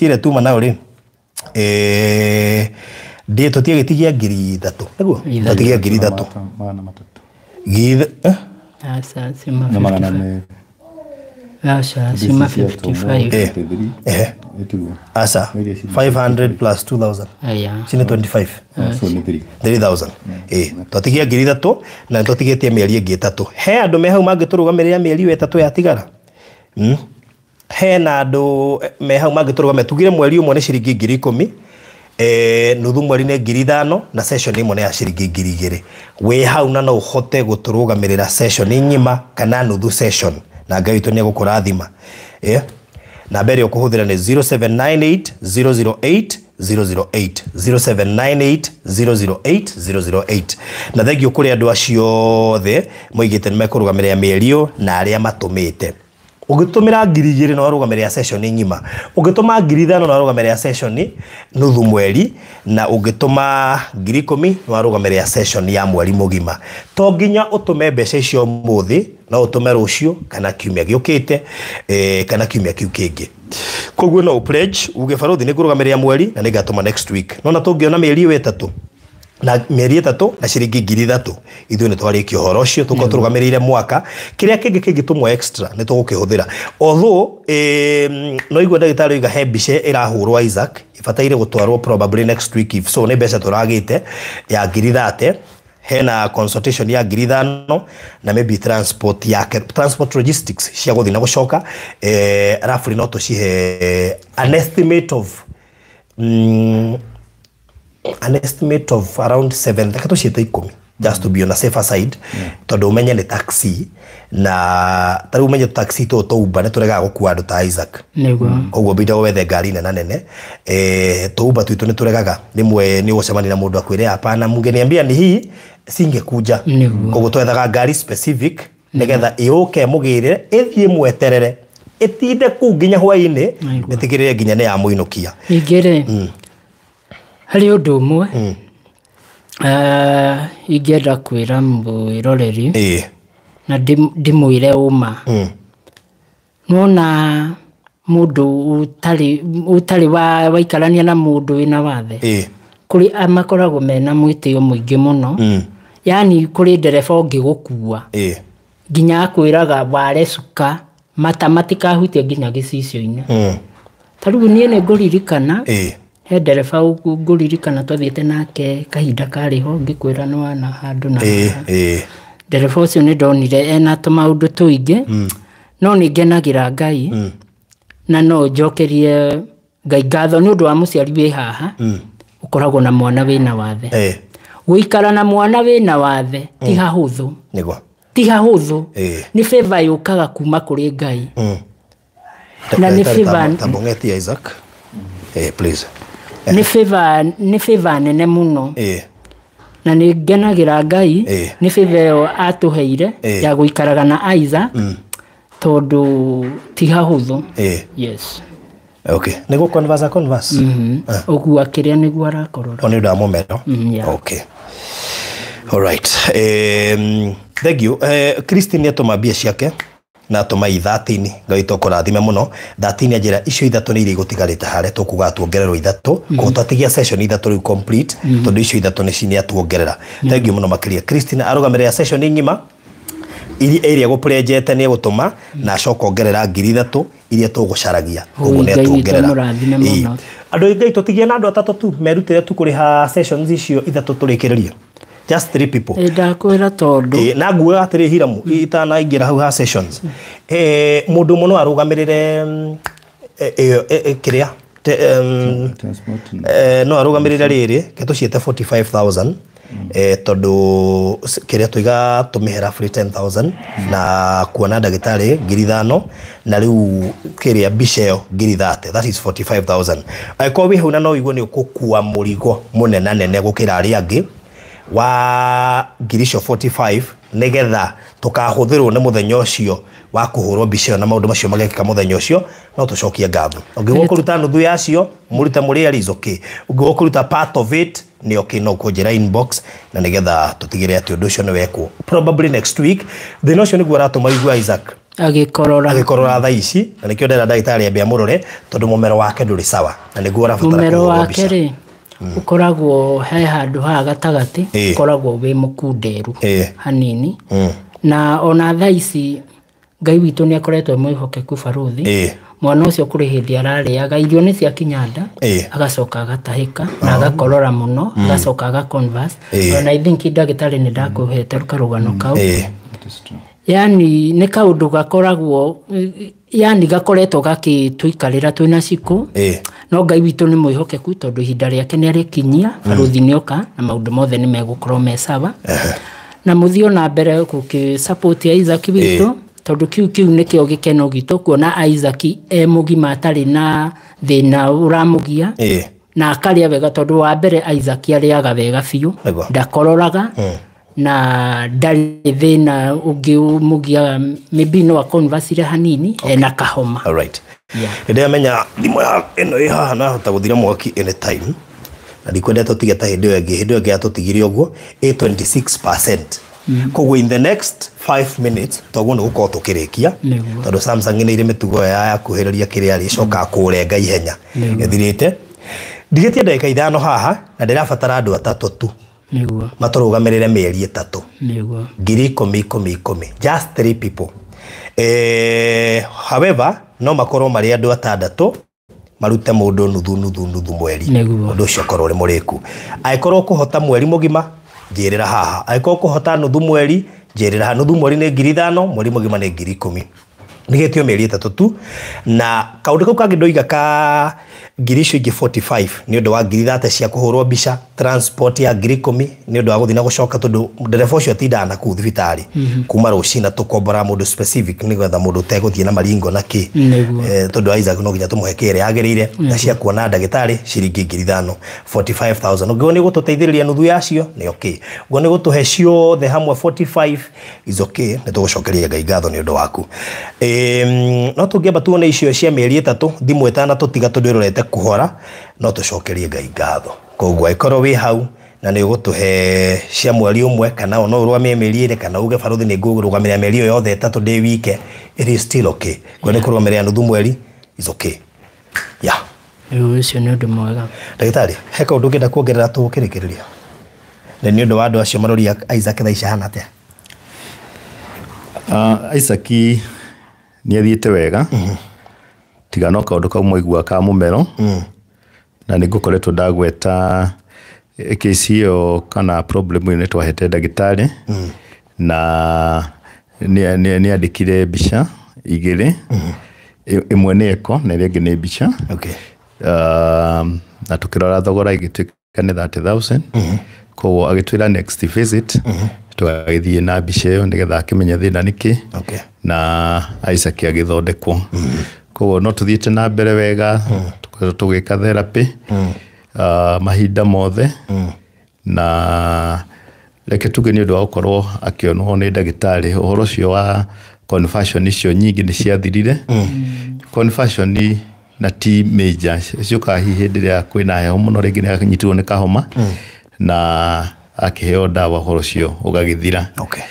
ĩrĩa tuma nayo rĩ ndĩ tũtiagĩtigia 3,000 nĩguo tũtigia 3,000 aca cima 55 aca 500 plus 2,000 cine 25 3,000 twatigia 3,000 na nĩtũtigĩtie mĩeri ĩngĩ 3 he andũ me hau mangĩtũrũgamĩrĩra mĩeri ĩyo 3 yatigara hena andũ me hau mangĩtũrũgamĩrĩra tugire mweri ũmwe nĩ ciringi 10,000 nuthu mweri nĩ 5,000 na session ĩmwe nĩ ya ciringi 2,000 wĩ hau na no ũhote gũtũrũgamĩrĩra session ng'ima kana nuthu session na Ngai witũ nĩ egũkũrathima. Namba ĩrĩa ũkũhũthĩra nĩ 0798 008 008 0798 008 008 na thengio kũrĩ andũ acio othe moigĩte nĩ mekũrũgamĩrĩra mĩeri na arĩa matũmĩte. Ũngĩtũmĩra 2,000 no warũgamĩrĩra session ng'ima, ũngĩtũma 5,000 no warũgamĩrĩra session nuthu mweri, na ũngĩtũma 10,000 no warũgamĩrĩra session ya mweri mũgima. To nginya ũtũme mbeca icio ũmũthĩ, no ũtũme rũciũ kana kiumia gĩũkĩte kana kiumia kĩu kĩngĩ. Koguo no pledge uge barũthi nĩ ngũrũgamĩrĩra mweri na nĩngatũma next week. Nona tũngĩona mĩeri ĩyo 3 Na mĩeri 3 na ciringi 3,000 ithuĩ nĩ twarĩkia ũhoro ũcio tũkorwo tũrũgamĩrĩire mwaka. Kĩrĩa kĩngĩ kĩngĩtũmwo extra nĩ tũgũkĩhũthĩra. Although no igua ndagĩtarĩ oiga he mbica ĩrahũrwo Isaac ĩbataire gũtwarwo probably next week, if so nĩ mbeca tũragĩte ya 30,000, hena consultation ya 5,000 na maybe transport yake, transport logistics cia gũthiĩ na gũcoka. Roughly no tũcihe an estimate of an estimate of around 7, reke tũciĩte 10 just to be on a safer side, tondũ ũmenye nĩ taxi na ta rĩu ũmenye taxi tũtũ tũ Uber nĩ tũregaga gũkua andũ ta Isaac. Nĩguo. Koguo mbinda wethe ngari nene nene, tũ Uber twitũ nĩ tũregaga, rĩmwe nĩ ũgũcemania na mũndũ akwĩre hapana, mungeniambia ni hii singekuja. Koguo twethaga ngari specific nĩgetha ĩũke mũgĩrĩre ĩthiĩ mweterere ĩtinde kũu nginya hwaĩ-inĩ, ĩtigĩrĩre nginya nĩ yamũinũkia. Ningĩ rĩ, harĩ ũndũ ũmwe ingĩenda kwĩra mwĩroreri na ndĩmwĩre ũma. Nĩwona mũndũ ũtarĩ waikarania na mũndũ wĩna wathe, kũrĩ makoragwo mena mwĩtĩo mũingĩ mũno. Yaani kũrĩ ndereba ũngĩgũkua nginya akwĩraga ware cuka mata matikahutie nginya gĩcicio-inĩ. Ta rĩu niĩ nĩ ngũririkana he ndereba ngũririkana twathiĩte nake kahinda karĩ ho ngĩkwĩra nĩ wana handũ na ndereba ũcio nĩ ndonire ena tũmaũndũ tũingĩ, no nĩ ngenagĩra Ngai na no njokerie Ngai ngatho nĩ ũndũ wa mũciari wĩ haha ũkoragwo na mwana wĩna wathe. Gũikara na mwana wĩna wathe ti hahũthũ. Nĩguo. Ti hahũthũ. Nĩ favor yũkaga kuma kũrĩ Ngai. Na nĩ favor Tambong'etie Isaac. Please. Nĩ favor nene mũno. Na nĩ ngenagĩra Ngai nĩ favor ĩyo atũheire ya gũikaraga na Isaac tondũ ti hahũthũ. Yes. Okay. Nĩguo converse converse. Ũguo akĩrĩa nĩguo arakorora. Nĩ ũndũ wa mũmero. Okay. All right. Thank you. Christine nĩatũma mbia ciake na atũma 13, Ngai tũkũrathime mũno. 13 anjĩra icio ithatũ nĩ iria igũtigarĩte harĩa tũkuga tuongererwo ithatũ, koguo twatigia session ithatũ rĩu complete, tondũ icio ithatũ nĩ nĩatuongerera. Thank you mũno makĩria. Christine arũgamĩrĩra session ng'ima iria gũprenjete nĩ egũtũma na acoka ongerera 3,000 iria tũgũcaragia, koguo nĩ atuongerera. Andũ aingĩ tũtigie na andũ atatũ tu merutĩre tu kũrĩha sessions icio ithatũ tũrĩkĩrĩrie. Just 3 people. Ndakwĩra tondũ na nguoya atĩrĩ Hiramu itanaingĩra hau ha sessions, mũndũ ũmwe no arũgamĩrĩre kĩrĩa no arũgamĩrĩre rĩrĩ ke tũciĩte 45,000, tondũ kĩrĩa tũiga tũmĩhe roughly 10,000 na kuona ndagĩtarĩ 5,000 na rĩu kĩrĩa mbica ĩyo 30,000, that is 45,000. Angĩkorwo wĩ hau na no ũigue nĩ ũgũkua mũrigo mũnenanene gũkĩra arĩa angĩ wa ngiri icio 45, nĩgetha tũkahũthĩrwo nĩ mũthenya ũcio wa kũhũrwo mbica ĩyo na maũndũ macio magekĩka mũthenya ũcio, no tũcokie ngatho. Ũngĩgwo kũruta nuthu yacio mũrute mũrĩ erĩ is okay, ũngĩgwo kũruta part of it nĩ okay, no kũnjĩra inbox na nĩgetha tũtigĩrĩre atĩ ũndũ ũcio nĩ wekwo probably next week. Thĩna ũcio nĩguo aratũma igue Isaac agĩkorora thaa ici, na nĩkĩo ndĩrenda ndagĩtarĩ ambe amũrore tondũ mũmero wake ndũrĩ sawa na nĩguo ũrabatara mũmero wake rĩ ũkoragwo he handũ haha gatagatĩ, ũkoragwo wĩ mũkunderu hanini, na ona thaa ici Ngai witũ nĩ akoretwo mwĩhokeku barũthi. Mwana ũcio kũrĩ hĩndĩ ararĩaga irio nĩ ciakinya nda, agacoka agatahĩka na agakorora mũno, agacoka aga converse. Na I think ndagĩtarĩ nĩ ndakũhete karũgano kau. Yaani nĩ kaũndũ gakoragwo, yaani gakoretwo gagĩtũikarĩra twĩna cikũ, no Ngai witũ nĩ mwĩhokeku tondũ ihinda rĩake nĩ arĩkinyia, barũthi nĩoka na maũndũ mothe nĩ megũkorwo me sawa. Na mũthiĩ ona mbere gũkĩ support Isaac witũ, tondũ kiu nĩkĩo gĩkeno gitũ kuona Isaac e mũgima atarĩ na thĩna ũramũgia na akarĩa wega, tondũ wa mbere Isaac arĩaga wega biũ, ndakororaga na ndarĩ thĩna ũngĩ ũmũgiaga, maybe no aconversire hanini ena kahoma. All right. Nĩndĩramenya thimũ ya ĩno ĩ haha no yahota gũthira mwaki anytime, na ndikwenda tũtige ta hĩndĩ ĩyo ĩngĩ, hĩndĩ ĩyo ĩngĩ yatũtigire ũguo ĩ 26%. Koguo in the next 5 minutes toguo nĩ gũkorwo tũkĩrĩkia, tondũ Samsung nĩ ĩrĩ mĩtugo ya kuhĩrĩria kĩrĩa rĩ ĩcokaga kũrenga ihenya ĩthirĩte. Ndigĩtie ndagĩka 5 haha na ndĩrabatara andũ atatũ tu Nĩguo. Matũrũgamĩrĩre mĩeri 3. Nĩguo. Ngiri 10 10 10. Just 3 people. However, no makorwo marĩ andũ 6 marute mũndũ nuthu nuthu nuthu mweri. Ũndũ ũcio ũkorwo ũrĩ mũrĩku. Angĩkorwo kũhota mweri mũgima, njĩrĩra haha. Angĩkorwo kũhota nuthu mweri, njĩrĩra haha. Nuthu mweri nĩ ngiri 5, mweri mũgima nĩ ngiri 10. Nĩgĩtio mĩeri 3 tu. Na kaũndũ kau kangĩ ndoiga ka ngiri icio ingĩ 45 nĩ ũndũ wa ngiri 30 cia kũhũrwo mbica, transport ya ngiri 10 nĩ ũndũ wa gũthiĩ na gũcoka tondũ ndereba ũcio atindaga na kũu thibitarĩ kuma rũcinĩ tũkombora mũndũ specific nĩgetha mũndũ ũtegũthiĩ na maringo na kĩ. Tondũ Isaac no nginya tũmũhe kĩrĩa yagĩrĩire na cia kuona ndagĩtarĩ ciringi ngiri 5, 45,000. Ũngĩkorwo nĩ gũtũteithĩrĩria nuthu yacio nĩ okay. Ũngĩkorwo nĩ gũtũhe ciothe hamwe 45 is okay, nĩ tũgũcokeria Ngai ngatho nĩ ũndũ waku. No tũngĩamba tuone icio cia mĩeri 3 thimũ 5 tũtiga tondũ ĩrorete kũhora, no tũcokerie Ngai ngatho. Koguo angĩkorwo wĩ hau na nĩ ũgũtũhe cia mweri ũmwe kana no ũrũgamie mĩeri 2 kana uge barothi nĩ ngũrũgamĩrĩra mĩeri ĩyo yothe 3 ndĩ wike, it is still okay. Kwa nĩ kũrũgamĩrĩra nuthu mweri is okay. Yeah. Ũcio nĩ ũndũ mwega. Ndagĩtarĩ, he kaũndũ ũngĩenda kuongerera tũkĩrĩkĩrĩria? Na nĩ ũndũ wa andũ acio maroria Isaac thaa ici ahana atĩa? Isaac nĩ athiĩte wega. Tiga no kaũndũ kau mwaigua ka mũmero. Na nĩ ngũkoretwo ndagweta kesi ĩyo kana problem ĩyo nĩ twahete ndagĩtarĩ. Na nĩ andĩkire mbica 2. Ĩmwe nĩ eko na ĩrĩa ĩngĩ nĩ mbica. Okay. Na tũkĩrora thogora ĩgĩtuĩka nĩ 30,000. Koguo agĩtwĩra next visit tũgagĩthiĩ na mbica ĩyo nĩgetha akĩmenye thĩna nĩkĩ. Okay. Na Isaac agĩthondekwo. Koguo no tũthiĩte na mbere wega, tũkoretwo tũgĩka therapy mahinda mothe. Na reke tuge nĩ ũndũ wa gũkorwo akĩonwo nĩ ndagĩtarĩ, ũhoro ũcio wa conversion icio nyingĩ nĩ ciathirire. Conversion na ti major ciũkaga hihi hĩndĩ ĩrĩa kwĩna heho mũno, rĩngĩ nĩ anyitirwo nĩ kahoma na akĩheo ndawa ũhoro ũcio ũgagĩthira. Okay.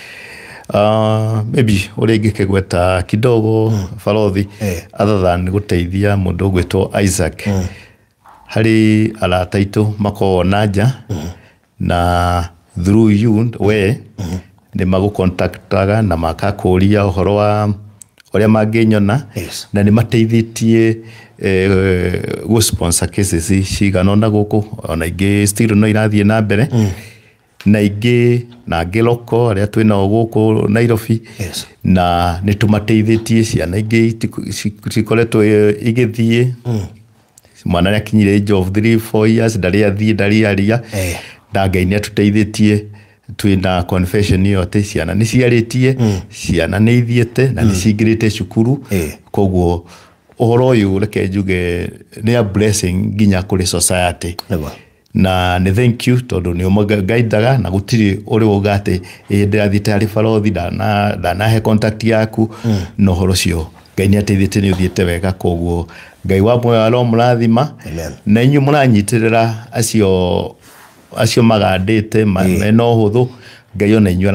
Maybe ũrĩa ingĩkĩgweta kidogo barothi, other than gũteithia mũndũ ũgwĩtwo Isaac, harĩ arata aitũ makoragwo na nja na through you we nĩ magũkontaktaga na makakũria ũhoro wa ũrĩa mangĩnyona. Yes. Na nĩ mateithĩtie gũ sponsor cases cigana ũna gũkũ, ona ingĩ still no irathiĩ na mbere. Na ingĩ na angĩ loko arĩa twĩnao gũkũ Nairobi. Yes. Na nĩ tũmateithĩtie ciana ingĩ cikoretwo igĩthiĩ. Mwana nĩ akinyire age of 3-4 years ndarĩ athiĩ ndarĩ aria. Na Ngai nĩ atũteithĩtie twĩna confession ĩyo atĩ ciana nĩ ciarĩtie, ciana nĩ ithiĩte na nĩ cingĩrĩte cukuru. Koguo ũhoro ũyũ reke njuge nĩ a blessing nginya kũrĩ society. Nĩguo. Na nĩ thank you tondũ nĩ ũmagaindaga na gũtirĩ ũrĩ wauga atĩ ĩ ndĩrathiĩte harĩ barothi ndanahe contact yaku. Na ũhoro ũcio Ngai nĩ ateithĩtie nĩ ũthiĩte wega. Koguo Ngai wa muoyo aromũrathima. Amen. Na inyuĩ mũranyitĩrĩra acio magandĩte mena ũhũthũ, Ngai ona inyuĩ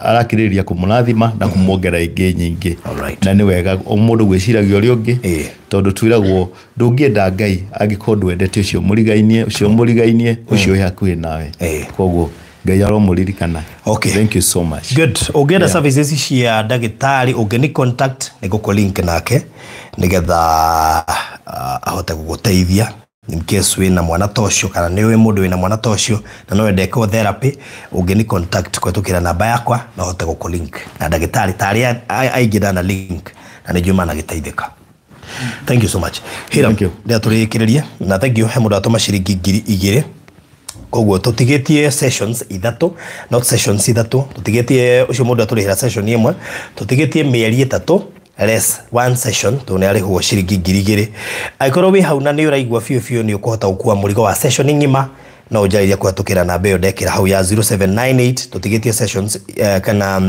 arakĩrĩrĩria kũmũrathima na kũmuongerera ingĩ nyingĩ. Alright. Na nĩ wega o mũndũ gwĩciragia ũrĩa ũngĩ, tondũ twĩragwo ndũngĩenda Ngai angĩkorwo ndwendete ũcio mũrigainie, ũcio mũrigainie, ũcio wĩ hakuhĩ nawe. Koguo Ngai aromũririkana. Okay. Thank you so much. Good. Ũngĩenda services cia ndagĩtarĩ ũngĩni contact nĩ ngũkũ link nake nĩgetha ahote gũgũteithia in case wĩna mwana ta ũcio kana nĩ ũĩ mũndũ wĩna mwana ta ũcio na no wende ekwo therapy, ũngĩni contact kũhetũkĩra namba yakwa no hote gũkũ link na ndagĩtarĩ ta arĩa aingĩ ndana link na nĩ njũĩ managĩteithĩka. Thank you so much. Hiram, Thank you. rĩrĩa tũrĩkĩrĩrie na thank you he mũndũ atũma ciringi ngiri 2. Koguo tũtigĩtie sessions 3, not sessions 3, tũtigĩtie ũcio mũndũ atũrĩhĩra session 1, tũtigĩtie mĩeri 3 less one session tondũ nĩ arĩhwo ciringi ngiri 2. Angĩkorwo wĩ hau na nĩ ũraigua biũ biũ nĩ ũkũhota gũkua mũrigo wa session ng'ima, no ũnjarĩrie kũhetũkĩra namba ĩyo ndekĩra hau ya 0798 tũtigĩtie sessions kana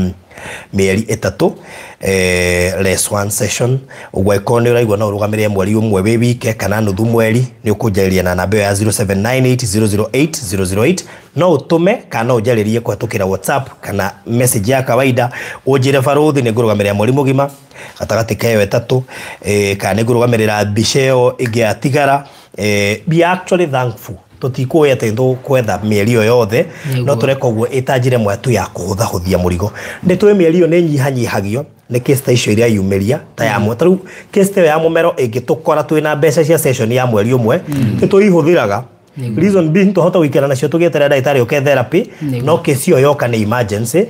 mĩeri 3 less one session. Ũguo angĩkorwo nĩ ũraigua no ũrũgamĩrĩre mweri ũmwe wĩ wike kana nuthu mweri, nĩ ũkũnjarĩria na namba ĩyo ya 0798 008 008. No ũtũme kana no ũnjarĩrie kũhetũkĩra WhatsApp kana message ya kawaida ũnjĩre barothi nĩ ngũrũgamĩrĩra mweri mũgima gatagatĩ ka ĩyo 3, kana nĩ ngũrũgamĩrĩra mbica ĩyo ĩngĩ yatigara. Be actually thankful Tũtikũĩ atĩ tũkwetha mĩeri ĩyo yothe, no tũreka ũguo ĩta njĩra ĩmwe tu ya kũhũthahũthia mũrigo. Nĩ tũĩ mĩeri ĩyo nĩ nyihanyihagio nĩ case ta icio iria yumĩria ta ya ta rĩu case ta ĩyo ya mũmero ĩngĩtũkora twĩna mbeca cia session ya mweri ũmwe, nĩ tũihũthĩraga. Reason being tũhota gũikara nacio tũgĩeterera ndagĩtarĩ oke therapy, no case ĩyo yoka nĩ emergency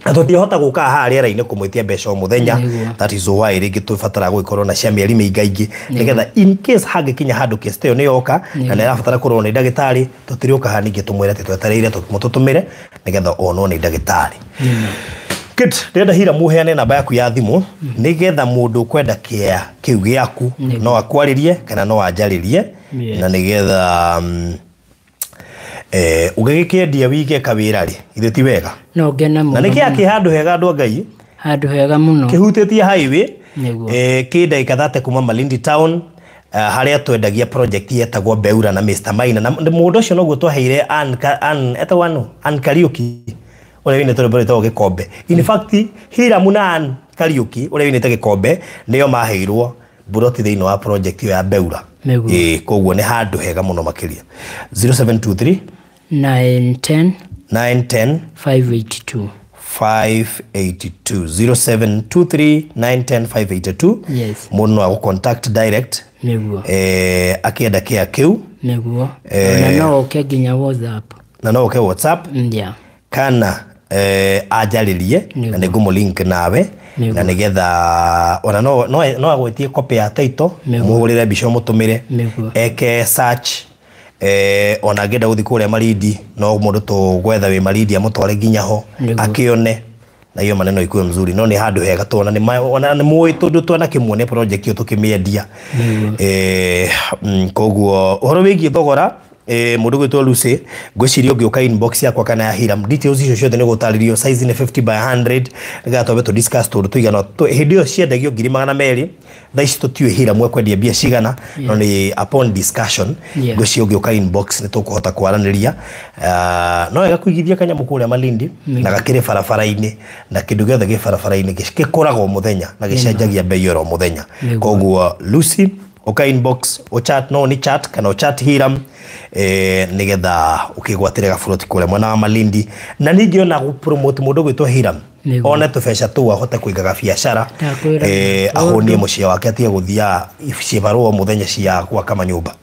na tũtingĩhota gũka haha rĩera-inĩ kũmwĩtia mbeca o mũthenya. That is why rĩngĩ tũbataraga gũgĩkorwo na cia mĩeri mĩingaingĩ, nĩgetha in case hangĩkinya handũ case ta ĩyo nĩ yoka na nĩ ĩrabatara kũrorwo nĩ ndagĩtarĩ, tũtirĩũka haha ningĩ tũmwĩre atĩ twetereire mũtũtũmĩre nĩgetha onwo nĩ ndagĩtarĩ. Good. Ndĩrenda Hira muheane namba yaku ya thimũ nĩgetha mũndũ ũkwenda kĩa kĩu gĩaku no akwarĩrie kana no anjarĩrie, na nĩgetha ũgĩgĩkĩendia wige kawĩra rĩ, ithuĩ ti wega? No ngene mũno. Na nĩ kĩa kĩ handũ hega andũ a Ngai, handũ hega mũno, kĩhutĩtie highway, kĩ ndagĩka 30 kuma Malindi town, harĩa twendagia project yetagwo Beura na Mr Maina, na mũndũ ũcio noguo twaheire etagwo Ann Kariuki ũrĩa wĩinĩte rwĩmbo rwĩtagwo Gĩkombe. In fact Hiramu na Ann Kariuki ũrĩa wĩinĩte Gĩkombe nĩo maheirwo buroti thĩinĩ wa project ĩyo ya Beura. Koguo nĩ handũ hega mũno makĩria. 0723 910 910 582 582 0723 910 582. Yes. Mũndũ no agũ contact direct nĩguo akĩenda kĩa kĩu nĩguo, na no oke nginya WhatsApp, na no oke WhatsApp kana anjarĩrie na nĩngũmũ nawe, na nĩgetha ona no agwĩtie copy ya title, mũhũrĩre mbica ũmũtũmĩre, eke search, ona angĩenda gũthiĩ kũrĩa Malindi no mũndũ tũgwetha wĩ Malindi amũtware nginya ho akĩone, na hiyo maneno ikuwe mzuri. No nĩ handũ hega tuona ona nĩ mũĩ tondũ twanakĩmuone project ĩyo tũkĩmĩendia. Koguo ũhoro wĩgiĩ thogora, mũndũ gwĩtwo Lucy, ngwĩciria ũngĩũka inbox yakwa kana ya Hiram, details icio ciothe nĩ gũtarĩrio. Size nĩ 50 by 100, nĩgetha twambe tũ discuss tũndũ tũigana. Hĩndĩ ĩyo ciendagio 200,000, thaa ici tũtiũĩ Hiram ekwendia mbia cigana, no nĩ upon discussion, ngwĩciria ũngĩũka inbox nĩ tũkũhota kwaranĩria. No wega kũigithia kanyamũ kũrĩa Malindi na gakĩrĩ barabara-inĩ, na kĩndũ gĩothe gĩ barabara-inĩ gĩkũraga o mũthenya na gĩcenjagia bei oro mũthenya. Koguo Lucy, uka inbox, uchat, no ni chat kana uchat Hiram, nigetha ukigwatire gaburoti kuria mwena wa Malindi, na ningĩ ona gũ-promote mũndũ gwĩtwo Hiram one tũbeca tũu ahote kũigaga biacara, ahũnie mũciĩ wake, atige gũthiaga cibarũa mũthenya cia gwaka manyũmba.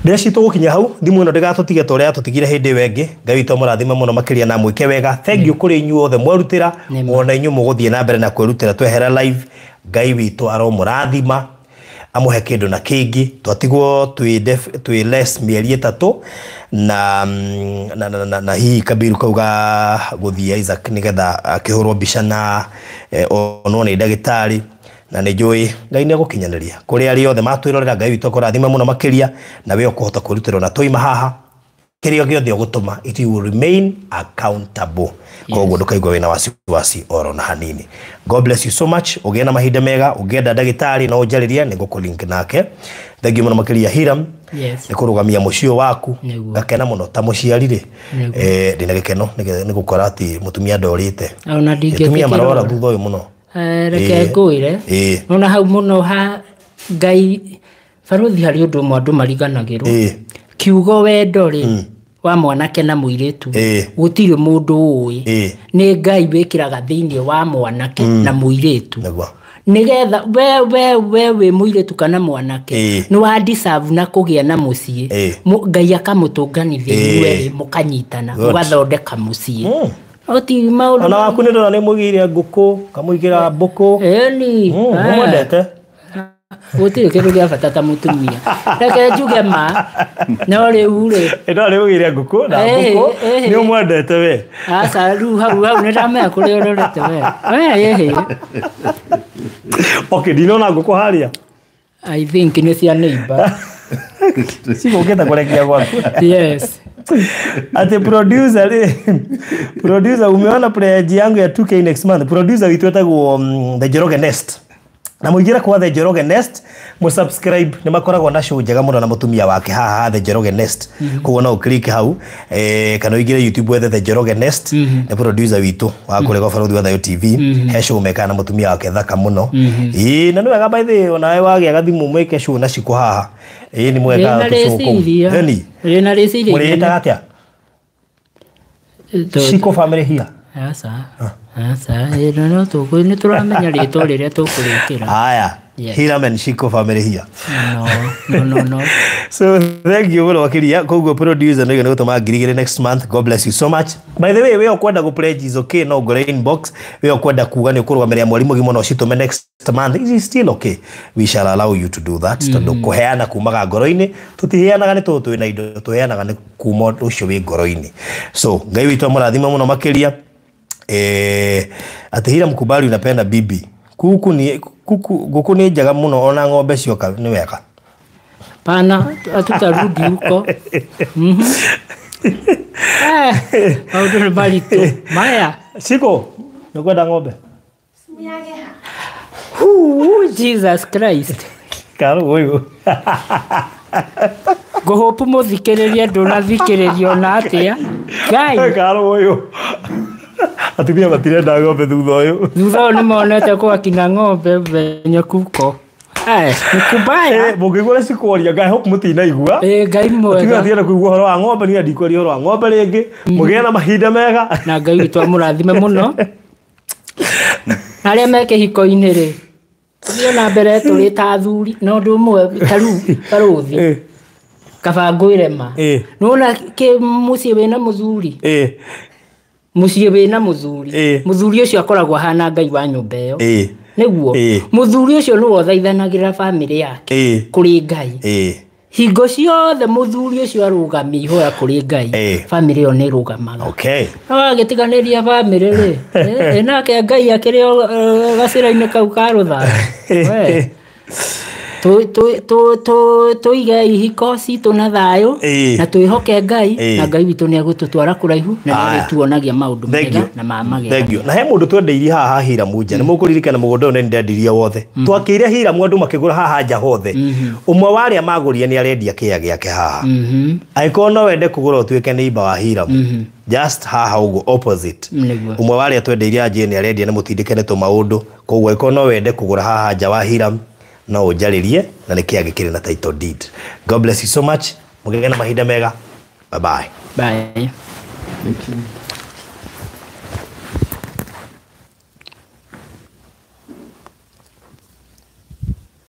Ndĩreci tũgũkinya hau, thimũ ĩno ndĩgatũtige ta ũrĩa yatũtigire hĩndĩ ĩyo ĩngĩ. Ngai witũ amũrathime mũno makĩria na mwĩke wega. Thank you kũrĩ inyuĩ othe mwerutĩra, ona inyuĩ mũgũthiĩ na mbere na kwĩrutĩra twehera live. Ngai witũ aromũrathima, amũhe kĩndũ na kĩngĩ. Twatigwo twĩ less mĩeri 3 na hihi kabiru kau ga gũthiĩ Isaac nĩgetha akĩhũrwo mbica na onwo nĩ ndagĩtarĩ, na nĩ njũĩ Ngai nĩ egũkinyanĩria kũrĩ arĩa othe matwĩrorera. Ngai witũ akũrathime mũno makĩria, na we ũkũhota kwĩrutĩra na twaima haha kĩrĩa gĩothe ũgũtũma, it will remain accountable. Koguo ndũkaigua wĩna wasiwasi oro na hanini. God bless you so much. Ũgĩe na mahinda mega. Ũngĩenda ndagĩtarĩ no ũnjarĩrie, nĩ ngũkũ-link nake. Thank you mũno makĩria Hiram, nĩ kũrũgamia mũciĩ waku. Ngakena mũno ta mũciari rĩ, ndĩna gĩkeno nĩ gũkora atĩ mũtumia ndorĩte. Atumia marora thutha ũyũ mũno. Reke ngwĩre, ona hau mũno ha Ngai barothi harĩ ũndũ ũmwe andũ mariganagĩrwo, kiugo wendo rĩ wa mwanake na mũirĩtu gũtirĩ mũndũ ũĩ, nĩ Ngai wĩkĩraga thĩinĩ wa mwanake na mũirĩtu, nĩgetha we wĩ mũirĩtu kana mwanake nĩ wa deserve na kũgĩa na mũciĩ, Ngai akamũtũnganithia inyuĩ mũkanyitana mũgathondeka mũciĩ. Ona waku nĩ ndona nĩ mũigĩire ngũkũ, kamũigĩra mbũkũ. Ĩni, nĩmwendete. Gũtirĩ kĩndũ gĩa bata ta mũtumia, reke njuge ma, no rĩu rĩ no rĩu ũgĩire ngũkũ na mbũkũ, nĩ ũmwendete we. Aca, rĩu hau nĩ ndamenya kũrĩa ũrorete we. Okay, ndinona ngũkũ harĩa. I think nĩ cia neighbor. Cigũkĩte kũrekia gwaku. Yes. Ati producer rĩ, producer umeona pledge yangu ya 2K next month. Producer witũ etagwo The Njoroge Nest. Na mũingĩre kwa The Njoroge Nest Mu subscribe nĩ makoragwo na show njega mũno na mũtumia wake haha The Njoroge Nest. Koguo no click hau kana ũingĩre YouTube wethe The Njoroge Nest, nĩ producer witũ wa kũrĩa gwa Barũthi wa Thayo TV. He show mekaga na mũtumia wake thaka mũno. Ĩĩ, na nĩ wega by the way, onawe wagĩa gathimũ mwĩke show na Shiko haha. Ĩĩ, nĩ mwekaga Ndĩna tũshow kũu. rĩciria. Ĩni. Ndĩna rĩciria. Mũrĩĩtaga atĩa? Shiko family here. Aca. Aca, ĩno no tũkũ nĩ tũramenya rĩtwa rĩrĩa tũkũrĩkĩra. Haya. Yes. Hiram and Shiko family here. No, no, no, no. So thank you mũno makĩria. Koguo producer nĩ gũtũma 2000 next month. God bless you so much. By the way, we ũkwenda gũ pledge is okay, no ngore inbox. We ũkwenda kuga nĩ ũkũrũgamĩrĩra mweri mũgima no ũcitũme next month, it is still okay, we shall allow you to do that, tondũ kũheana kumaga ngoro-inĩ. Tũtiheanaga nĩ tondũ twĩna indo, tũheanaga nĩ kuma ũcio wĩ ngoro-inĩ. So Ngai witũ amũrathime mũno makĩria. Atĩ Hira mkubali unapenda bibi. Kuku ni kuku, ngũkũ nĩ njega mũno, ona ng'ombe cioka nĩ wega. Pana, hatutarudi huko. Maũndũ nĩ maritũ. Maya. Shiko, nĩ kwenda ng'ombe? Huu, Jesus Christ. Karo ũyũ. Ngũhũpu mũthikĩrĩria ndũnathikĩrĩrio na atĩa. Ngai. Karo ũyũ. Atumia matirenda ng'ombe thutha ũyũ. Thutha ũyũ nĩmonete gwakina ng'ombe venye kuko. Nĩ kubaya. Mũngĩigua ũrĩa cikwaria, Ngai hope mũtinaigua. Ngai Atumia mwega. matirenda kũigua ũhoro wa ng'ombe, niĩ ndikwaria ũhoro wa ng'ombe rĩngĩ. Mũgĩe na mahinda mega. Na Ngai witũ amũrathime mũno. Na arĩa me kĩhiko-inĩ rĩ, tũthiĩ na mbere tũrĩ ta athuri na ũndũ ũmwe ta rĩu barũthi kaba ngwĩre ma. Nĩwona kĩ mũciĩ wĩna mũthuri, mũciĩ wĩna mũthuri, mũthuri ũcio akoragwo ahana Ngai wa nyũmba ĩyo. Nĩguo mũthuri ũcio nĩwe ũthaithanagĩra bamĩrĩ yake kũrĩ Ngai. Hingo ciothe mũthuri ũcio arũgamia ihoya kũrĩ Ngai, bamĩrĩ ĩyo nĩ ĩrũgamaga. No agĩtiganĩria bamĩrĩ rĩ, nake Ngai akĩrĩ o gacĩra-inĩ kau ka rũtha. We. Tũige ihiko citũ na thayũ na twĩhoke Ngai, na Ngai witũ nĩ egũtũtwara kũraihu na nĩ arĩtuonagia maũndũ mega na ma Thank you. Na he mũndũ twendeirie haha Hiramu nja. Nĩ mũkũririkana mũgũnda ũyũ nĩ ndendirie wothe. Twakĩire Hiramu andũ makĩgũra haha nja hothe. Ũmwe wa arĩa magũrire nĩ arendia kĩea gĩake haha. Angĩkorwo no wende kũgũra ũtuĩke neighbor wa Hiramu. Just haha ũguo opposite. Ũmwe wa arĩa twendeirie anjie nĩ arendia, nĩ mũtindĩke nĩ tũmaũndũ. Koguo angĩkorwo no wende kũgũra haha nja wa Hiramu, no ũnjarĩrie, na nĩ kĩea gĩkĩrĩ na title deed. God bless you so much. Mũgĩe na mahinda mega. Bye bye. Bye. Thank you.